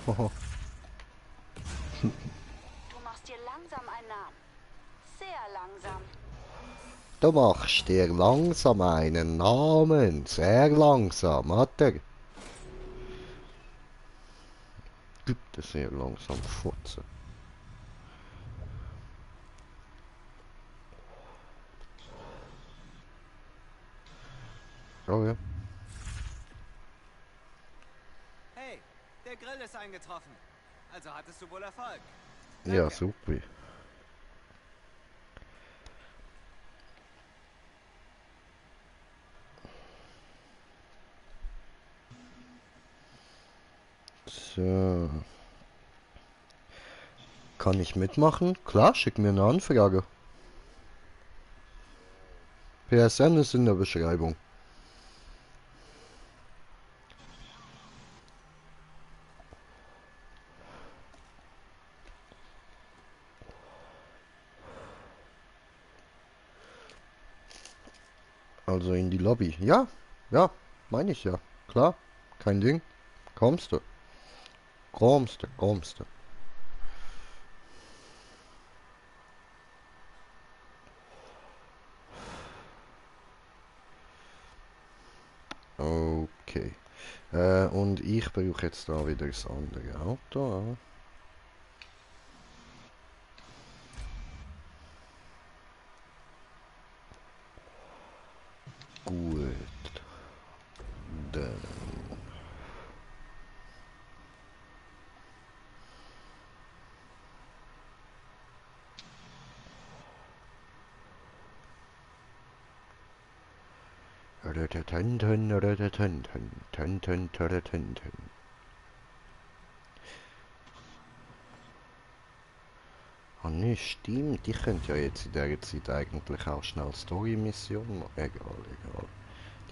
Haha. Du machst dir langsam einen Namen. Sehr langsam. Du machst dir langsam einen Namen. Sehr langsam, hat er. Bitte sehr langsam futzen. Oh ja. Hey, der Grill ist eingetroffen. Also hattest du wohl Erfolg. Ja, super. So. Kann ich mitmachen? Klar, schick mir eine Anfrage. PSN ist in der Beschreibung. Also in die Lobby. Ja, ja, meine ich ja. Klar, kein Ding. Kommst du. Kommst du, kommst du. Okay. Und ich brauche jetzt da wieder das andere Auto. Ja. Gut. Dann. Ah ne, stimmt. Ich könnte ja jetzt in dieser Zeit eigentlich auch schnell Story-Mission machen. Egal, egal.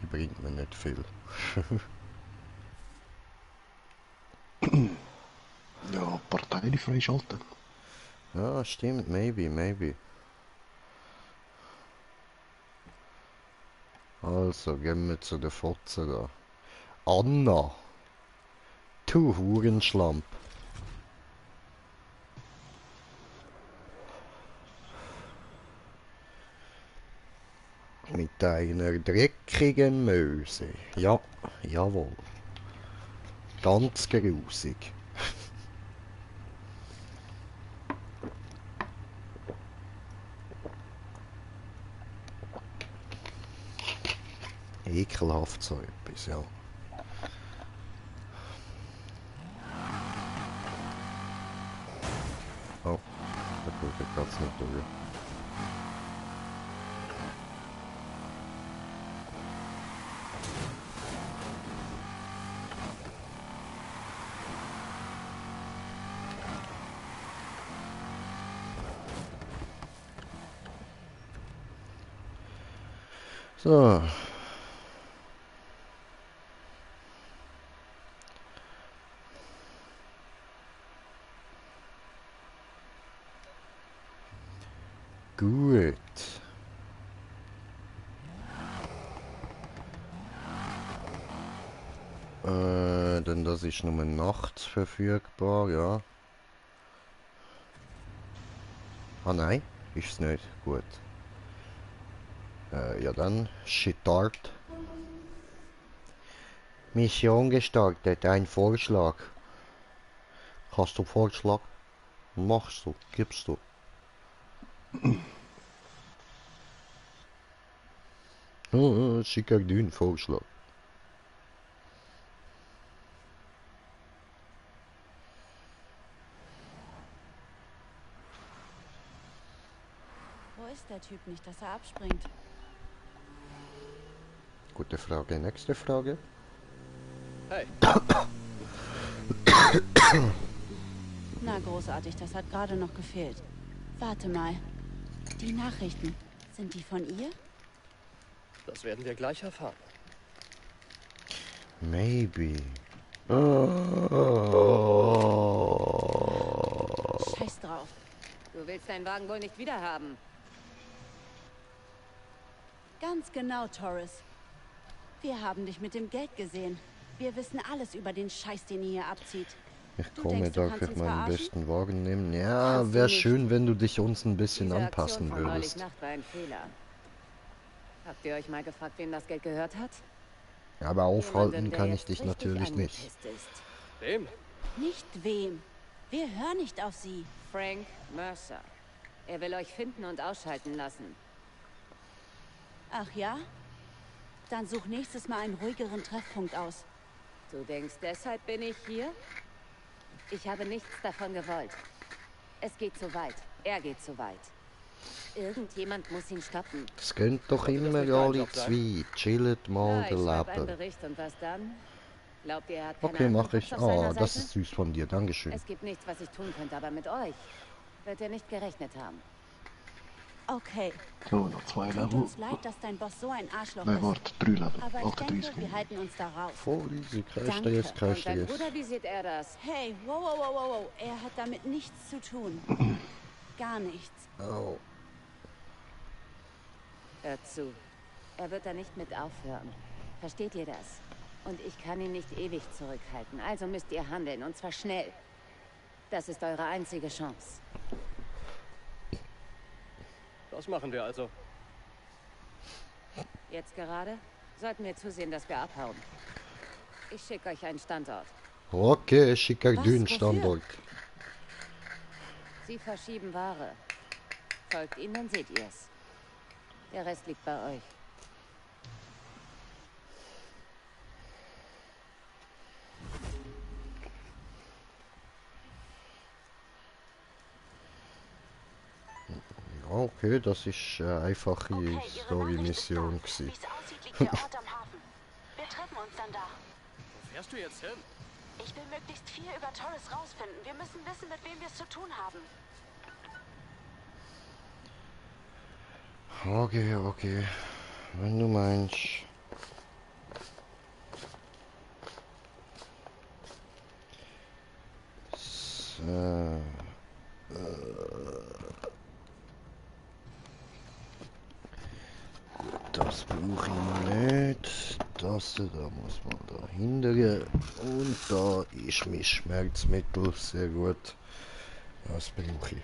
Die bringt mir nicht viel. Ja, Partei freischalten. Ja, stimmt. Maybe, maybe. Also, gehen wir zu der Fotze da. Anna! Du Hurenschlamp! Mit einer dreckigen Möse. Ja, jawohl. Ganz grusig. Ekelhaft so etwas, ja. Oh, da kommt ich ganz nicht durch. So. Gut. Denn das ist nur nachts verfügbar, ja. Ah nein, ist es nicht. Gut. Ja dann, Start. Mission gestartet, ein Vorschlag. Hast du Vorschlag? Machst du, gibst du. Schick dir einen Vorschlag. Wo ist der Typ nicht, dass er abspringt? Gute Frage, nächste Frage. Hey, Na, großartig, das hat gerade noch gefehlt. Warte mal. Die Nachrichten, sind die von ihr? das werden wir gleich erfahren. Maybe. Scheiß drauf. Du willst deinen Wagen wohl nicht wiederhaben. Ganz genau, Torres. Wir haben dich mit dem Geld gesehen. Wir wissen alles über den Scheiß, den ihr hier abzieht. Ich Du komme, denkst, du darf kannst ich uns meinen verarschen? besten Wagen nehmen? Ja, Kannst du wäre nicht. schön, wenn du dich uns ein bisschen Diese anpassen Aktion von neulich würdest. Nacht war ein Fehler. Habt ihr euch mal gefragt, wem das Geld gehört hat? Aber aufhalten Jemandem, der kann ich jetzt dich richtig natürlich nicht. angepisst ist. Wem? Nicht wem. Wir hören nicht auf sie. Frank Mercer. Er will euch finden und ausschalten lassen. Ach ja? Dann such nächstes Mal einen ruhigeren Treffpunkt aus. Du denkst, deshalb bin ich hier? Ich habe nichts davon gewollt. Es geht zu weit. Er geht zu weit. Irgendjemand muss ihn stoppen. Es gehen doch Könnte das immer nicht dein alle Job sein? zwei. Chillet mal Ja, den ich schreibe einen Leben. Bericht und was dann? Glaubt ihr, er hat keine Okay, anderen mache ich. Cops auf seiner Oh, das Seite? ist süß von dir. Dankeschön. Es gibt nichts, was ich tun könnte, aber mit euch wird er nicht gerechnet haben. Okay. So, noch 2 Tut Level. uns leid, dass dein Boss so ein Arschloch Nein, ist. warte, 3 Level. Aber ich 38 denke, wir halten uns da raus. Voll easy. Kreischt Danke. er jetzt, Und kreischt er dein jetzt. Bruder, wie sieht er das? Hey, wow. Er hat damit nichts zu tun. Gar nichts. Oh. Hört zu. Er wird da nicht mit aufhören. Versteht ihr das? Und ich kann ihn nicht ewig zurückhalten. Also müsst ihr handeln, und zwar schnell. Das ist eure einzige Chance. Das machen wir also. Jetzt gerade sollten wir zusehen, dass wir abhauen. Ich schicke euch einen Standort. Okay, schicker Was? Dünenstandort. Sie verschieben Ware. Folgt ihnen, dann seht ihr es. Der Rest liegt bei euch. Okay, das ist eine einfache Okay, Ihre Nachricht ist Story-Mission da. gewesen. Wie es aussieht, liegt der Ort am Hafen. Wir treffen uns dann da. Wo fährst du jetzt hin? Ich will möglichst viel über Torres rausfinden. Wir müssen wissen, mit wem wir es zu tun haben. Okay. Wenn du meinst. So. Das brauche ich nicht. Das da muss man da hindern. Und da ist mein Schmerzmittel. Sehr gut. Das brauche ich.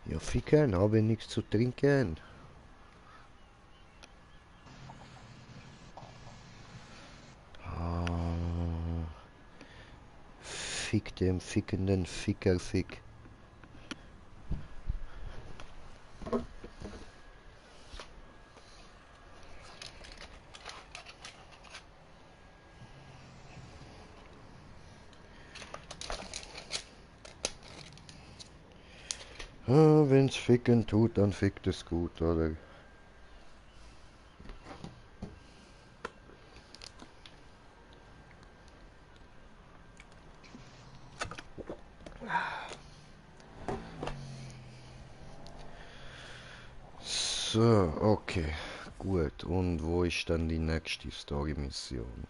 Ja, ficken, habe nichts zu trinken. Fick dem fickenden Fickerfick. Wenn's ficken tut, dann fickt es gut, oder? So, okay, gut. Und wo ist dann die nächste Story-Mission?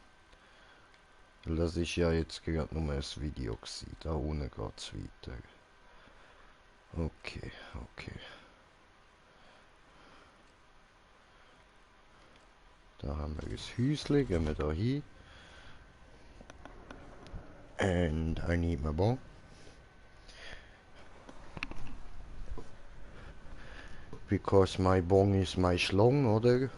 Das ist ja jetzt gerade nur ein Video gewesen. Da unten geht's weiter. Okay. Da haben wir das Häuschen, gehen wir da hin. And I need my bong. Because my bong is my schlong, oder?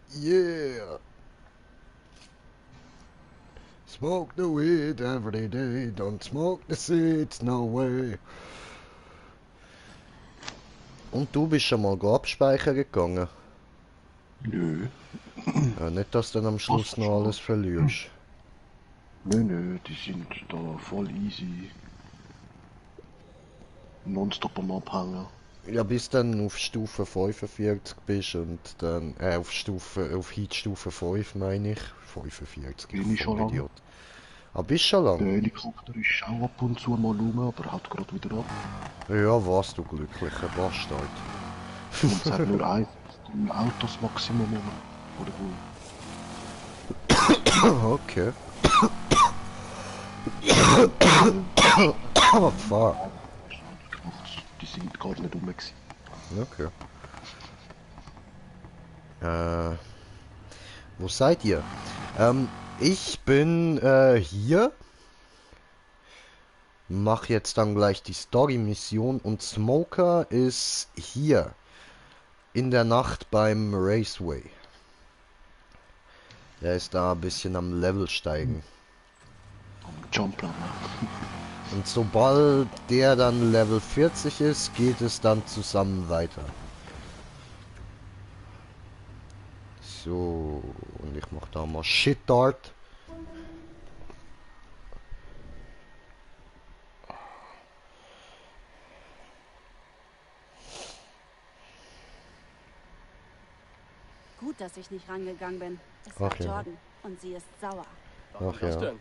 Yeah! Smoke the weed every day, don't smoke the seeds, no way. Und du bist schon mal abspeichern gegangen? Nö. Ja, nicht, dass du dann am Schluss noch alles verlierst. Nö, die sind da voll easy. Nonstop am Abhängen. Ja, bis dann auf Stufe 45 bist und dann, auf Heatstufe 5 meine ich. 45, Bin ich schon lange. Idiot. Ah, bist schon Der lang? Helikopter ist auch ab und zu mal rum, aber haut gerade wieder ab. Ja, warst du glücklicher Bastard. Und es hat nur ein Autos Maximum rum. Oder wo? Okay. Oh, fuck. Die sind gar nicht rum gewesen. Okay. Wo seid ihr? Ich bin hier. Mach jetzt dann gleich die Story-Mission und Smoker ist hier. In der Nacht beim Raceway. Der ist da ein bisschen am Level steigen. Jumpland. Und sobald der dann Level 40 ist, geht es dann zusammen weiter. So, und ich mach da mal Shit Dart. Gut, dass ich nicht rangegangen bin. Es war Ach ja. Jordan und sie ist sauer. Warum Ach das ja. denn?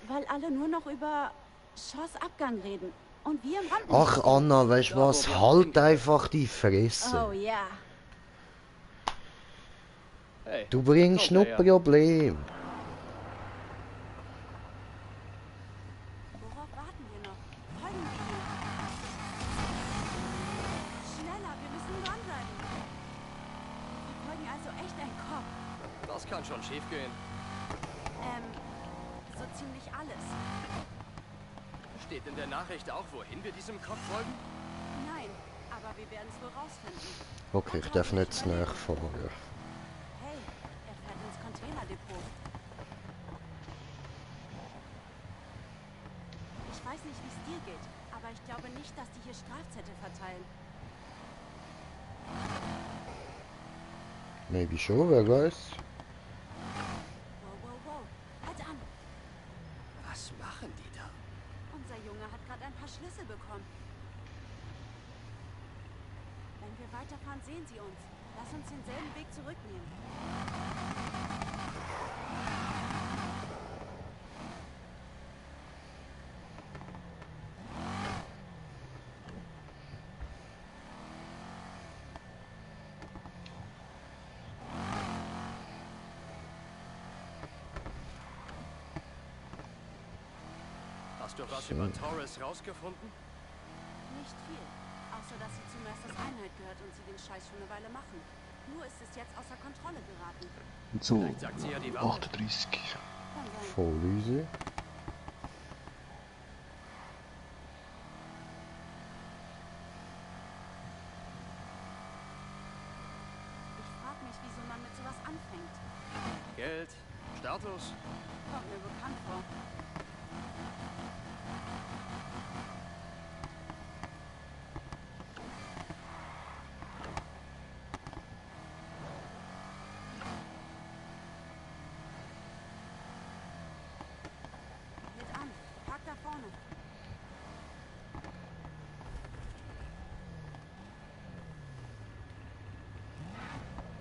Weil alle nur noch über Shaws Abgang reden. Und wir im Rampenlicht Ach stehen. Anna, weißt du was? Halt einfach die Fresse. Oh ja. Hey, Du bringst komm nur her. Problem. Worauf warten wir noch? Folgen wir ihm. Schneller, wir müssen dranbleiben. Wir folgen also echt ein Kopf. Das kann schon schief gehen. So ziemlich alles. Steht in der Nachricht auch, wohin wir diesem Kopf folgen? Nein, aber wir werden es wohl rausfinden. Okay, ich darf nicht nachfahren. Hey, er fährt ins Containerdepot. Ich weiß nicht, wie es dir geht, aber ich glaube nicht, dass die hier Strafzettel verteilen. Maybe schon, wer weiß. Wow, wow, wow. Halt an! Was machen die da? Unser Junge hat gerade ein paar Schlüssel bekommen. Wenn wir weiterfahren, sehen sie uns. Lass uns denselben Weg zurücknehmen. Hast du was über Torres rausgefunden? Nicht viel. Außer, dass sie zum Masters Einheit gehört und sie den Scheiß schon eine Weile machen. Nur ist es jetzt außer Kontrolle geraten. Und so, Vielleicht sagt sie ja die Wahrheit. 38. Kann sein. Voll easy. Ich frag mich, wieso man mit sowas anfängt. Geld, Status. Kommt mir bekannt vor. Hält an. Park da vorne.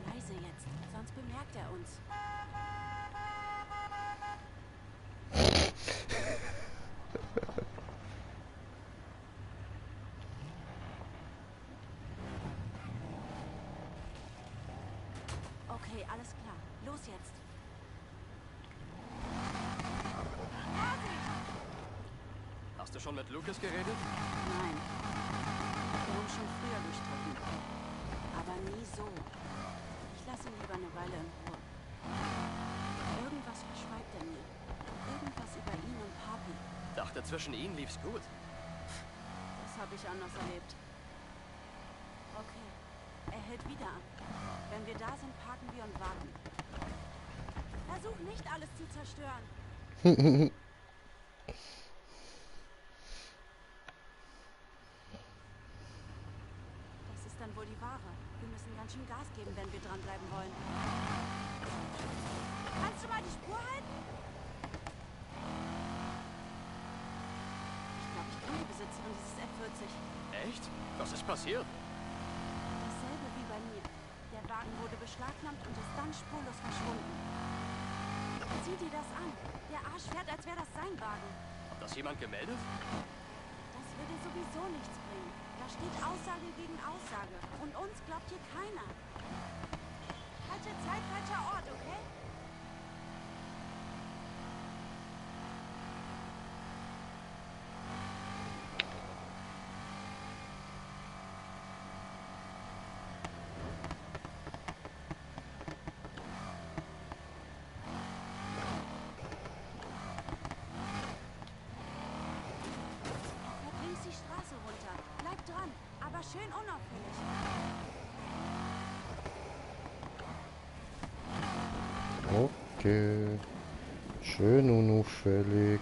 Leise jetzt, sonst bemerkt er uns. Okay, alles klar. Los jetzt. Hast du schon mit Lucas geredet? Nein. Wir haben schon früher gestritten. Aber nie so. Ich lasse ihn lieber eine Weile in Ruhe. Irgendwas verschweigt er mir. Irgendwas über ihn und Papi. Dachte, zwischen ihnen lief's gut. Das habe ich anders erlebt. Okay. Er hält wieder an. Wenn wir da sind, parken wir und warten. Versuch nicht, alles zu zerstören. Das ist dann wohl die Ware. Wir müssen ganz schön Gas geben, wenn wir dranbleiben wollen. Kannst du mal die Spur halten? Ich glaube, ich kenne die Besitzerin dieses F40. Echt? Was ist passiert? verdammt und ist dann spurlos verschwunden. Sieh dir das an. Der Arsch fährt, als wäre das sein Wagen. Hat das jemand gemeldet? Das würde sowieso nichts bringen. Da steht Aussage gegen Aussage. Und uns glaubt hier keiner. Falsche Zeit, falscher Ort, okay? Fährt links die Straße runter. Bleib dran, aber schön unauffällig. Okay. Schön unauffällig.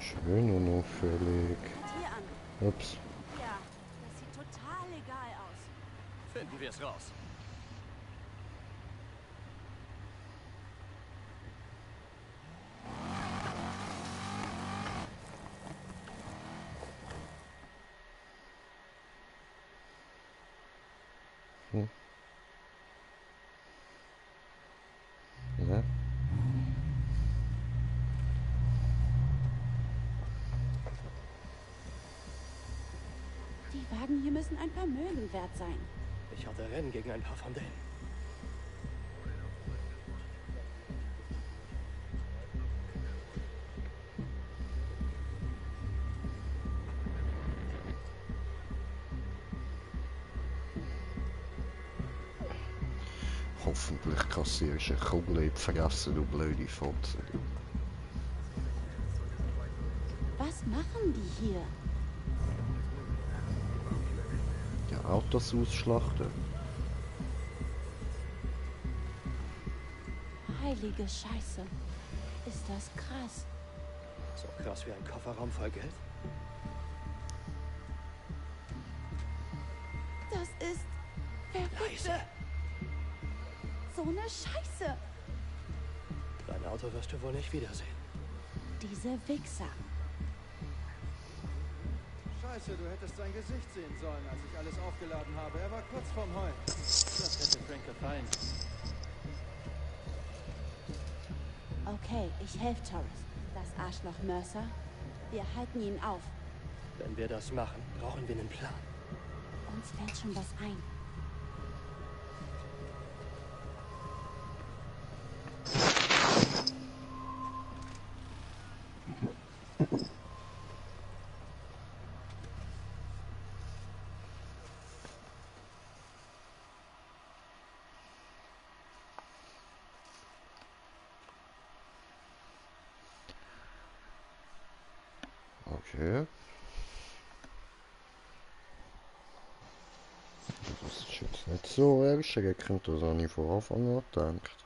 Schön unauffällig. Fährt hier an. Ups. Ja, das sieht total egal aus. Finden wir es raus. Ja. Die Wagen hier müssen ein Vermögen wert sein. Ich hatte Rennen gegen ein paar von denen. Hoffentlich kassierst du eine Kugel in die Fresse, du blöde Fotze. Was machen die hier? Ja, Autos ausschlachten. Heilige Scheiße. Ist das krass. So krass wie ein Kofferraum voll Geld. Das ist Leise. so eine Scheiße. Dein Auto wirst du wohl nicht wiedersehen. Diese Wichser. Scheiße, du hättest sein Gesicht sehen sollen, als ich alles aufgeladen habe. Er war kurz vorm Heulen. Das hätte Frank gefallen. Okay, ich helfe Torres. Das Arschloch Mercer. Wir halten ihn auf. Wenn wir das machen, brauchen wir einen Plan. Uns fällt schon was ein. Okay. Das ist jetzt nicht so erschreckend, das habe ich von Anfang an gedacht.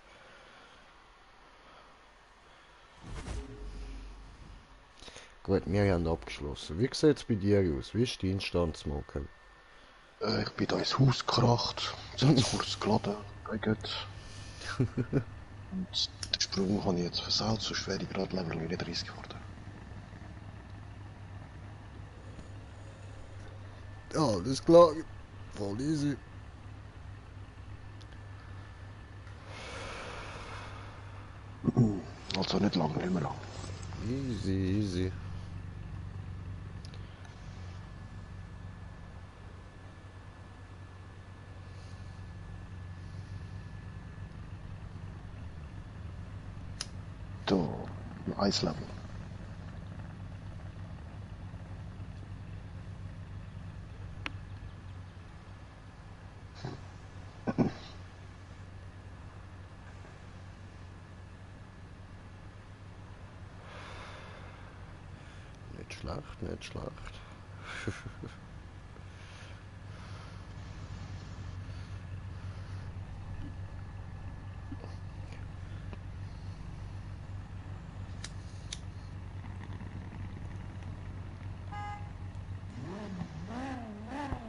Gut, wir haben abgeschlossen. Wie sieht es bei dir aus? Wie ist dein Stand, Smoker? Ich bin da ins Haus gekracht, jetzt kurz geladen, gut. Und den Sprung habe ich jetzt versaut, sonst wäre ich gerade Level 39 geworden. Ja, alles klar. Voll easy. Also nicht lang, nicht mehr lang. Easy, easy. Da, ein Eislevel. Nicht schlecht, nicht schlecht.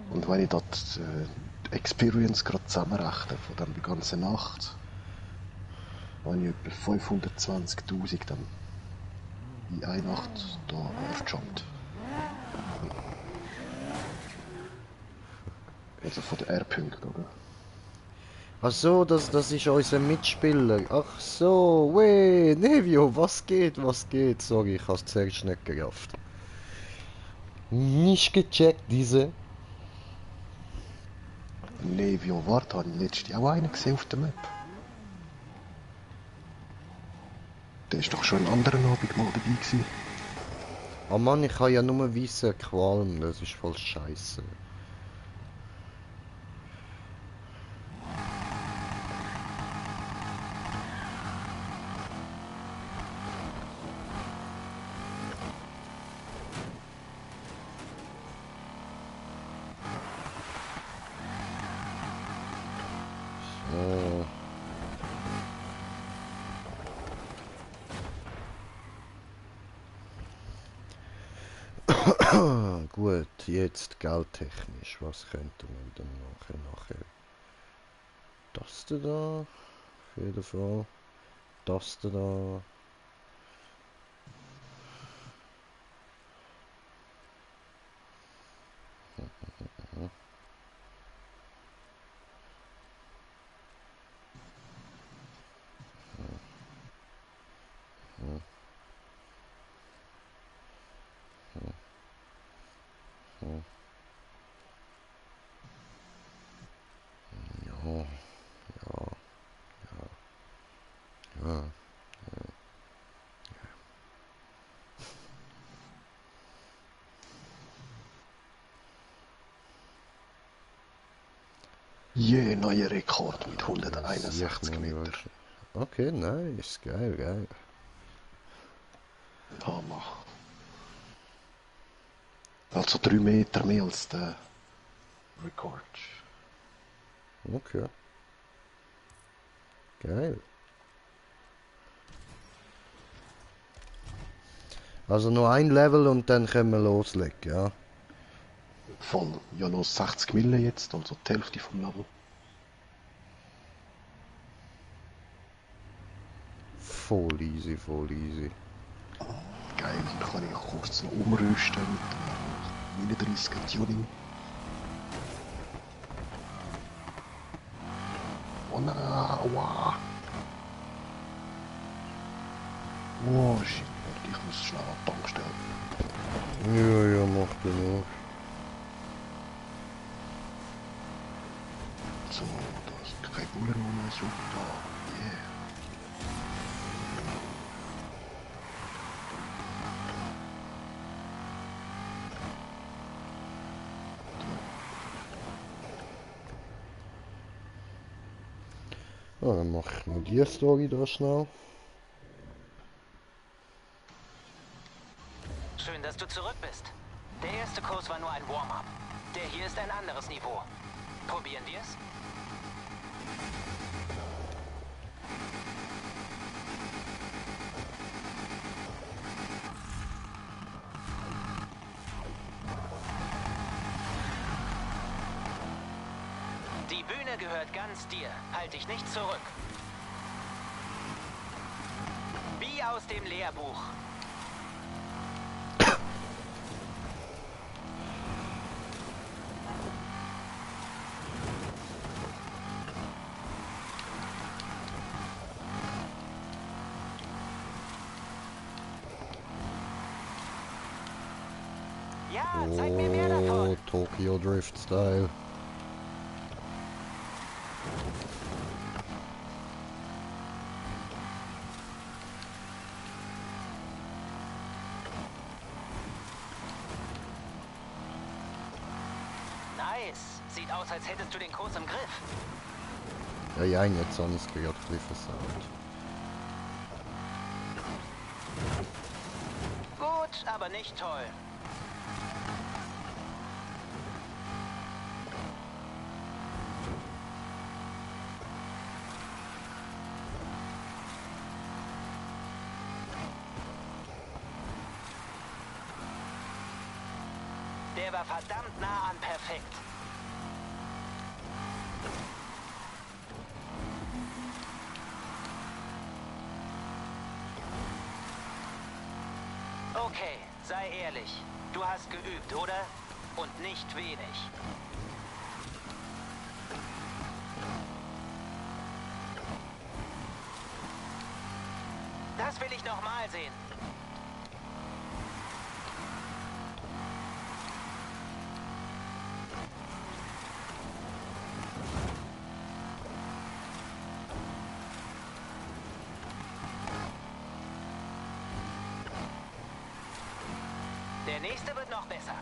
Und wenn ich dort die Experience gerade zusammenrechne von dann die ganze Nacht, habe ich etwa 520.000 dann in einer Nacht da aufgejumpt. Also von den R-Punkten, oder? Ach so, das ist unser Mitspieler. Ach so, weh, Nevio, was geht, was geht? Sorry, ich hab's zuerst nicht gerafft. Nicht gecheckt, diese. Nevio, warte, habe ich letztes Jahr auch einen gesehen auf der Map. Der ist doch schon einen anderen Abend mal dabei gewesen. Oh Mann, ich habe ja nur weiße Qualm, das ist voll scheiße. Gut, jetzt geldtechnisch, was könnte man dann nachher? Das da, auf jeden Fall. Das da. Je, neuer Rekord mit 161 Meter. Okay, nice, geil. Hammer. Also 3 Meter mehr als der Rekord. Okay. Geil. Also nur ein Level und dann können wir loslegen, ja? Voll. Ja, noch 60 Mille jetzt, also die Hälfte vom Level. Voll easy. Geil, dann kann ich kurz noch umrüsten mit dem 39er Tuning. Oh nein, aua. Oh shit, ich muss schnell an die Tank stellen. Ja, mach du noch. So, da ist kein Bullen mehr, super, yeah. Ja, dann mach ich noch die Story da schnell. Schön, dass du zurück bist. Der erste Kurs war nur ein Warm-up. Der hier ist ein anderes Niveau. Probieren wir's? Die Bühne gehört ganz dir. Halt dich nicht zurück. Wie aus dem Lehrbuch. Ja, zeig mir mehr davon. Oh, Tokyo Drift Style. Nice. Sieht aus, als hättest du den Kurs im Griff. Ja, jetzt habe ich es gerade ein bisschen versagt. Gut, aber nicht toll. Der war verdammt nah an perfekt. Okay, sei ehrlich. Du hast geübt, oder? Und nicht wenig. Das will ich noch mal sehen. Der nächste wird noch besser.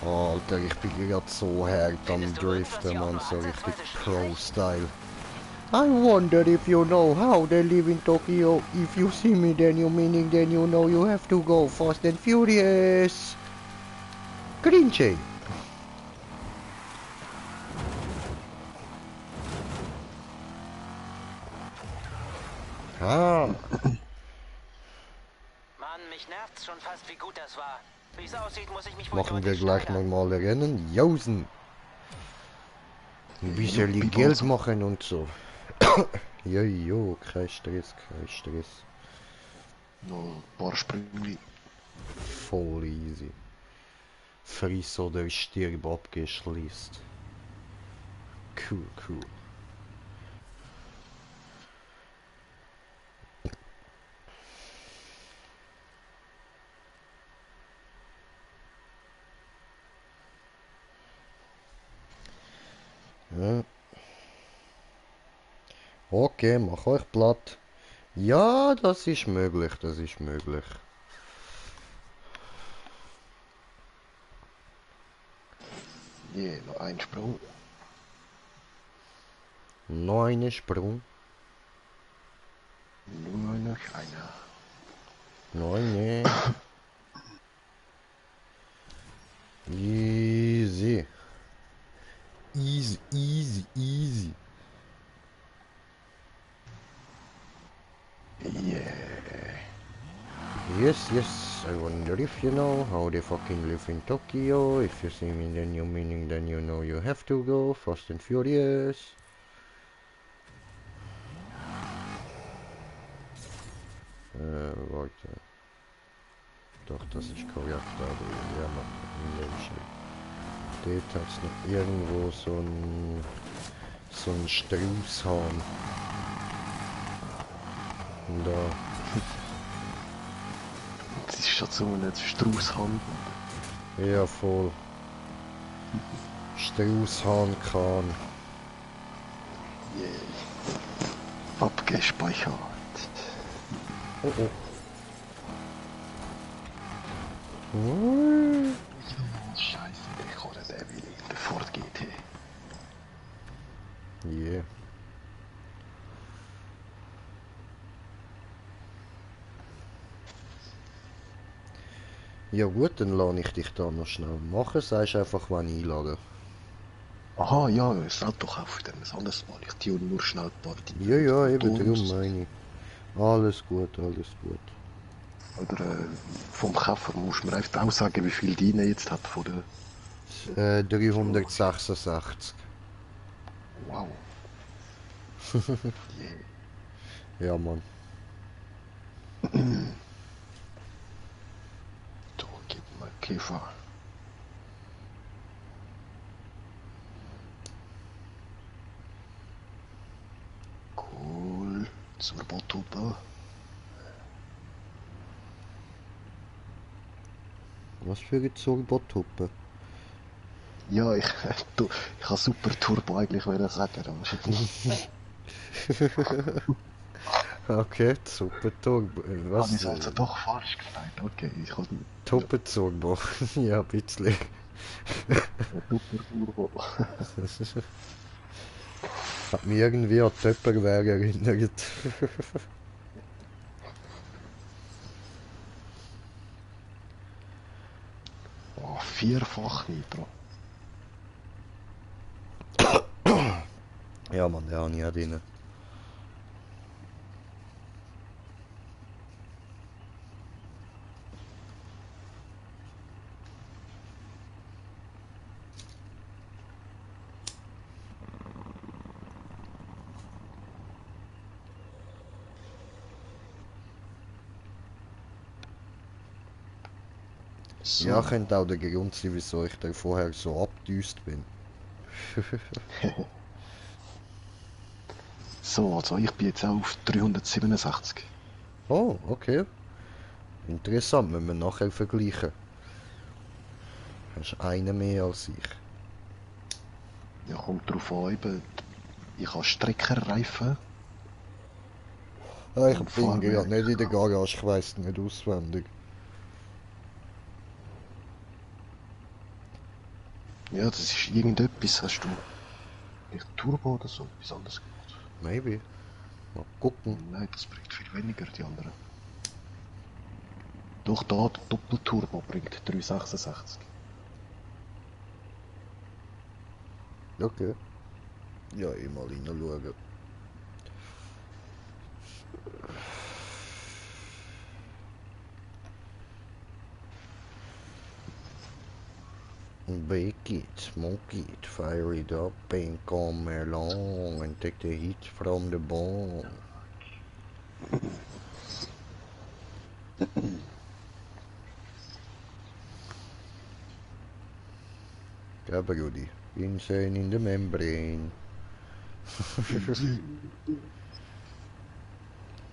Oh, Alter, ich bin gerade so hart am Driften, man, so richtig Pro-Style. I wonder if you know how they live in Tokyo. If you see me, then you meaning then you know you have to go fast and furious. Grinche. Ah. Mann, mich nervt's schon fast, wie gut das war. Wie es aussieht, muss ich mich wohl Machen wir deutlich gleich steigern. nochmal Rennen. Jausen. Ein bisschen Geld machen und so. Jojo, kein Stress, kein Stress. Noch ein paar Sprünge. Voll easy. Friss oder stirb abgeschließt. Cool, cool. Ja. Okay, mach euch platt. Ja, das ist möglich, das ist möglich. Yeah, noch ein Sprung. Noch einen Sprung. Nur noch einer. Noch eine. Easy. Easy, easy, easy. Yeah. Yes, yes, I wonder if you know how they fucking live in Tokyo. If you see me, then you meaning, then you know you have to go fast and furious. Warte. Doch, das ist korrekt, aber ja, man, dort hat es noch irgendwo so ein Straußhahn. Und da. Das ist schon so ein Straußhahn. Ja, voll. Straußhahn-Kahn. Yeah. Abgespeichert. Oh oh. Oh. Scheiße, ich hole den wieder, bevor es geht. Yeah. Ja gut, dann lasse ich dich da noch schnell machen. Sagst einfach, wann einladen. Aha, ja, das Auto kaufe ich dann ein anderes Mal. Ich tue nur schnell ein paar Dinge. Ja, ja, eben darum meine ich. Alles gut, alles gut. Oder vom Käfer muss man einfach auch sagen, wie viel die jetzt hat von der... 366. Wow. Yeah. Ja, Mann. Da gib mal Käfer. Cool. Zur Bottuppe. Was für eine Zornbottuppe? Ja, ich habe super Turbo eigentlich sagen. Okay, super Turbo. Was? Habe ich also doch falsch gesagt? Okay, ich habe... Turbo. Ja, ein bisschen. Super Turbo. Hat mich irgendwie an Töpperweg erinnert. Oh, 4-fach Nitro. Ja, Mann, der habe ich auch drin. So. Ja, könnte auch der Grund sein, wieso ich da vorher so abgedüst bin. So, also ich bin jetzt auf 367. Oh, okay. Interessant, wenn wir nachher vergleichen. Hast einen mehr als ich. Ja, kommt drauf an, eben, ich habe Streckerreifen. Ah, ich Und bin gerade Fahrwerk. nicht in der Garage, ich weiss nicht auswendig. Ja, das ist irgendetwas, hast du nicht Turbo oder so, etwas anderes gemacht? Maybe. Mal gucken. Nein, das bringt viel weniger, die anderen. Doch da, der Doppelturbo bringt 366. Okay. Ja, ich mal reinschauen. Bake it, smoke it, fire it up and come along and take the heat from the bone. Ja, Brudi. Insane in the membrane.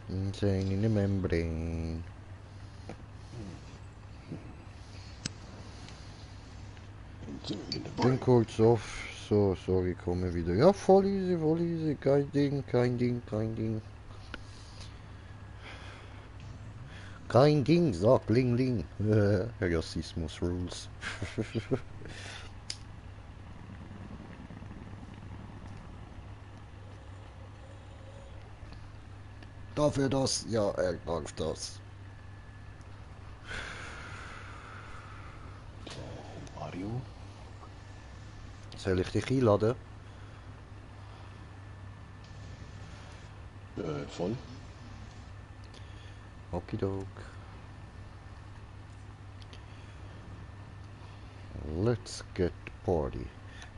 Insane in the membrane. Bin kurz auf. So, sorry, komme wieder. Ja, voll easy, voll easy. Kein Ding, kein Ding, kein Ding. Kein Ding, sag Ling Ling. Rassismus rules. Darf er das? Ja, er darf das. Mario? Soll ich dich einladen? Voll. Okidok. Let's get party.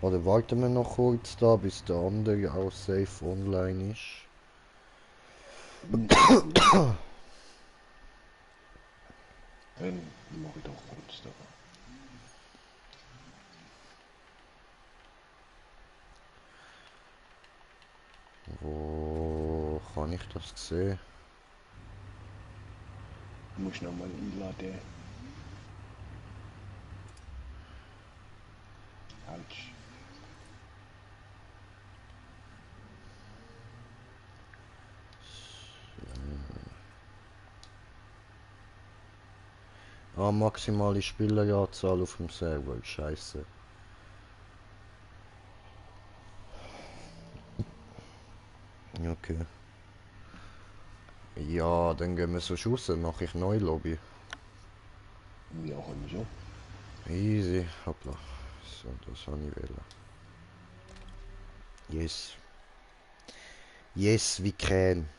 Oder warten wir noch kurz da, bis der andere auch safe online ist. Dann mache ich doch kurz da. Wo kann ich das sehen? Du musst nochmal einladen. Falsch. Ah, maximale Spieleranzahl auf dem Server, scheiße. Okay. Ja, dann gehen wir so raus, mache ich neue Lobby. Ja, können wir schon. Easy, hoppla. So, das habe ich wählen. Yes. Yes, we can.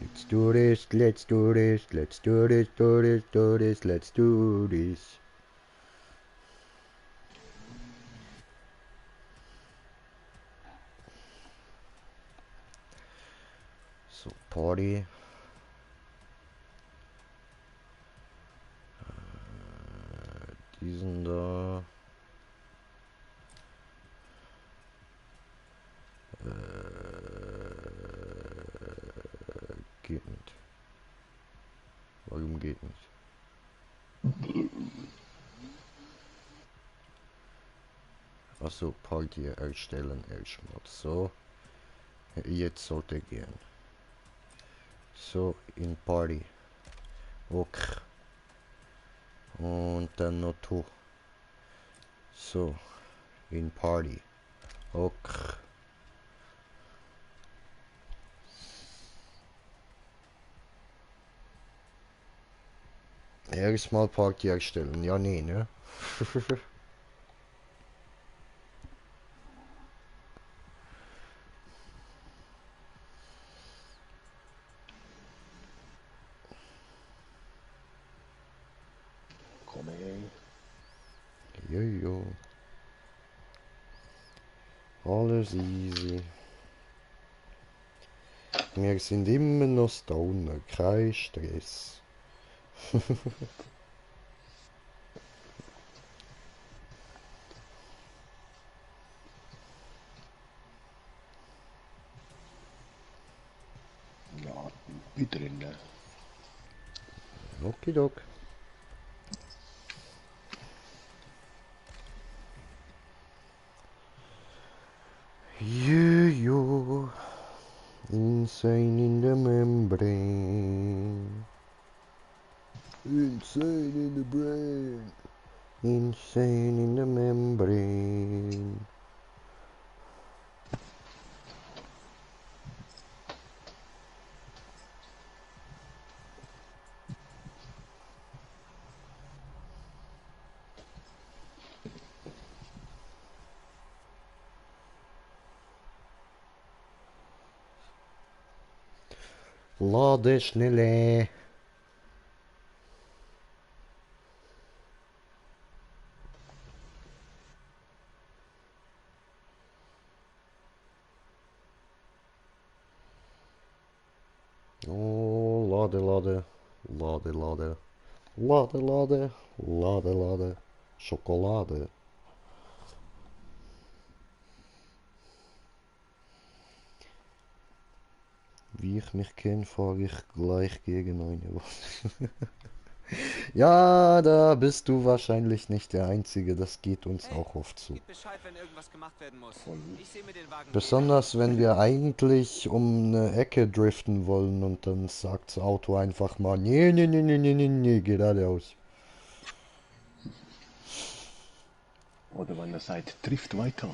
Let's do this, let's do this, let's do this, do this, do this, let's do this. So, Party. Diesen da. Geht nicht. Warum geht nicht? Achso, Party erstellen erstmal. So. Jetzt sollte gehen. So, in Party. Okay. Und dann noch tu. So. In Party. Okay. Erstmal Party erstellen. Ja, nee, ne? Komm her. Jojo. Alles easy. Wir sind immer noch da unten. Kein Stress. Ja, wieder in. Okidok. You insane in the membrane. Insane in the brain. Insane in the membrane. Lade schneller. Oh, lade, lade. Lade, lade. Lade, lade. Lade, lade. Schokolade. Wie ich mich kenne, fahre ich gleich gegen eine Wand. Ja, da bist du wahrscheinlich nicht der Einzige, das geht uns auch oft so. Gib Bescheid, wenn irgendwas gemacht werden muss. Ich sehe mir den Wagen Besonders wenn wir eigentlich um eine Ecke driften wollen und dann sagt das Auto einfach mal, nee, nee, nee, nee, nee, nee, nee, geradeaus. Oder wenn er sagt, trifft weiter.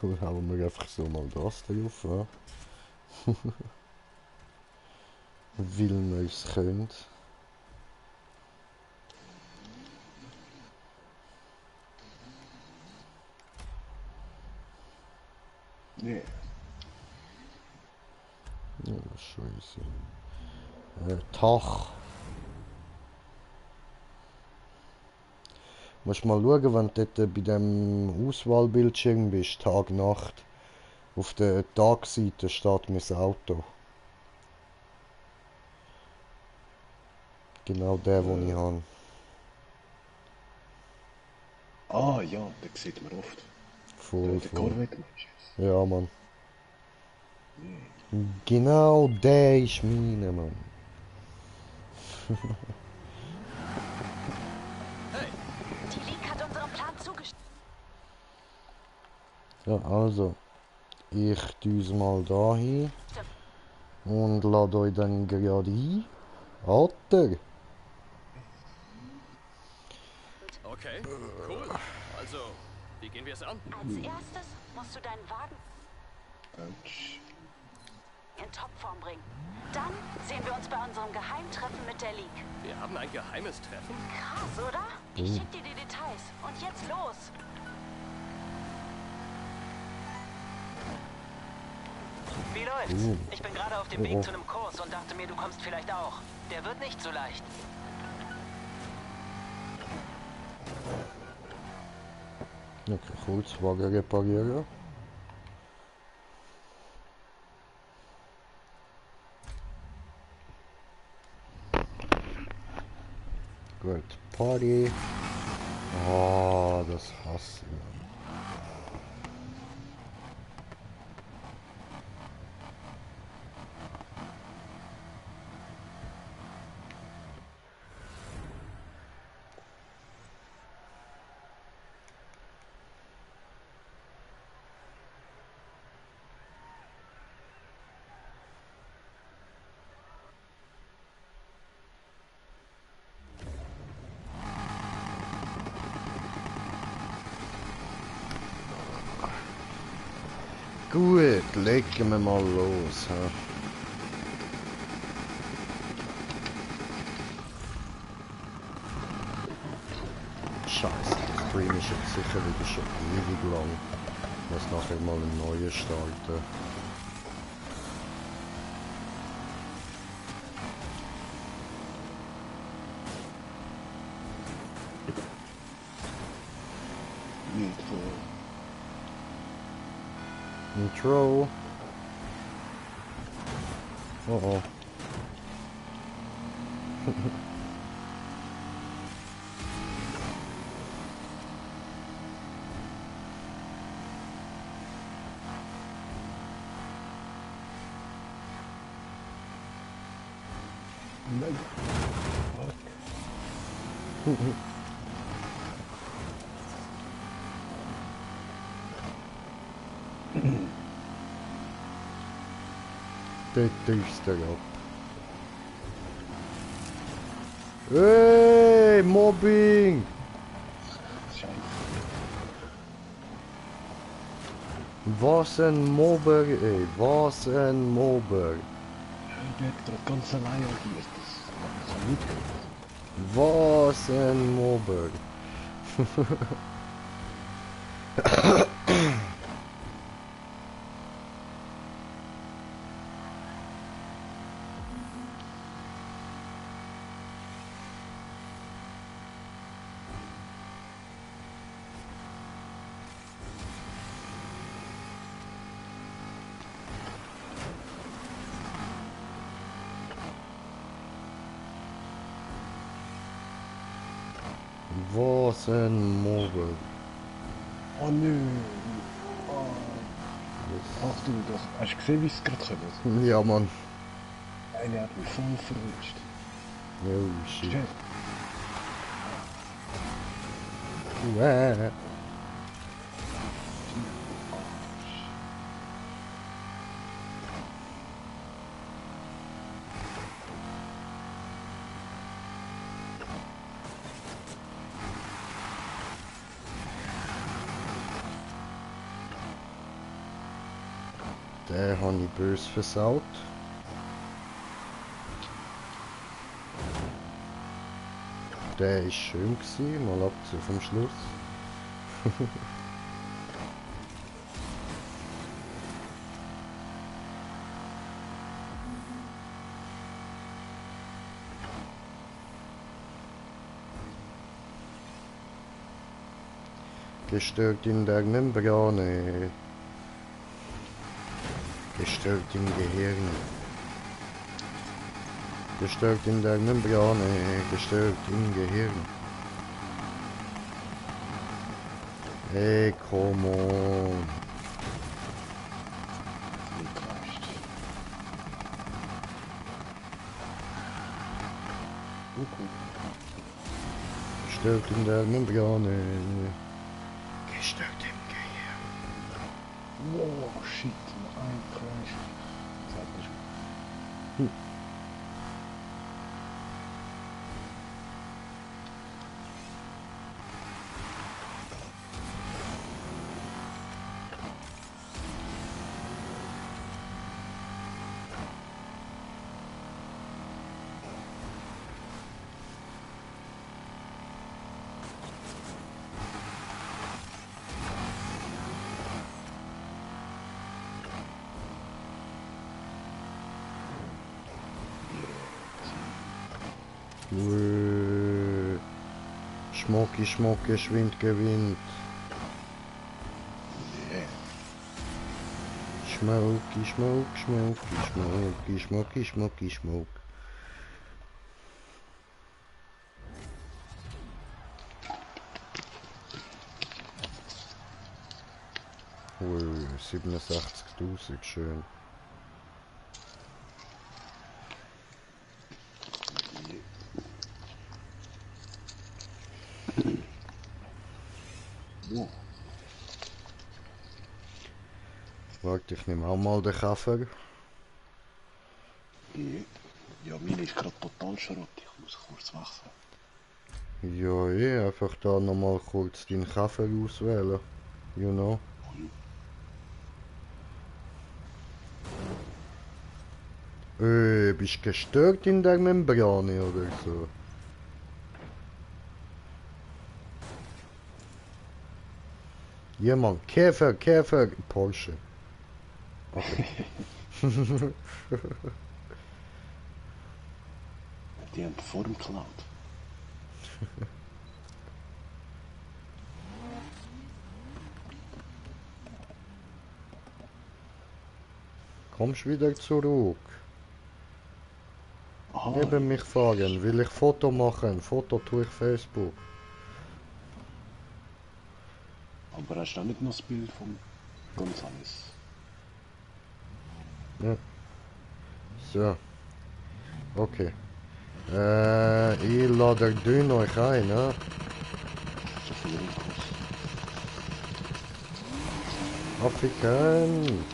Cool, houden we even zo mal das drauf, ja. Wie man es könnt. Nee. Ja, scheiße. Tag. Musst mal schauen, wenn du dort bei dem Auswahlbildschirm bist, Tag, Nacht. Auf der Tagseite steht mein Auto. Genau der, den ich habe. Ah ja, den sieht man oft. Voll, Der voll. Corvette. Ja, Mann. Genau der ist meine, Mann. Die League hat unserem Plan zugestimmt. Ja, also. Ich düse mal da hin. Und lade euch dann gerade ein. Alter! Okay, cool. Also, wie gehen wir es an? Als erstes musst du deinen Wagen in Topform bringen. Dann sehen wir uns bei unserem Geheimtreffen mit der League. Wir haben ein geheimes Treffen? Krass, oder? Ich schick dir die Details. Und jetzt los! Wie läuft's? Ich bin gerade auf dem Weg zu einem Kurs und dachte mir, du kommst vielleicht auch. Der wird nicht so leicht. Okay, kurz Wagen reparieren. Gut, Party. Oh, das hasse ich. Gut, legen wir mal los. He? Scheiße, der Stream ist jetzt sicher wieder schon ewig lang. Ich muss nachher mal einen neuen starten. Intro. Oh oh. Der düster ab. Hey, Mobbing! Was ein Mobber, ey, was ein Mobber. Ich bin gerade ganz allein agiert, das kann nicht gehen. Was ein Mobber. Was ein Mobber. Oh nö. Ach du doch. Hast du gesehen, wie es gerade kommt? Ja, Mann. Einer hat mich voll verrutscht. Oh shit. Chef. Uäh. Den habe ich böse versaut. Der war schön gewesen, mal abgesehen vom Schluss. Gestört in der Membrane. Gestört im Gehirn. Gestört in der Membrane. Gestört im Gehirn. Hey, come on. Gestört in der Membrane. Gestört im Gehirn. Wow, shit. Ein Crash. Sag nicht. Schmucki, Schmucki, Schwind gewinnt. Schmucki, Schmuck, Schmucki, Schmucki, Schmucki, Schmucki, Schmuck. Ui, 67.000, schön. Warte, ich nehme auch mal den Kaffee. Ja, meine ist gerade total schrott. Ich muss kurz wechseln. Ja, einfach da nochmal kurz den Kaffee auswählen. You know. Bist du gestört in der Membrane oder so? Jemand. Käfer, Käfer. Porsche. Okay. Die haben Form geklaut. Kommst wieder zurück. Aha, Neben mich fahren. Will ich Foto machen? Foto tue ich Facebook. aber hast du auch nicht noch das Bild von Gonzales? Ja. So. Okay. Ich lade den euch ein, ne? So viel Infos. Afrikan.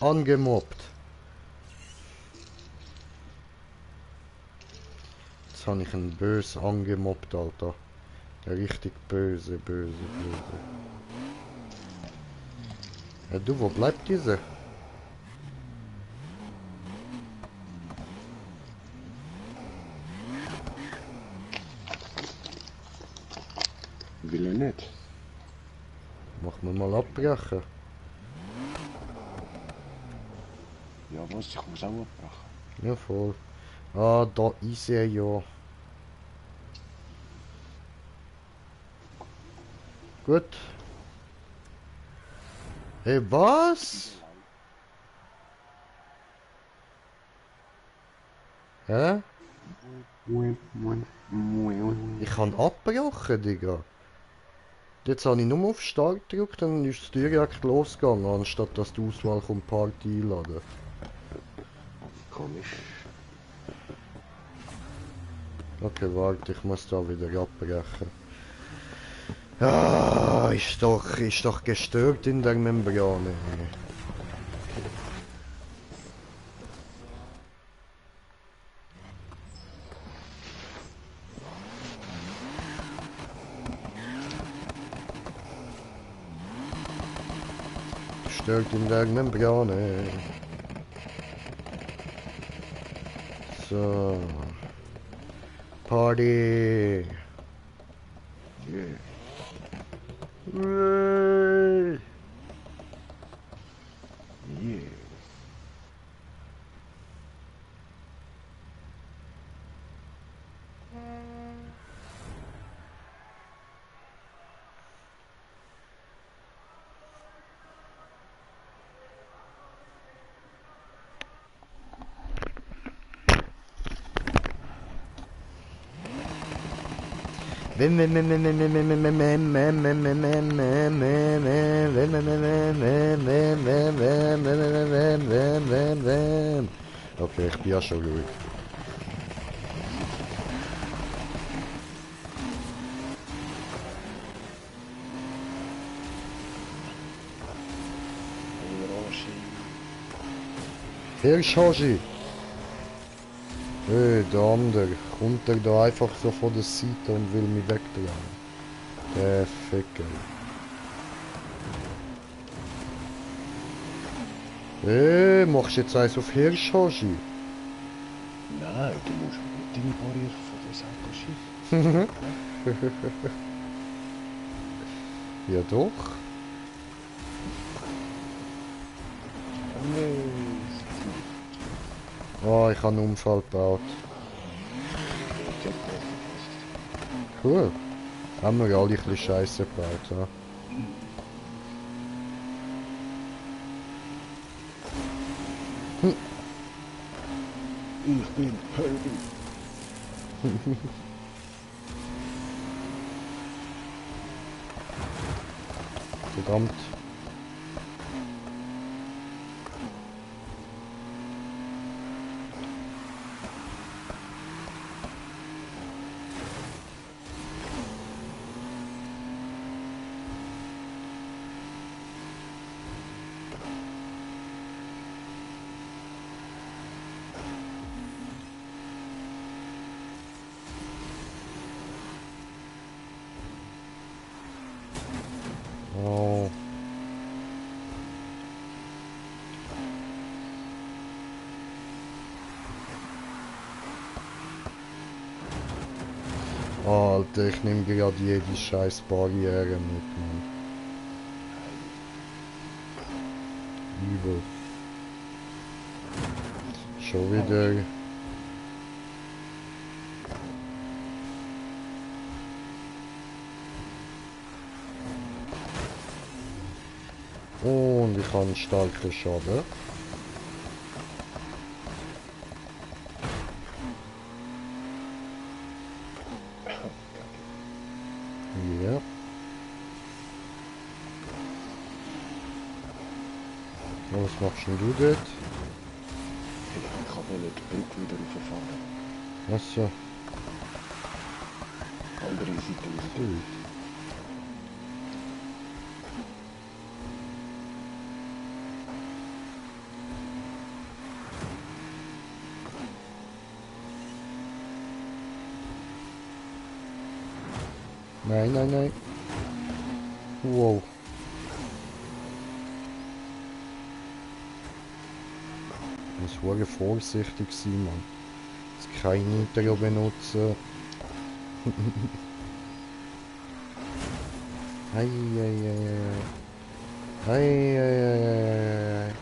Angemobbt. Jetzt habe ich einen böse angemobbt, Alter. Richtig böse, böse, böse. Ja, du, wo bleibt diese? Will er nicht. Machen wir mal abbrechen. Ja, was? Ich muss auch abbrechen. Ja, voll. Ah, da ist er ja. Gut. Hey, was? Hä? Ich kann abbrechen, Digga. Jetzt habe ich nur auf Start gedrückt, dann ist es direkt losgegangen, anstatt dass die Auswahl kommt Party einladen. Komisch. Okay, warte, ich muss da wieder abbrechen. Ah, ist doch gestört in der Membrane. Gestört in der Membrane. So. Party. Yeah. Yay. Yeah. Okay, ich bin ja schon ruhig. Hirschhaschi! Hey, der andere. Kommt der da einfach so von der Seite und will mich wegdrehen? Der Ficker. Hey, machst du jetzt eins auf Hirschhaschi? Nein, du musst mit deinem Barriere von der Seite schießen. Ja doch. Oh, ich habe einen Unfall gebaut. Cool. Haben wir alle ein bisschen Scheiße gebaut, ja. Ich bin Herbie. Verdammt. Oh. Alter, ich nehme gerade jede scheiß Barriere mit, Mann. Übel. Schon wieder. Und ich habe einen starken Schaden. Ja. Was machst denn du dort? Ich kann nicht wieder verfahren. Achso. Andere Seite wieder. Gut. Nein, nein, nein. Wow. Ich muss vorsichtig sein, Mann. Jetzt kein Nitro benutzen. Ei, ei, ei, ei. Ei, ei, ei, ei, ei.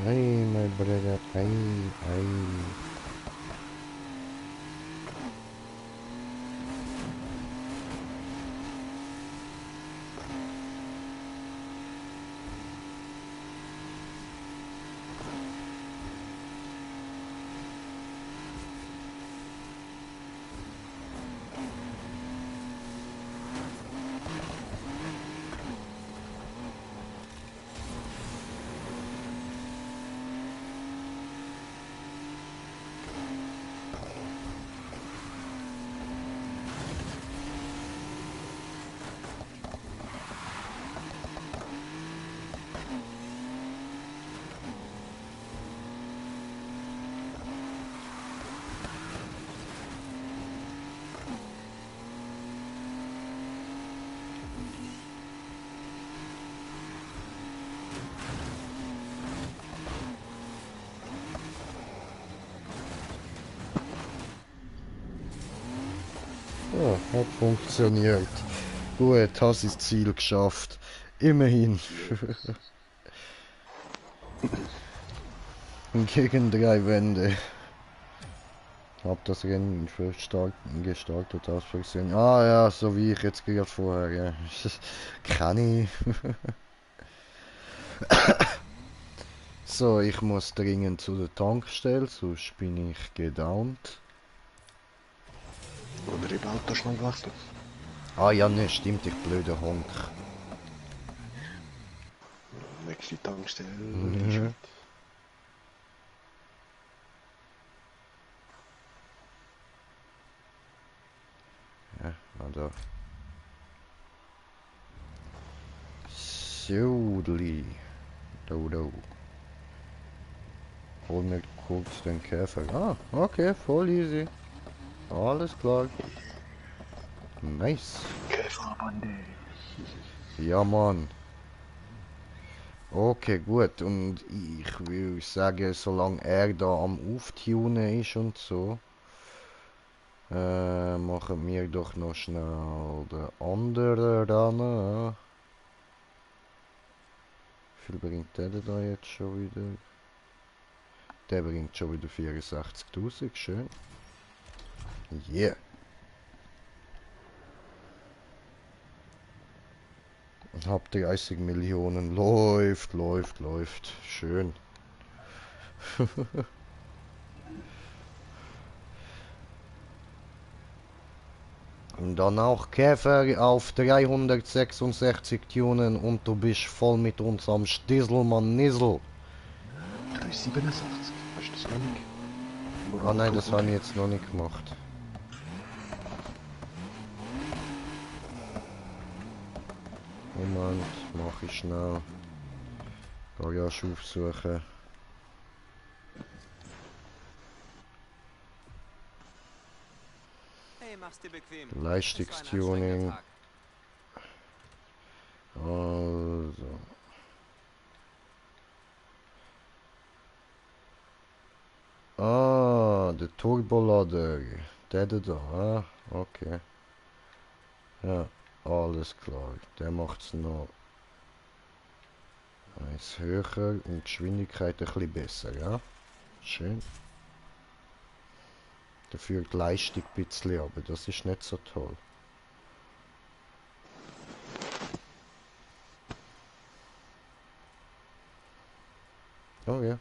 Ei, my brother. Ei, ei. Ja, hat funktioniert. Gut, hast das Ziel geschafft. Immerhin. Gegen 3 Wände. Hab das Rennen gestartet aus Versehen. Ah ja, so wie ich jetzt gerade vorher. Ja. Kann ich. So, ich muss dringend zu der Tankstelle, sonst bin ich gedownt. Oder im Auto schnell wechseln. Ah ja, ne, stimmt, ich blöder Honk. Nächste Tankstelle. Mhm. Ja, da. Sodli. Do. Hol mir kurz den Käfer. Ah, okay, voll easy. Alles klar. Nice. Käferbande. Ja, Mann. Okay, gut. Und ich will sagen, solange er da am Auftunen ist und so, machen wir doch noch schnell den anderen ran. Wie viel bringt der da jetzt schon wieder? Der bringt schon wieder 64.000, schön. Yeah. Und hab 30 Millionen. Läuft. Schön. Und dann auch Käfer auf 366 Tunen und du bist voll mit uns am Stisselmann Nissel. 387, hast du das noch nicht? Ah nein, das habe ich jetzt noch nicht gemacht. Moment, mach ich schnell. Garage aufsuchen. Hey, mach's dir bequem. Leistungstuning. Also. Ah, der Turbolader. Der da, ah, okay. Ja, alles klar. Der macht's noch eins höher und die Geschwindigkeit ein bisschen besser, ja? Schön. Dafür die Leistung ein bisschen, aber das ist nicht so toll. Oh ja.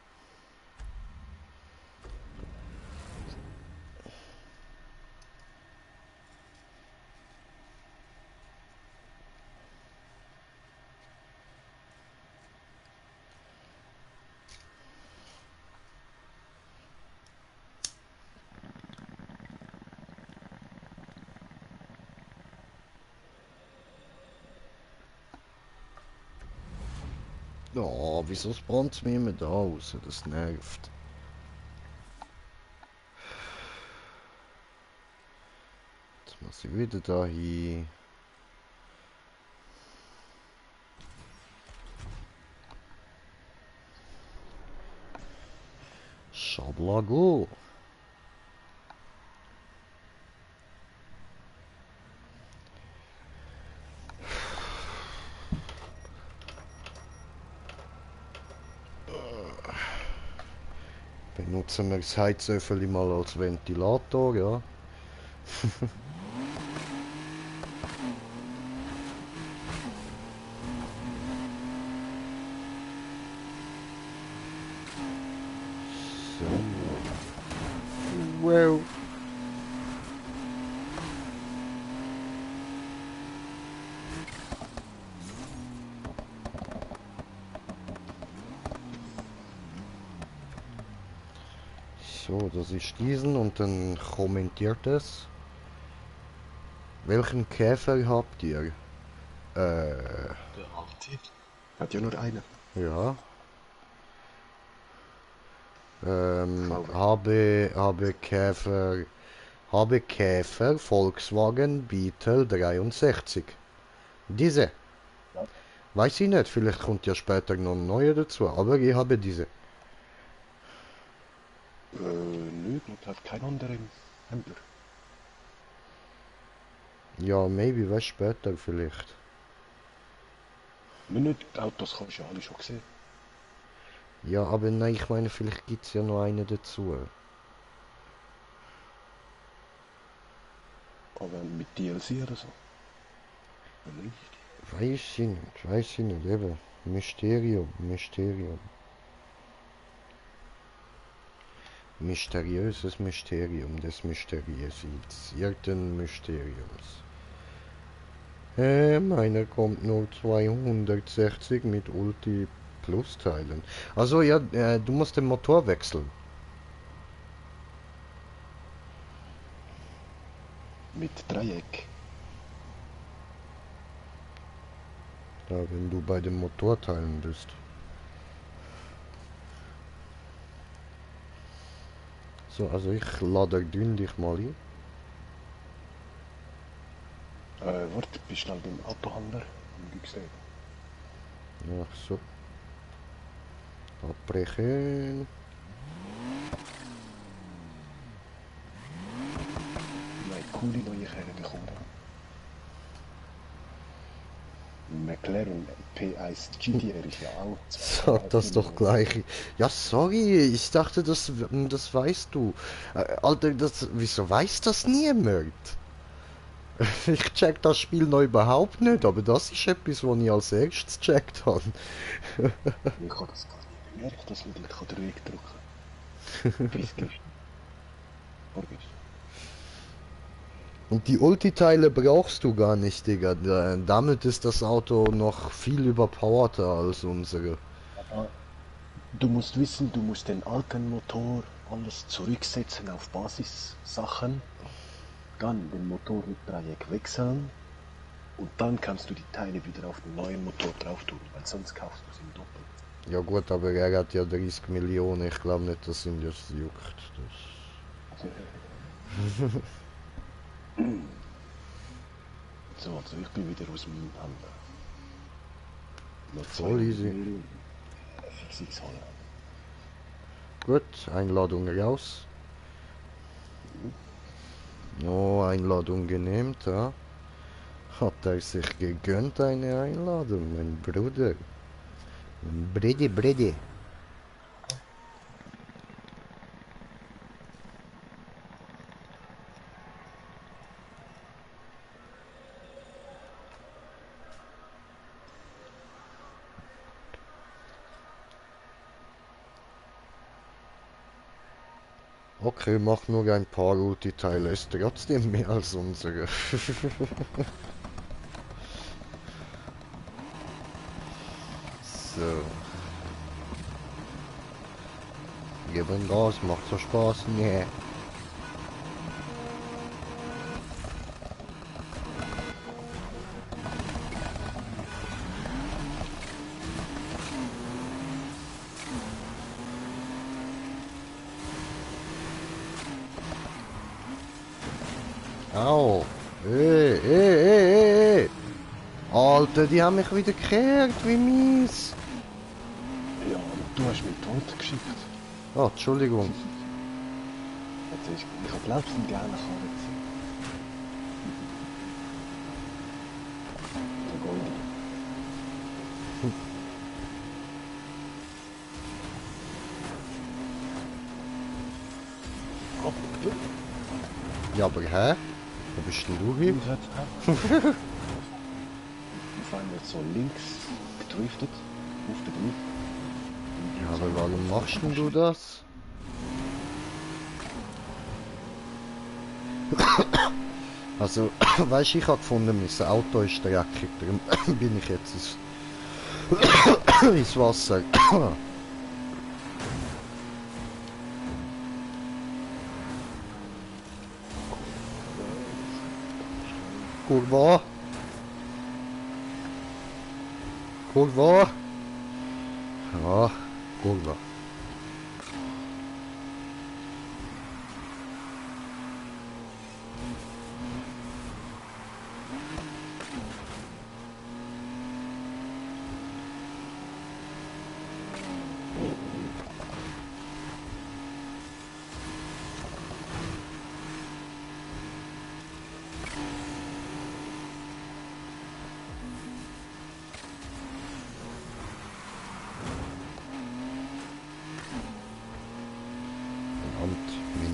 Oh, wieso brennt es mir immer da raus? Das nervt. Jetzt muss ich wieder da hin. Schablago. Benutzen wir das Heizöffel mal als Ventilator, ja. So. Wow. So, das ist diesen und dann kommentiert es. Welchen Käfer habt ihr? Der Alte. Hat ja nur einen. Ja. VW. habe Käfer Volkswagen Beetle 63. Diese. Ja. Weiß ich nicht, vielleicht kommt ja später noch ein neuer dazu, aber ich habe diese. Nö, man hat keinen anderen Händler. Ja, maybe, was später vielleicht. Nö, die Autos kannst du ja alle schon gesehen. Ja, aber nein, ich meine, vielleicht gibt es ja noch einen dazu. Aber mit DLC oder so? Oder nicht? Weiß ich nicht, eben. Mysterium. Mysteriöses Mysterium des mysteriösierten Mysteriums. Meiner kommt nur 260 mit Ulti Plus Teilen. Also ja, du musst den Motor wechseln. Mit Dreieck. Ja, wenn du bei den Motorteilen bist. So, also ich lade dich mal ein. Warte, bist schnell beim Autohandler am Güchsee. Ja, so. Abbrechen. Nein, coole neue Kerne bekommen. McLaren P1 GTR ist ja auch. Sag das doch gleich. Ja, sorry, ich dachte, das weißt du. Alter, wieso weiß das niemand? Ich check das Spiel noch überhaupt nicht, aber das ist etwas, was ich als erstes gecheckt habe. Ich habe das gar nicht gemerkt, dass man dort den Weg drücken kann. Bis gestern. Vorgestern. Und die Ulti-Teile brauchst du gar nicht, Digga. Damit ist das Auto noch viel überpowerter als unsere. Aber du musst wissen, du musst den alten Motor alles zurücksetzen auf Basissachen, dann den Motor mit Dreieck wechseln und dann kannst du die Teile wieder auf den neuen Motor drauf tun, weil sonst kaufst du es im Doppel. Ja gut, aber er hat ja 30 Millionen, ich glaube nicht, dass ihn das juckt. So, also ich bin wieder aus dem Handel. Noch Voll easy. Fixix holen. Gut, Einladung raus. Oh, Einladung genehmt, ja? Hat er sich gegönnt, eine Einladung, mein Bruder. Bredi. Okay, mach nur ein paar gute Teile, ist trotzdem mehr als unsere. So. Geben Gas, macht so Spaß, nee. Au. Ey. Alter, die haben mich wieder gekehrt, wie mies. Ja, du hast mich tot geschickt. Oh, Entschuldigung. Jetzt ist, ich hab langsam gerne Karre gesehen. Der Goldi. Ja, aber hä? Wo bist denn du hin? Wir fahren jetzt so links gedriftet auf den Grund. Ja, aber warum machst denn du das? Also, weißt du, ich habe gefunden, mein Auto ist dreckig, darum bin ich jetzt ins Wasser. Kurwa. Ja, kurwa.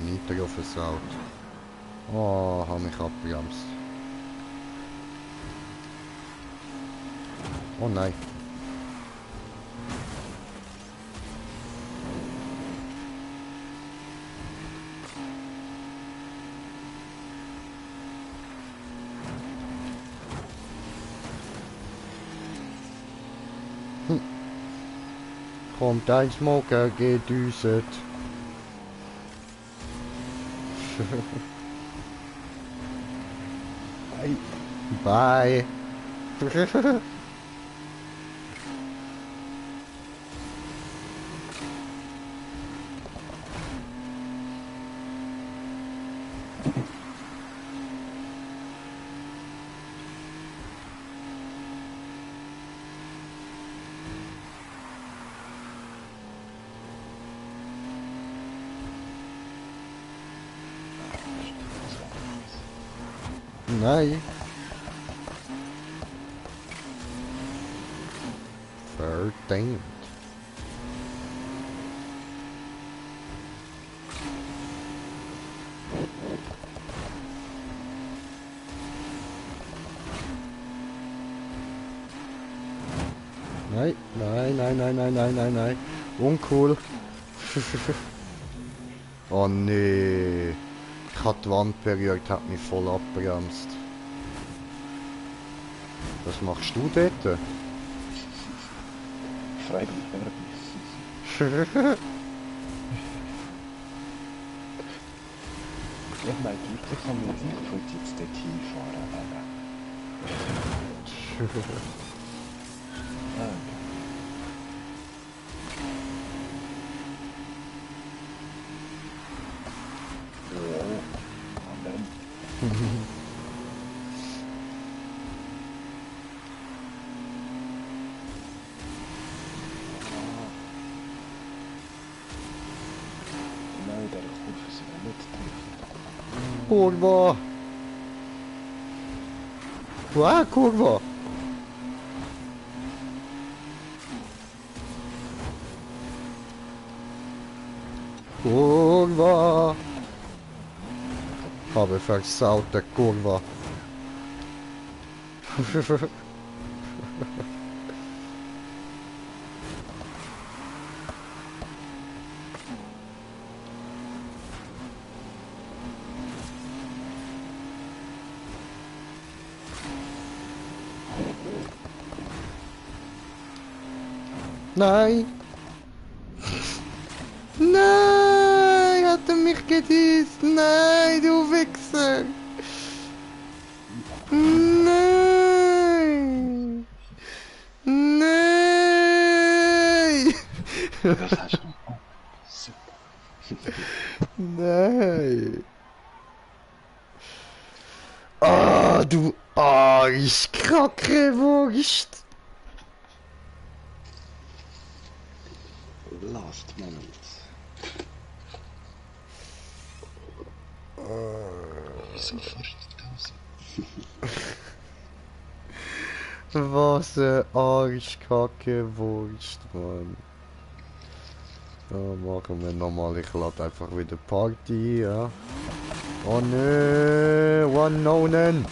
Nitro versaut. Oh, hab mich abgebremst. Oh nein. Kommt ein Smoker gedüset. Bye. Nein. Verdammt. Nein. Uncool. Oh nee. Ich hab die Wand berührt, hat mich voll abgebremst. Was machst du dort? Freiwillig. Ich meine, ich kann mir nicht von jetzt dort hinfahren, aber... kurwa. Kurwa. Kurwa. Habe versaut, der Kurva. Nein! Nein! Hat er mich gedisst? Nein, du Wichser! Nein! Nein! Das hast du. Super. Nein! Ah, du Arschkacke, Wurst! Last moment. Wieso fährst du das? Was eine Arschkacke Wurst, Mann. Ja, machen wir nochmal. Ich lade einfach wieder Party, ja. Oh nö, One-Nonen!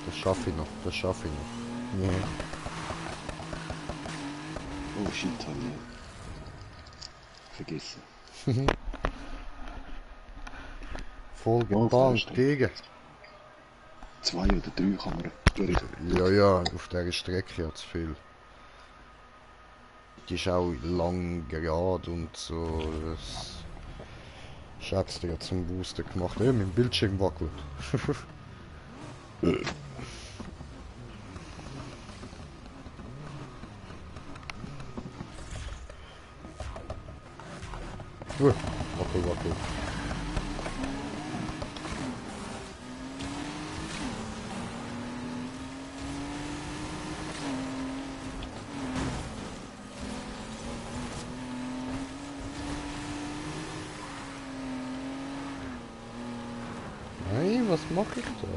Das schaffe ich noch, das schaffe ich noch. Yeah. Oh shit, hab ich vergessen. Voll gebannt, Digga. 2 oder 3 kann man durch. Ja, auf dieser Strecke hat es viel. Die ist auch lang gerade und so. Das ist extra zum Booster gemacht. Ja, mein Bildschirm wackelt. Wackel. Nein, was mache ich da?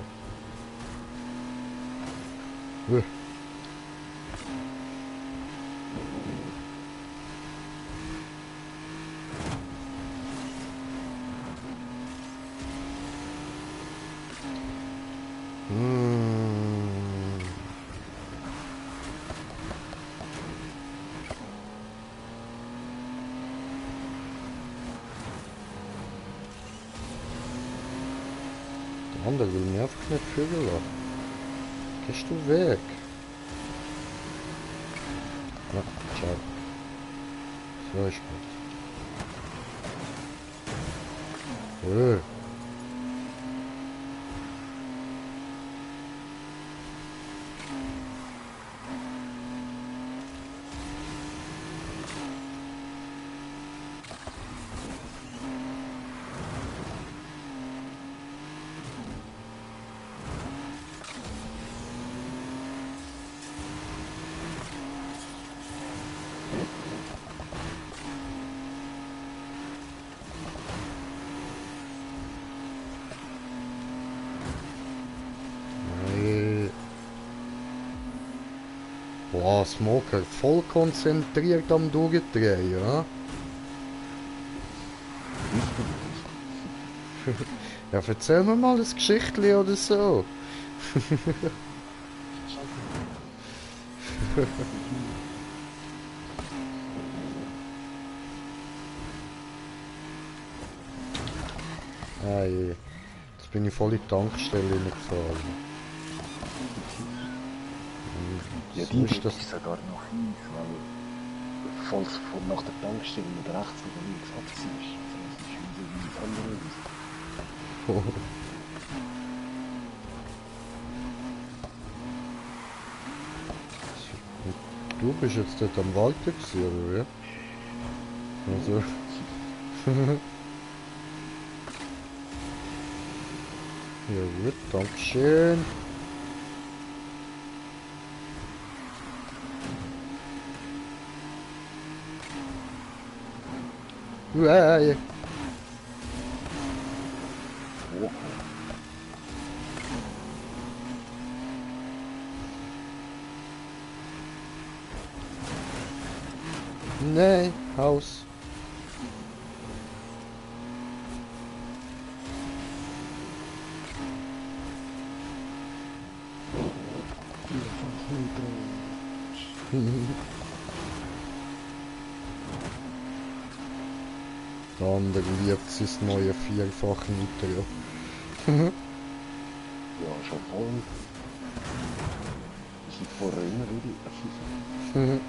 Der andere will mich einfach nicht fühlen lassen. Gehst du weg? Ja, ciao. So ist gut. Boah, Smoker, voll konzentriert am Durchdrehen, ja? Ja, erzähl mir mal das Geschichtli oder so. Hey, jetzt bin ich voll in die Tankstelle gefahren. Ja, die ist das sogar noch hin, weil falls von nach der Tankstelle mit rechts oder links abziehst. Also das ist wie das andere. Du bist jetzt dort am Walter gewesen, oder wie? Also. Ja gut, dankeschön. Uäh. Oh. Nee, Haus. Der andere liebt sein neue vierfach Nitro. Ja, schon voll. Ich bin vorher immer wieder.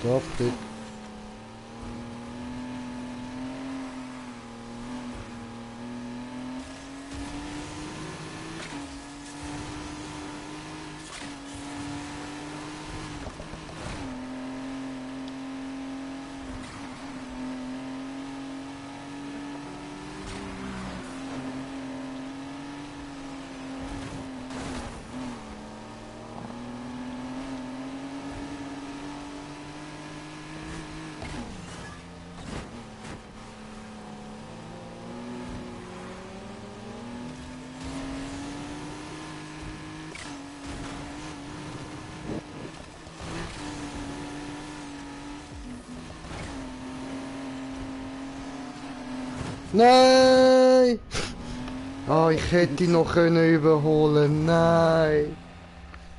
Daftig. Nein! Ah, ich hätte ihn noch können überholen. Nein!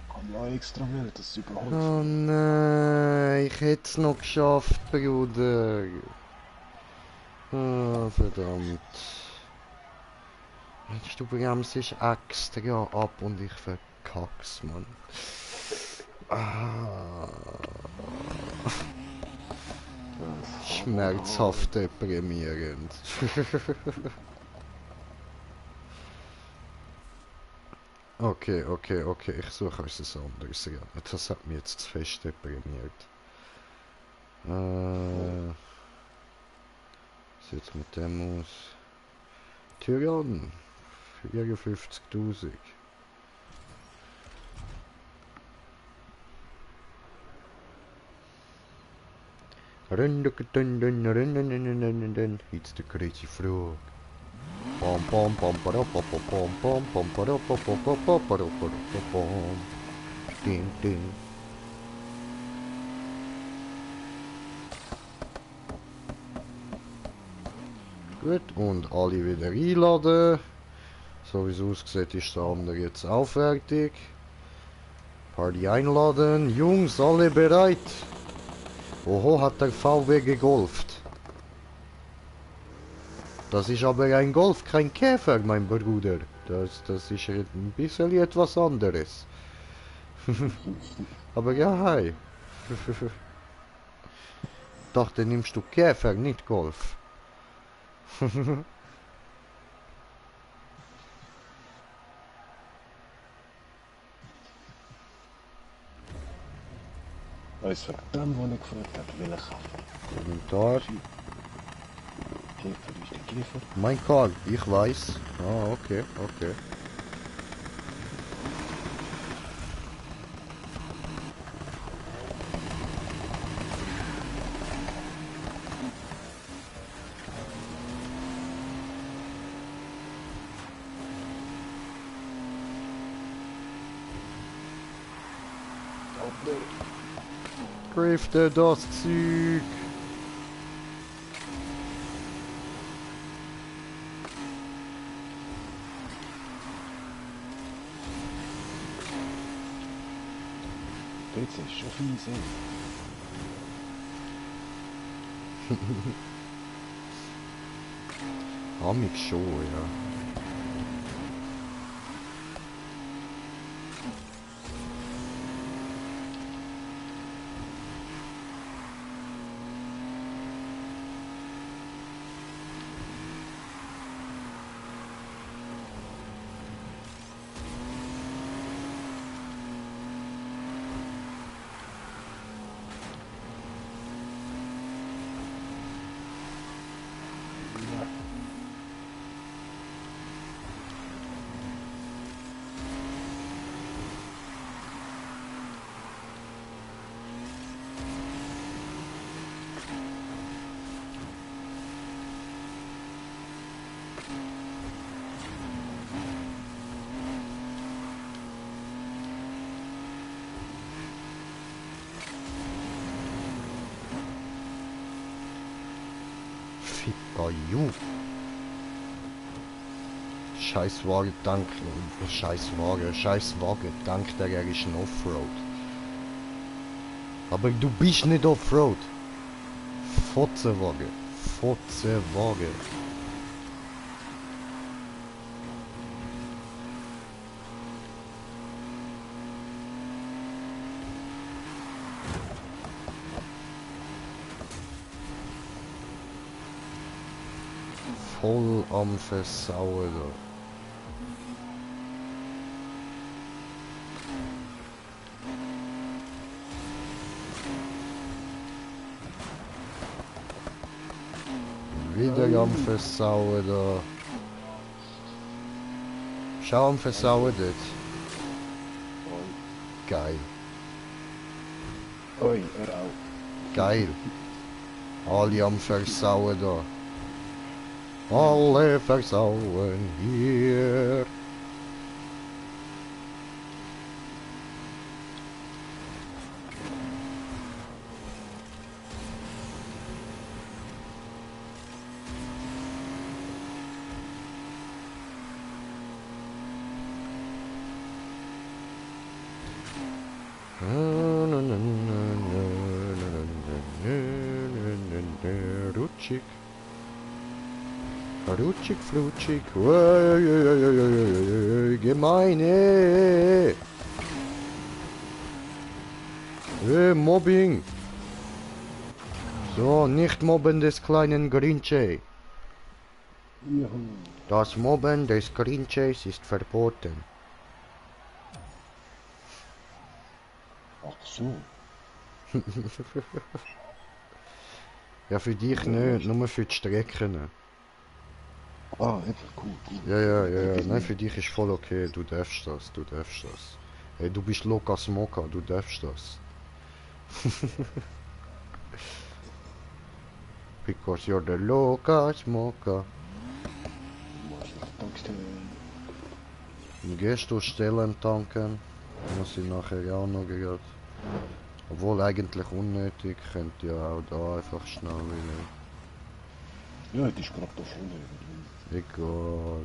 Ich habe ja extra will, dass es überholt. Oh nein, ich hätte es noch geschafft, Bruder. Ah, verdammt. Mensch, du bremst extra ab und ich verkack's, Mann. Ah. Schmerzhaft deprimierend. Okay, ich suche uns ein anderes Rennen. Das hat mich jetzt zu fest deprimiert. Sieht mit dem aus? Tyrann, 54.000. Jetzt der crazy Frage. Pom pom pom pom pom pom pom pom pom pom pom pom pom. Ding ding. Gut, und alle wieder einladen. So wie es aussieht, ist der andere jetzt auch fertig. Party einladen. Jungs, alle bereit? Oho, hat der VW gegolft. Das ist aber ein Golf, kein Käfer, mein Bruder. Das ist ein bisschen etwas anderes. Aber ja, hi. Dachte, nimmst du Käfer, nicht Golf. Weißt du, dem, was ich gefragt habe, will ich kaufen. Kommentar. Käfer ist der Käfer. Mein Karl, ich weiß. Ah, okay. Drifte das Zug. Jetzt ist schon viel Sinn. Amig schon, ja. Kaju. Scheißwagen, dank... Scheißwagen, dank der er ist ein Offroad. Aber du bist nicht Offroad. Fotzewagen. Fotzewagen. Voll am Versauen da. Wieder am Versauen da. Schau am Versauen dort. Geil. Oi, hör auf. Geil. Alle am Versauen da. Alle versauen hier. Rutschig. Rutschig, flutschig. Gemeine. Mobbing. So, nicht mobben des kleinen Grinche. Das Mobben des Grinches ist verboten. Ach so. Ja, für dich nicht, nur für die Strecken. Ah, eben, cool. Ja. Nein, für dich ist voll okay. Du darfst das. Hey, du bist Lukas Moka, du darfst das. Because you're the Lukas Moka. Gehst du Stellen tanken? Muss ich nachher auch noch gehört. Obwohl eigentlich unnötig, könnt ihr auch da einfach schnell wieder. Ja, das ist gerade da vorne. Egal.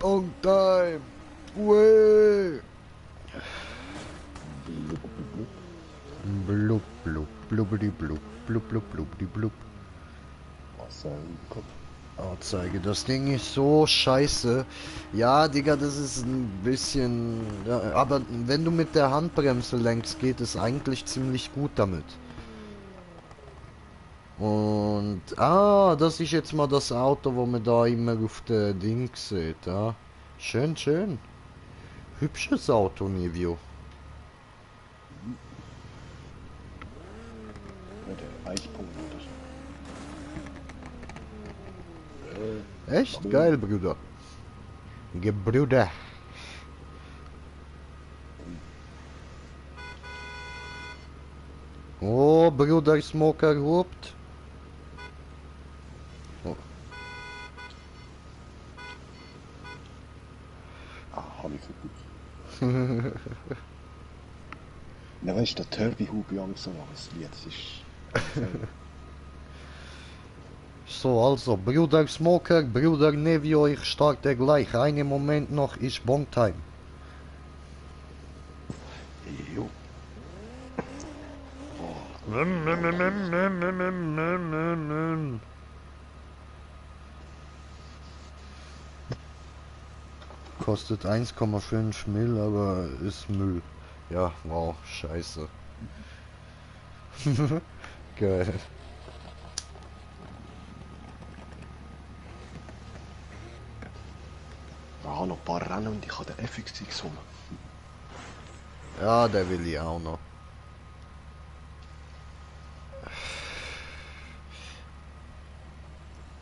Long time! Way! Blub, blub, blubbidi blub, blub, blub, blubbidi blub. Anzeige, das Ding ist so scheiße. Ja, Digga, das ist ein bisschen... Ja, aber wenn du mit der Handbremse lenkst, geht es eigentlich ziemlich gut damit. Und... Ah, das ist jetzt mal das Auto, wo man da immer auf der Ding sieht, ja. Schön, schön. Hübsches Auto, Nivio. Der Eichpunkt oder so. Echt? Geil, Bruder. Gebrüder. Oh, Bruder Smoker hupt. Oh. Ah, hab ich verputzt. Na weißt du, der Turbi-Hub ja so langes Lied, das ist... So, also, Bruder Smoker, Bruder Nevio, ich starte gleich. Einen Moment noch ist Bongtime. Jo. Kostet 1,5 Mil, aber ist Müll. Ja, wow, scheiße. Geil. Ja, noch ein paar Rennen und ich habe den FXX rum. Ja, der will ich auch noch.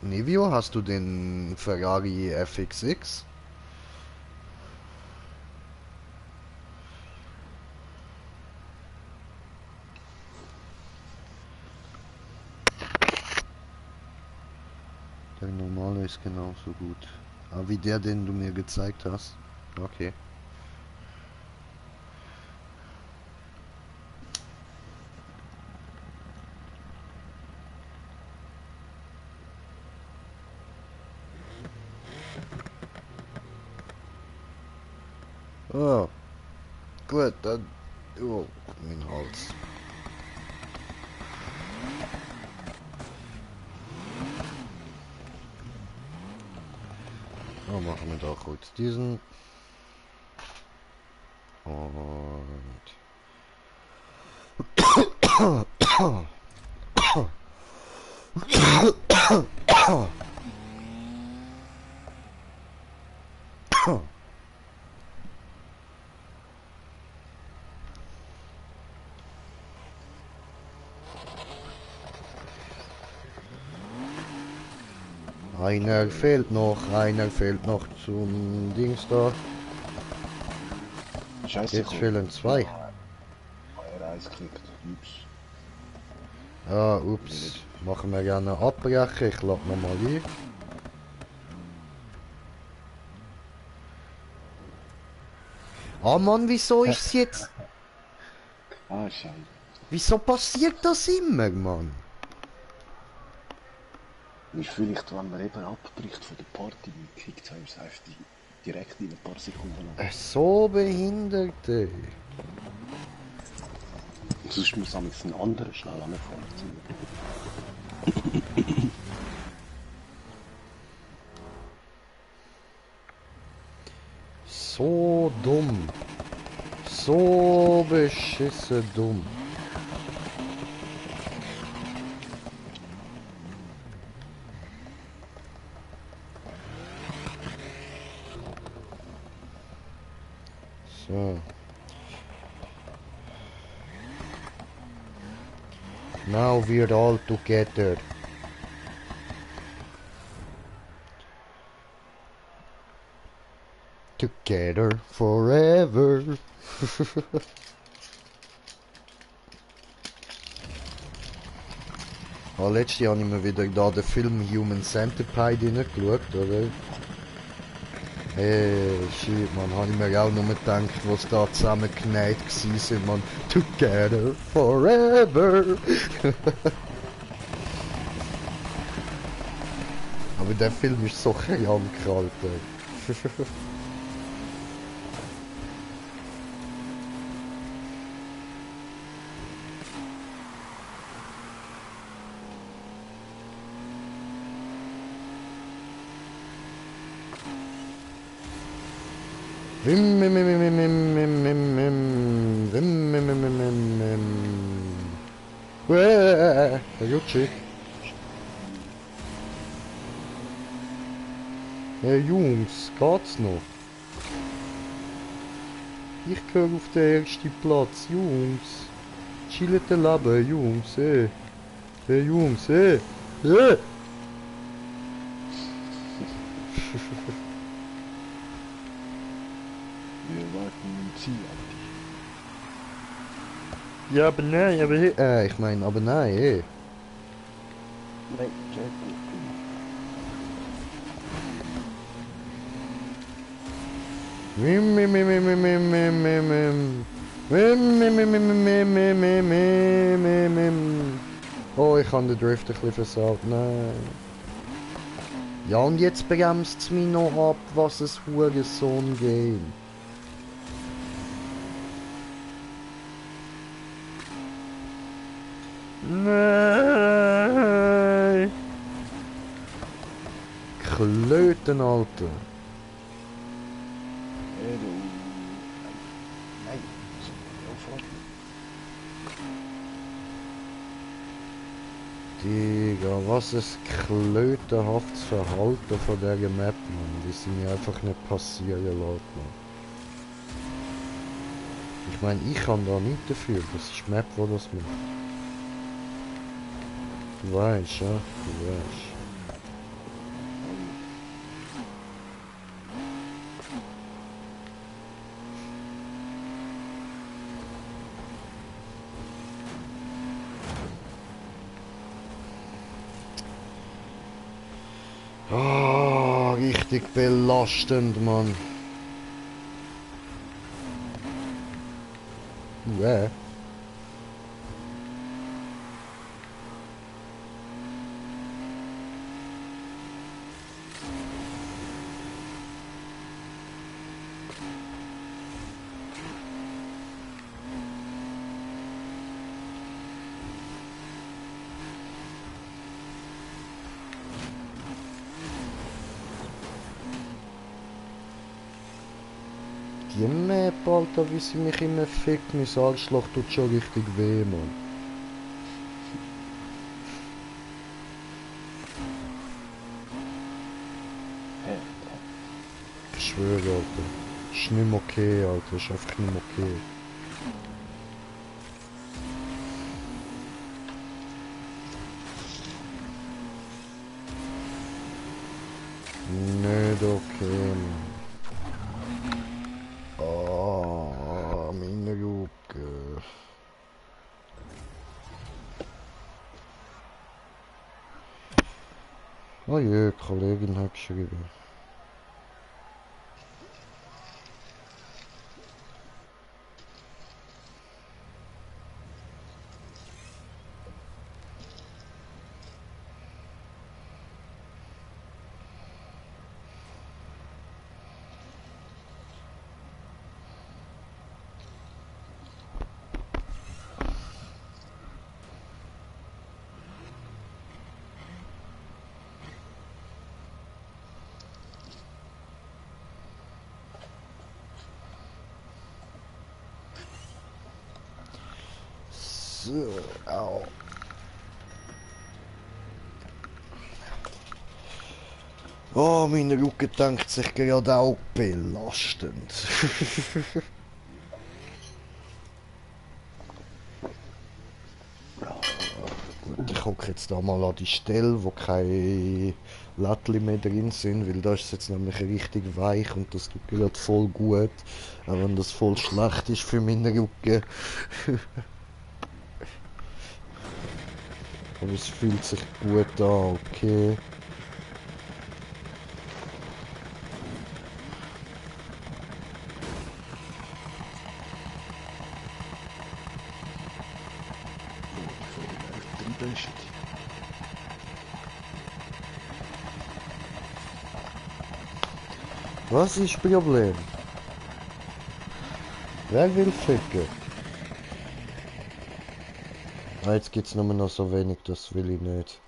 Nivio, hast du den Ferrari FXX? Der normale ist genauso gut. Aber wie der, den du mir gezeigt hast. Okay. Oh. Gut, dann... Oh, mein Hals. Oh, machen wir da kurz diesen. Und... einer fehlt noch zum Dings da. Scheiße. Jetzt fehlen 2. Er eins geklickt. Ups. Ah, ups. Machen wir gerne abbrechen. Ich lade nochmal ein. Ah Mann, wieso ist es jetzt... Ah, scheiße. Wieso passiert das immer, Mann? Ist vielleicht, wenn man eben abbricht von der Party, kickt es einfach direkt in ein paar Sekunden an. So Behinderte. Sonst muss man einen anderen schnell anfahren. So dumm. So beschissen dumm. So. Now we're all together. Together forever. Letztes Jahr habe ich mir wieder da den Film Human Centipede reingeschaut, oder? Hey, shit, man, habe ich mir auch nur gedacht, was da zusammengenäht waren, man. Together forever. Aber der Film ist so krank, Alter. Jutschi. Hey Jungs, geht's noch? Ich gehöre auf den ersten Platz, Jungs. Chillet den Leben, Jungs, ey. Hey Jungs, ey. Hey. Wir warten im Ziel auf dich. Ja, aber nein, aber hey. Ich meine, aber nein, ey. Nein, Jack. Oh, ich habe den Drift ein bisschen versagt, nein. Ja, und jetzt bremst es mich noch ab, was es Hurensohn geht. Nein! Klöten, Alter. Nein. Digga, was ein klötenhaftes Verhalten von dieser Map, Mann. Die sind mir einfach nicht passieren lassen, Mann. Ich meine, ich kann da nichts dafür. Das ist die Map, die das macht. Du weißt, ja? Du weißt. richtig belastend, Mann. Ja. Die Map, Alter, wie sie mich immer fickt, mein Arschloch tut schon richtig weh, Mann. Ich schwöre, Alter. Ist nicht mehr okay, Alter. Ist einfach nicht mehr okay. Nicht okay, Mann. Ah, meine Rücken. Oh je, Kollegin hat geschrieben. So, au. Oh, mein Rücken denkt sich gerade auch belastend. Gut, ich hocke jetzt da mal an die Stelle, wo keine Lättchen mehr drin sind, weil da ist es jetzt nämlich richtig weich und das tut gerade voll gut. Auch wenn das voll schlecht ist für meinen Rücken. Aber es fühlt sich gut an, okay. Was ist das Problem? Wer will ficken? Ah, jetzt gibt's nur noch so wenig, das will ich nicht.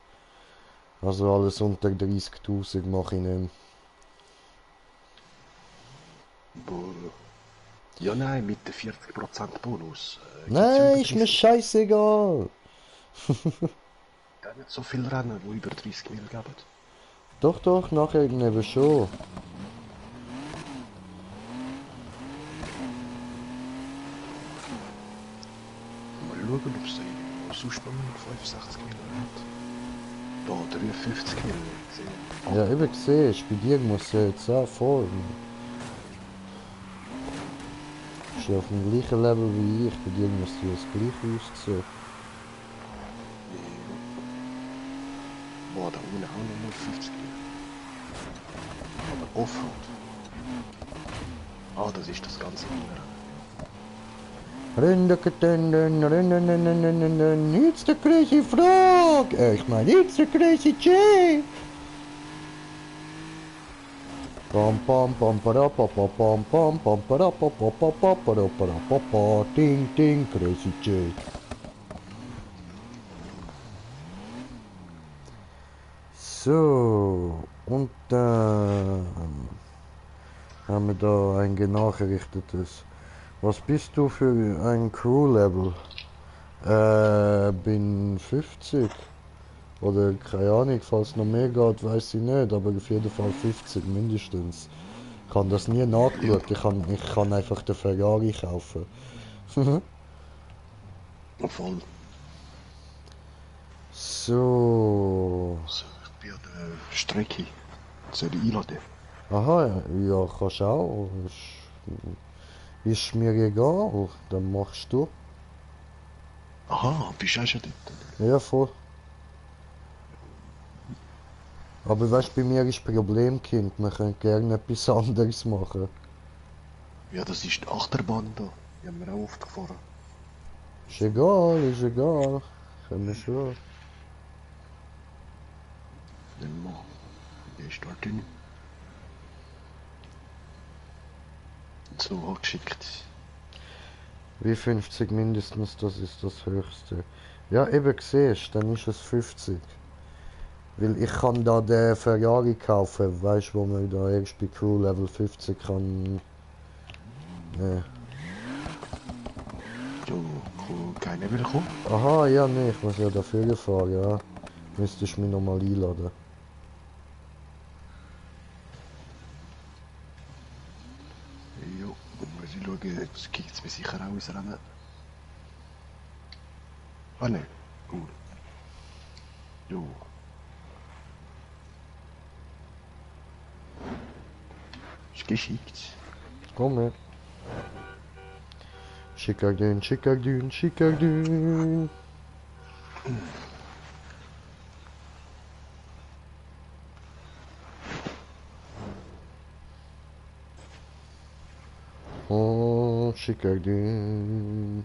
Also alles unter 30.000 mache ich nicht. Ja, nein, mit dem 40% Bonus. Nein, ist mir scheißegal. Da nicht so viele Rennen, die über 30 Mil geben. Doch, doch, nachher eben schon. Mal schauen, ob es sonst bei mir 65 Mil hat. Da 53 Mil gesehen. Ja, eben gesehen, bei dir muss ja jetzt auch voll. Ist ja auf dem gleichen Level wie ich, bei dir muss ja das gleiche aussehen. Boah, da unten auch noch 50 Mil. Aber Offroad. Ah, das ist das ganze Rennen, it's the crazy frog! Ich meine, it's the crazy Jay! Pam pam pam para pa pa pam pam pam para pa pa pa pa para pa pa ding ding crazy Jay. So, und dann haben wir da ein genachrichtetes. Was bist du für ein Crew-Level? Bin 50. Oder keine Ahnung, falls noch mehr geht, weiß ich nicht, aber auf jeden Fall 50 mindestens. Ich habe das nie nachgeschaut, ich kann einfach den Ferrari kaufen. Voll. So. Ich bin an der Strecke. Soll ich einladen? Aha, ja, kannst auch. Ist mir egal, dann machst du. Aha, bist du auch schon dort? Ja, voll. Aber weißt du, bei mir ist das Problem, Kind, man könnte gerne etwas anderes machen. Ja, das ist die Achterbahn da. Die haben wir auch oft gefahren. Ist egal, ist egal. Können wir schon. Dann mal. Der ist dort drin. So angeschickt. Wie 50 mindestens, das ist das Höchste. Ja, eben siehst du, dann ist es 50. Weil ich kann da den Ferrari kaufen, weißt du, wo man da erst bei Crew Level 50 kann. Ne. Jo, keiner will kommen. Aha, ja, ne, ich muss ja dafür fahren, ja. Müsstest du mich nochmal einladen. Jo, dann muss ich schauen, das geht mir sicher ausrennen. Ah ne, gut. Jo. Ist geschickt. Komm her. Schickerdün, Schickerdün, Schickerdün. Oh, Schickerdün.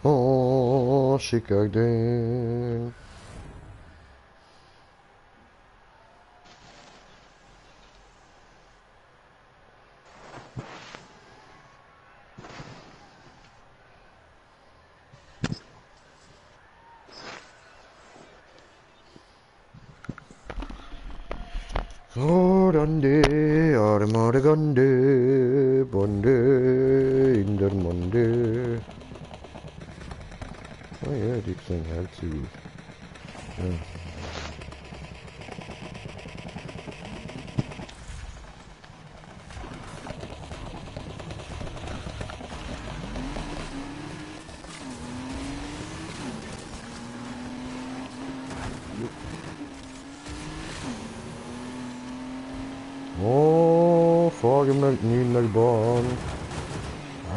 Oh, Schickerdün. Rande, armare gande, bonde, in der Monde. Oh ja, die sehen herzig. Ja. Oh, vorgemerkt Niederbahn.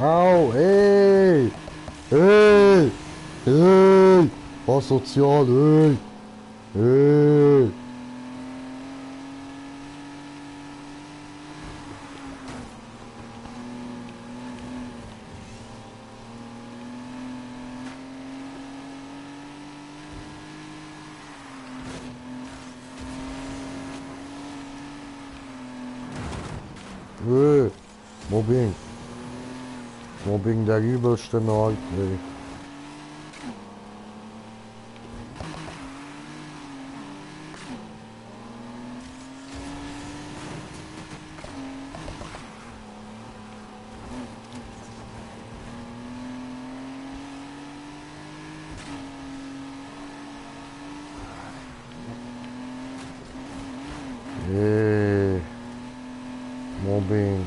Au, ey! Hey! Hey! Asozial, hey! Hey! Hey! Mobbing! Mobbing der übelste Art, ey. Hey, Mobbing.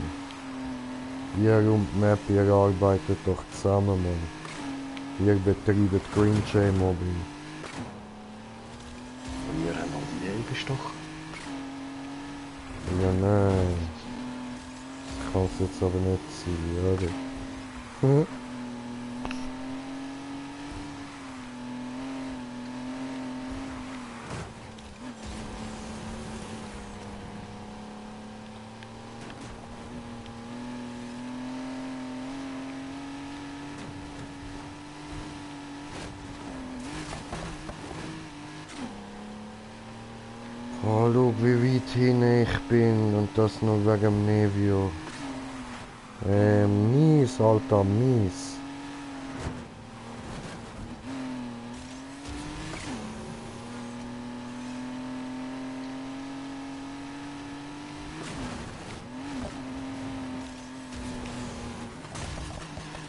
Ihr und Map, ihr arbeitet doch zusammen, Mann. Ihr betreibt Green Chain Mobbing. Und wir haben alle die bestochen. Ja, nein. Das kann es jetzt aber nicht sein, oder? Oh, schau, wie weit hin ich bin und das nur wegen dem Nevio. Mies, Alter, mies.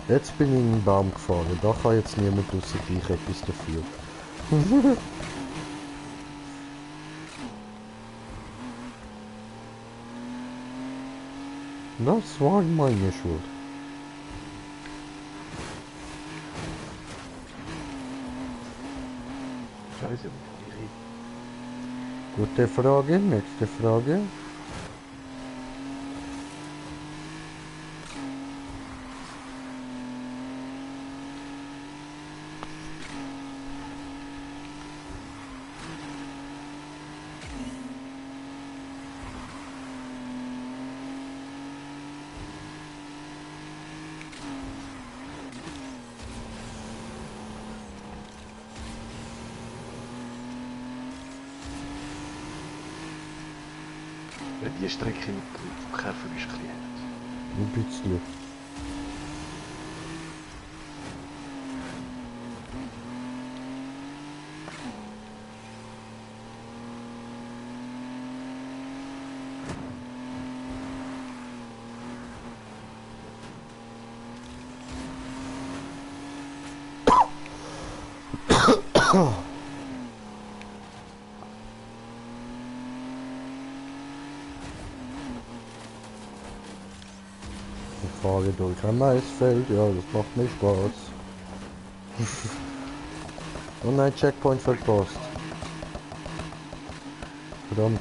Jetzt bin ich in den Baum gefahren, da kann jetzt niemand außer dich etwas dafür. Das war meine Schuld. Scheiße, Gute Frage, nächste Frage. Die Strecke mit dem Käfer ist ein Ein bisschen. Ich fahre durch ein Maisfeld, ja, das macht mir Spaß. Oh nein, Checkpoint verpasst. Verdammt.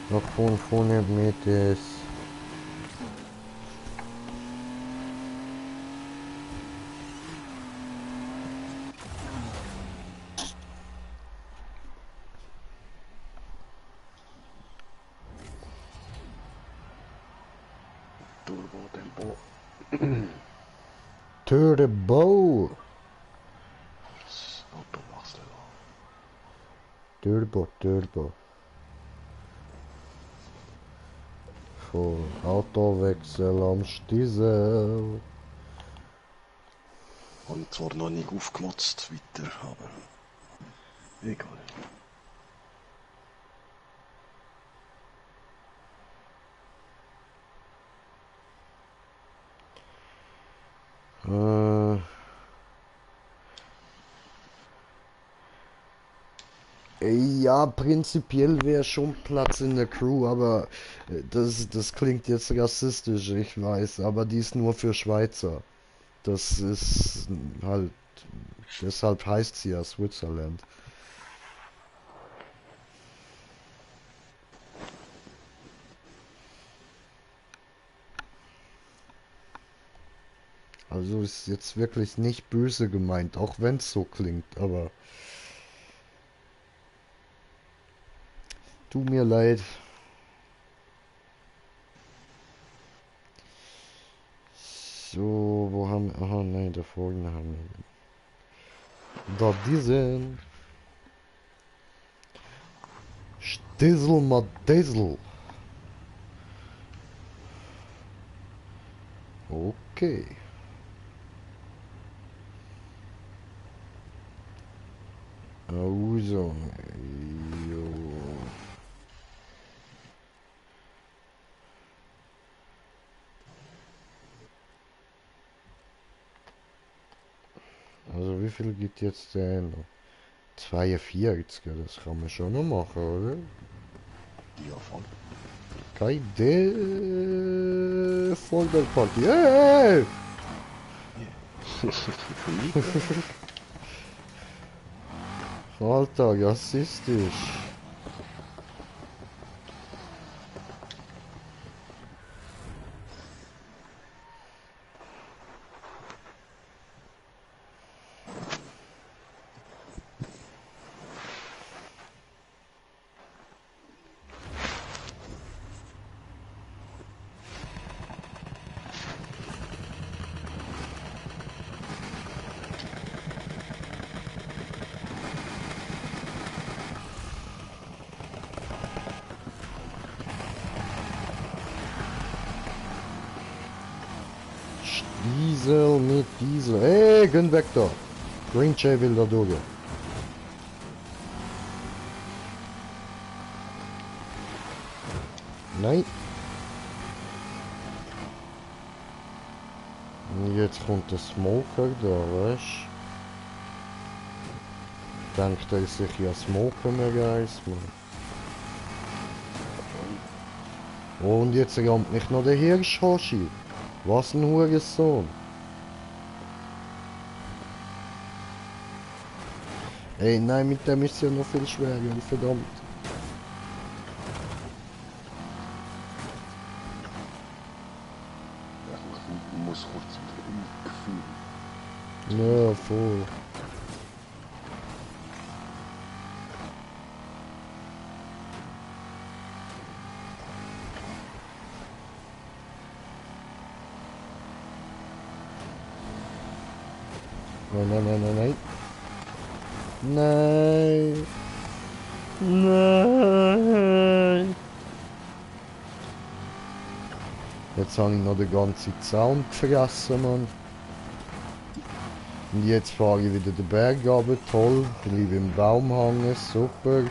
Noch 500 Meter. Turbo-Tempo. Turbo! Das Auto wechseln. Turbo. Von Autowechsel am Stiesel. Habe ich zwar noch nicht aufgemotzt weiter, aber egal. Ja, prinzipiell wäre schon Platz in der Crew, aber das klingt jetzt rassistisch, ich weiß, aber die ist nur für Schweizer. Das ist halt, deshalb heißt sie ja Switzerland. Also ist jetzt wirklich nicht böse gemeint, auch wenn es so klingt, aber tut mir leid. So, wo haben wir... Aha, nein, da vorne haben wir... Da diesen... Stissel Madessel. Okay. Also, jo. Also wie viel geht jetzt denn? 42, das kann man schon noch machen, oder? Ja, voll. Keine Vollbergparty. Hey! Alter, rassistisch. Diesel mit Diesel. Hey, gehen weg da. Green Jay will da durch. Nein. Und jetzt kommt der Smoker da, weißt du? Denkt er sich ja Smoker mehr Geist, Mann. Und jetzt rammt nicht noch der Hirsch, Hoshi. Was ein Hurensohn. Ey, nein, mit dem ist ja noch viel schwerer, verdammt. Ja, ich muss kurz wieder umgefühlt. vor. Nein, nein, nein, nein, nein. Nein. Nein. Jetzt habe ich noch den ganzen Zaun vergessen, Mann. Und jetzt fahre ich wieder den Berg runter, toll. Bleibe im Baum hängen, super.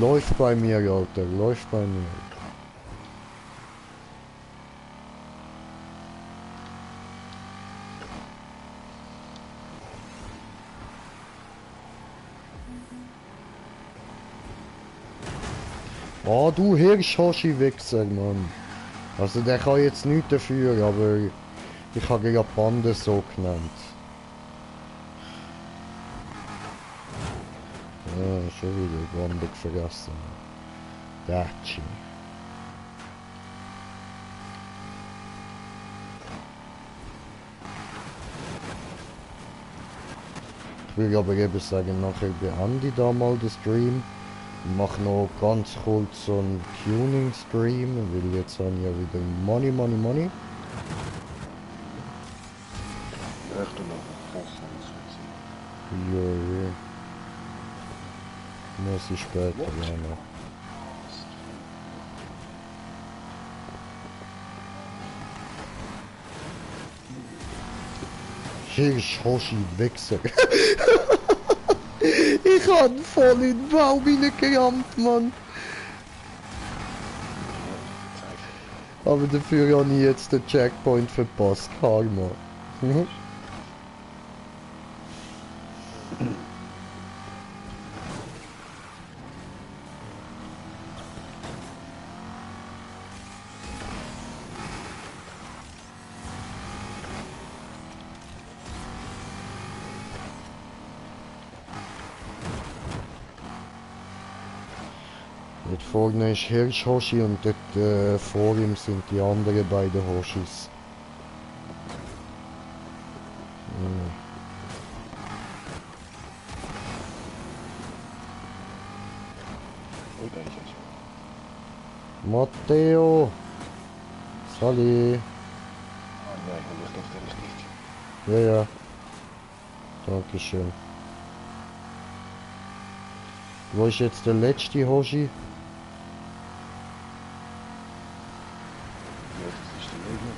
Läuft bei mir, Alter, läuft bei mir. Ah, du Hirsch-Hoshi-Wichser, Mann. Also der kann jetzt nichts dafür, aber ich habe gerade Bande so genannt. Ja, schon wieder Bande vergessen. Datschi. Ich will aber eben sagen, nachher beende ich da mal den Stream. Ich mache noch ganz kurz so einen Tuning-Stream, weil jetzt habe ich ja wieder Money. Echt noch kochen, Ja. Muss ich später lernen. Hirsch-Hoshi-Wichser. Ich hab voll in den Baum reingerammt, Mann. Aber dafür habe ich jetzt den Checkpoint verpasst, Karma. Dort vorne ist Hirsch-Hoshi und dort vor ihm sind die anderen beiden Hoshis. Matteo! Sali! Ah nein, ich dachte, der ist nicht. Ja, ja. Dankeschön. Wo ist jetzt der letzte Hoshi? Ja, das ist der Leben.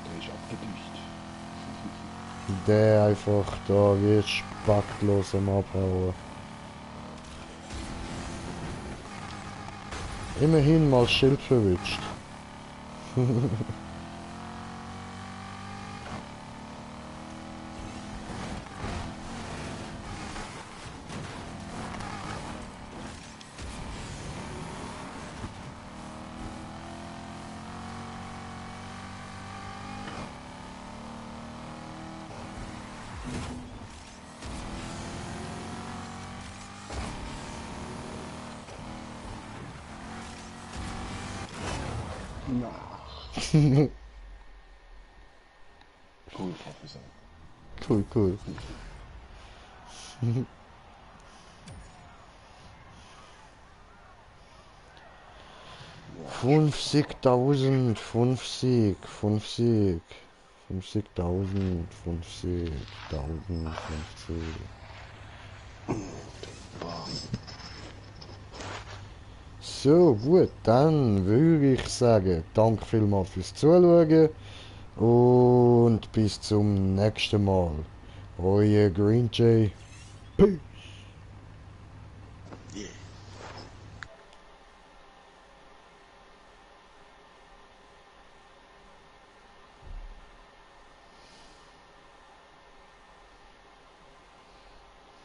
Der ist abgedücht. Der einfach da wie spacklos am Abhauen. Immerhin mal Schild verwünscht. Cool, Professor. Cool. 50.000, 50.000, 50.000. So, gut, dann würde ich sagen, danke vielmals fürs Zuschauen und bis zum nächsten Mal. Euer Green Jay. Peace.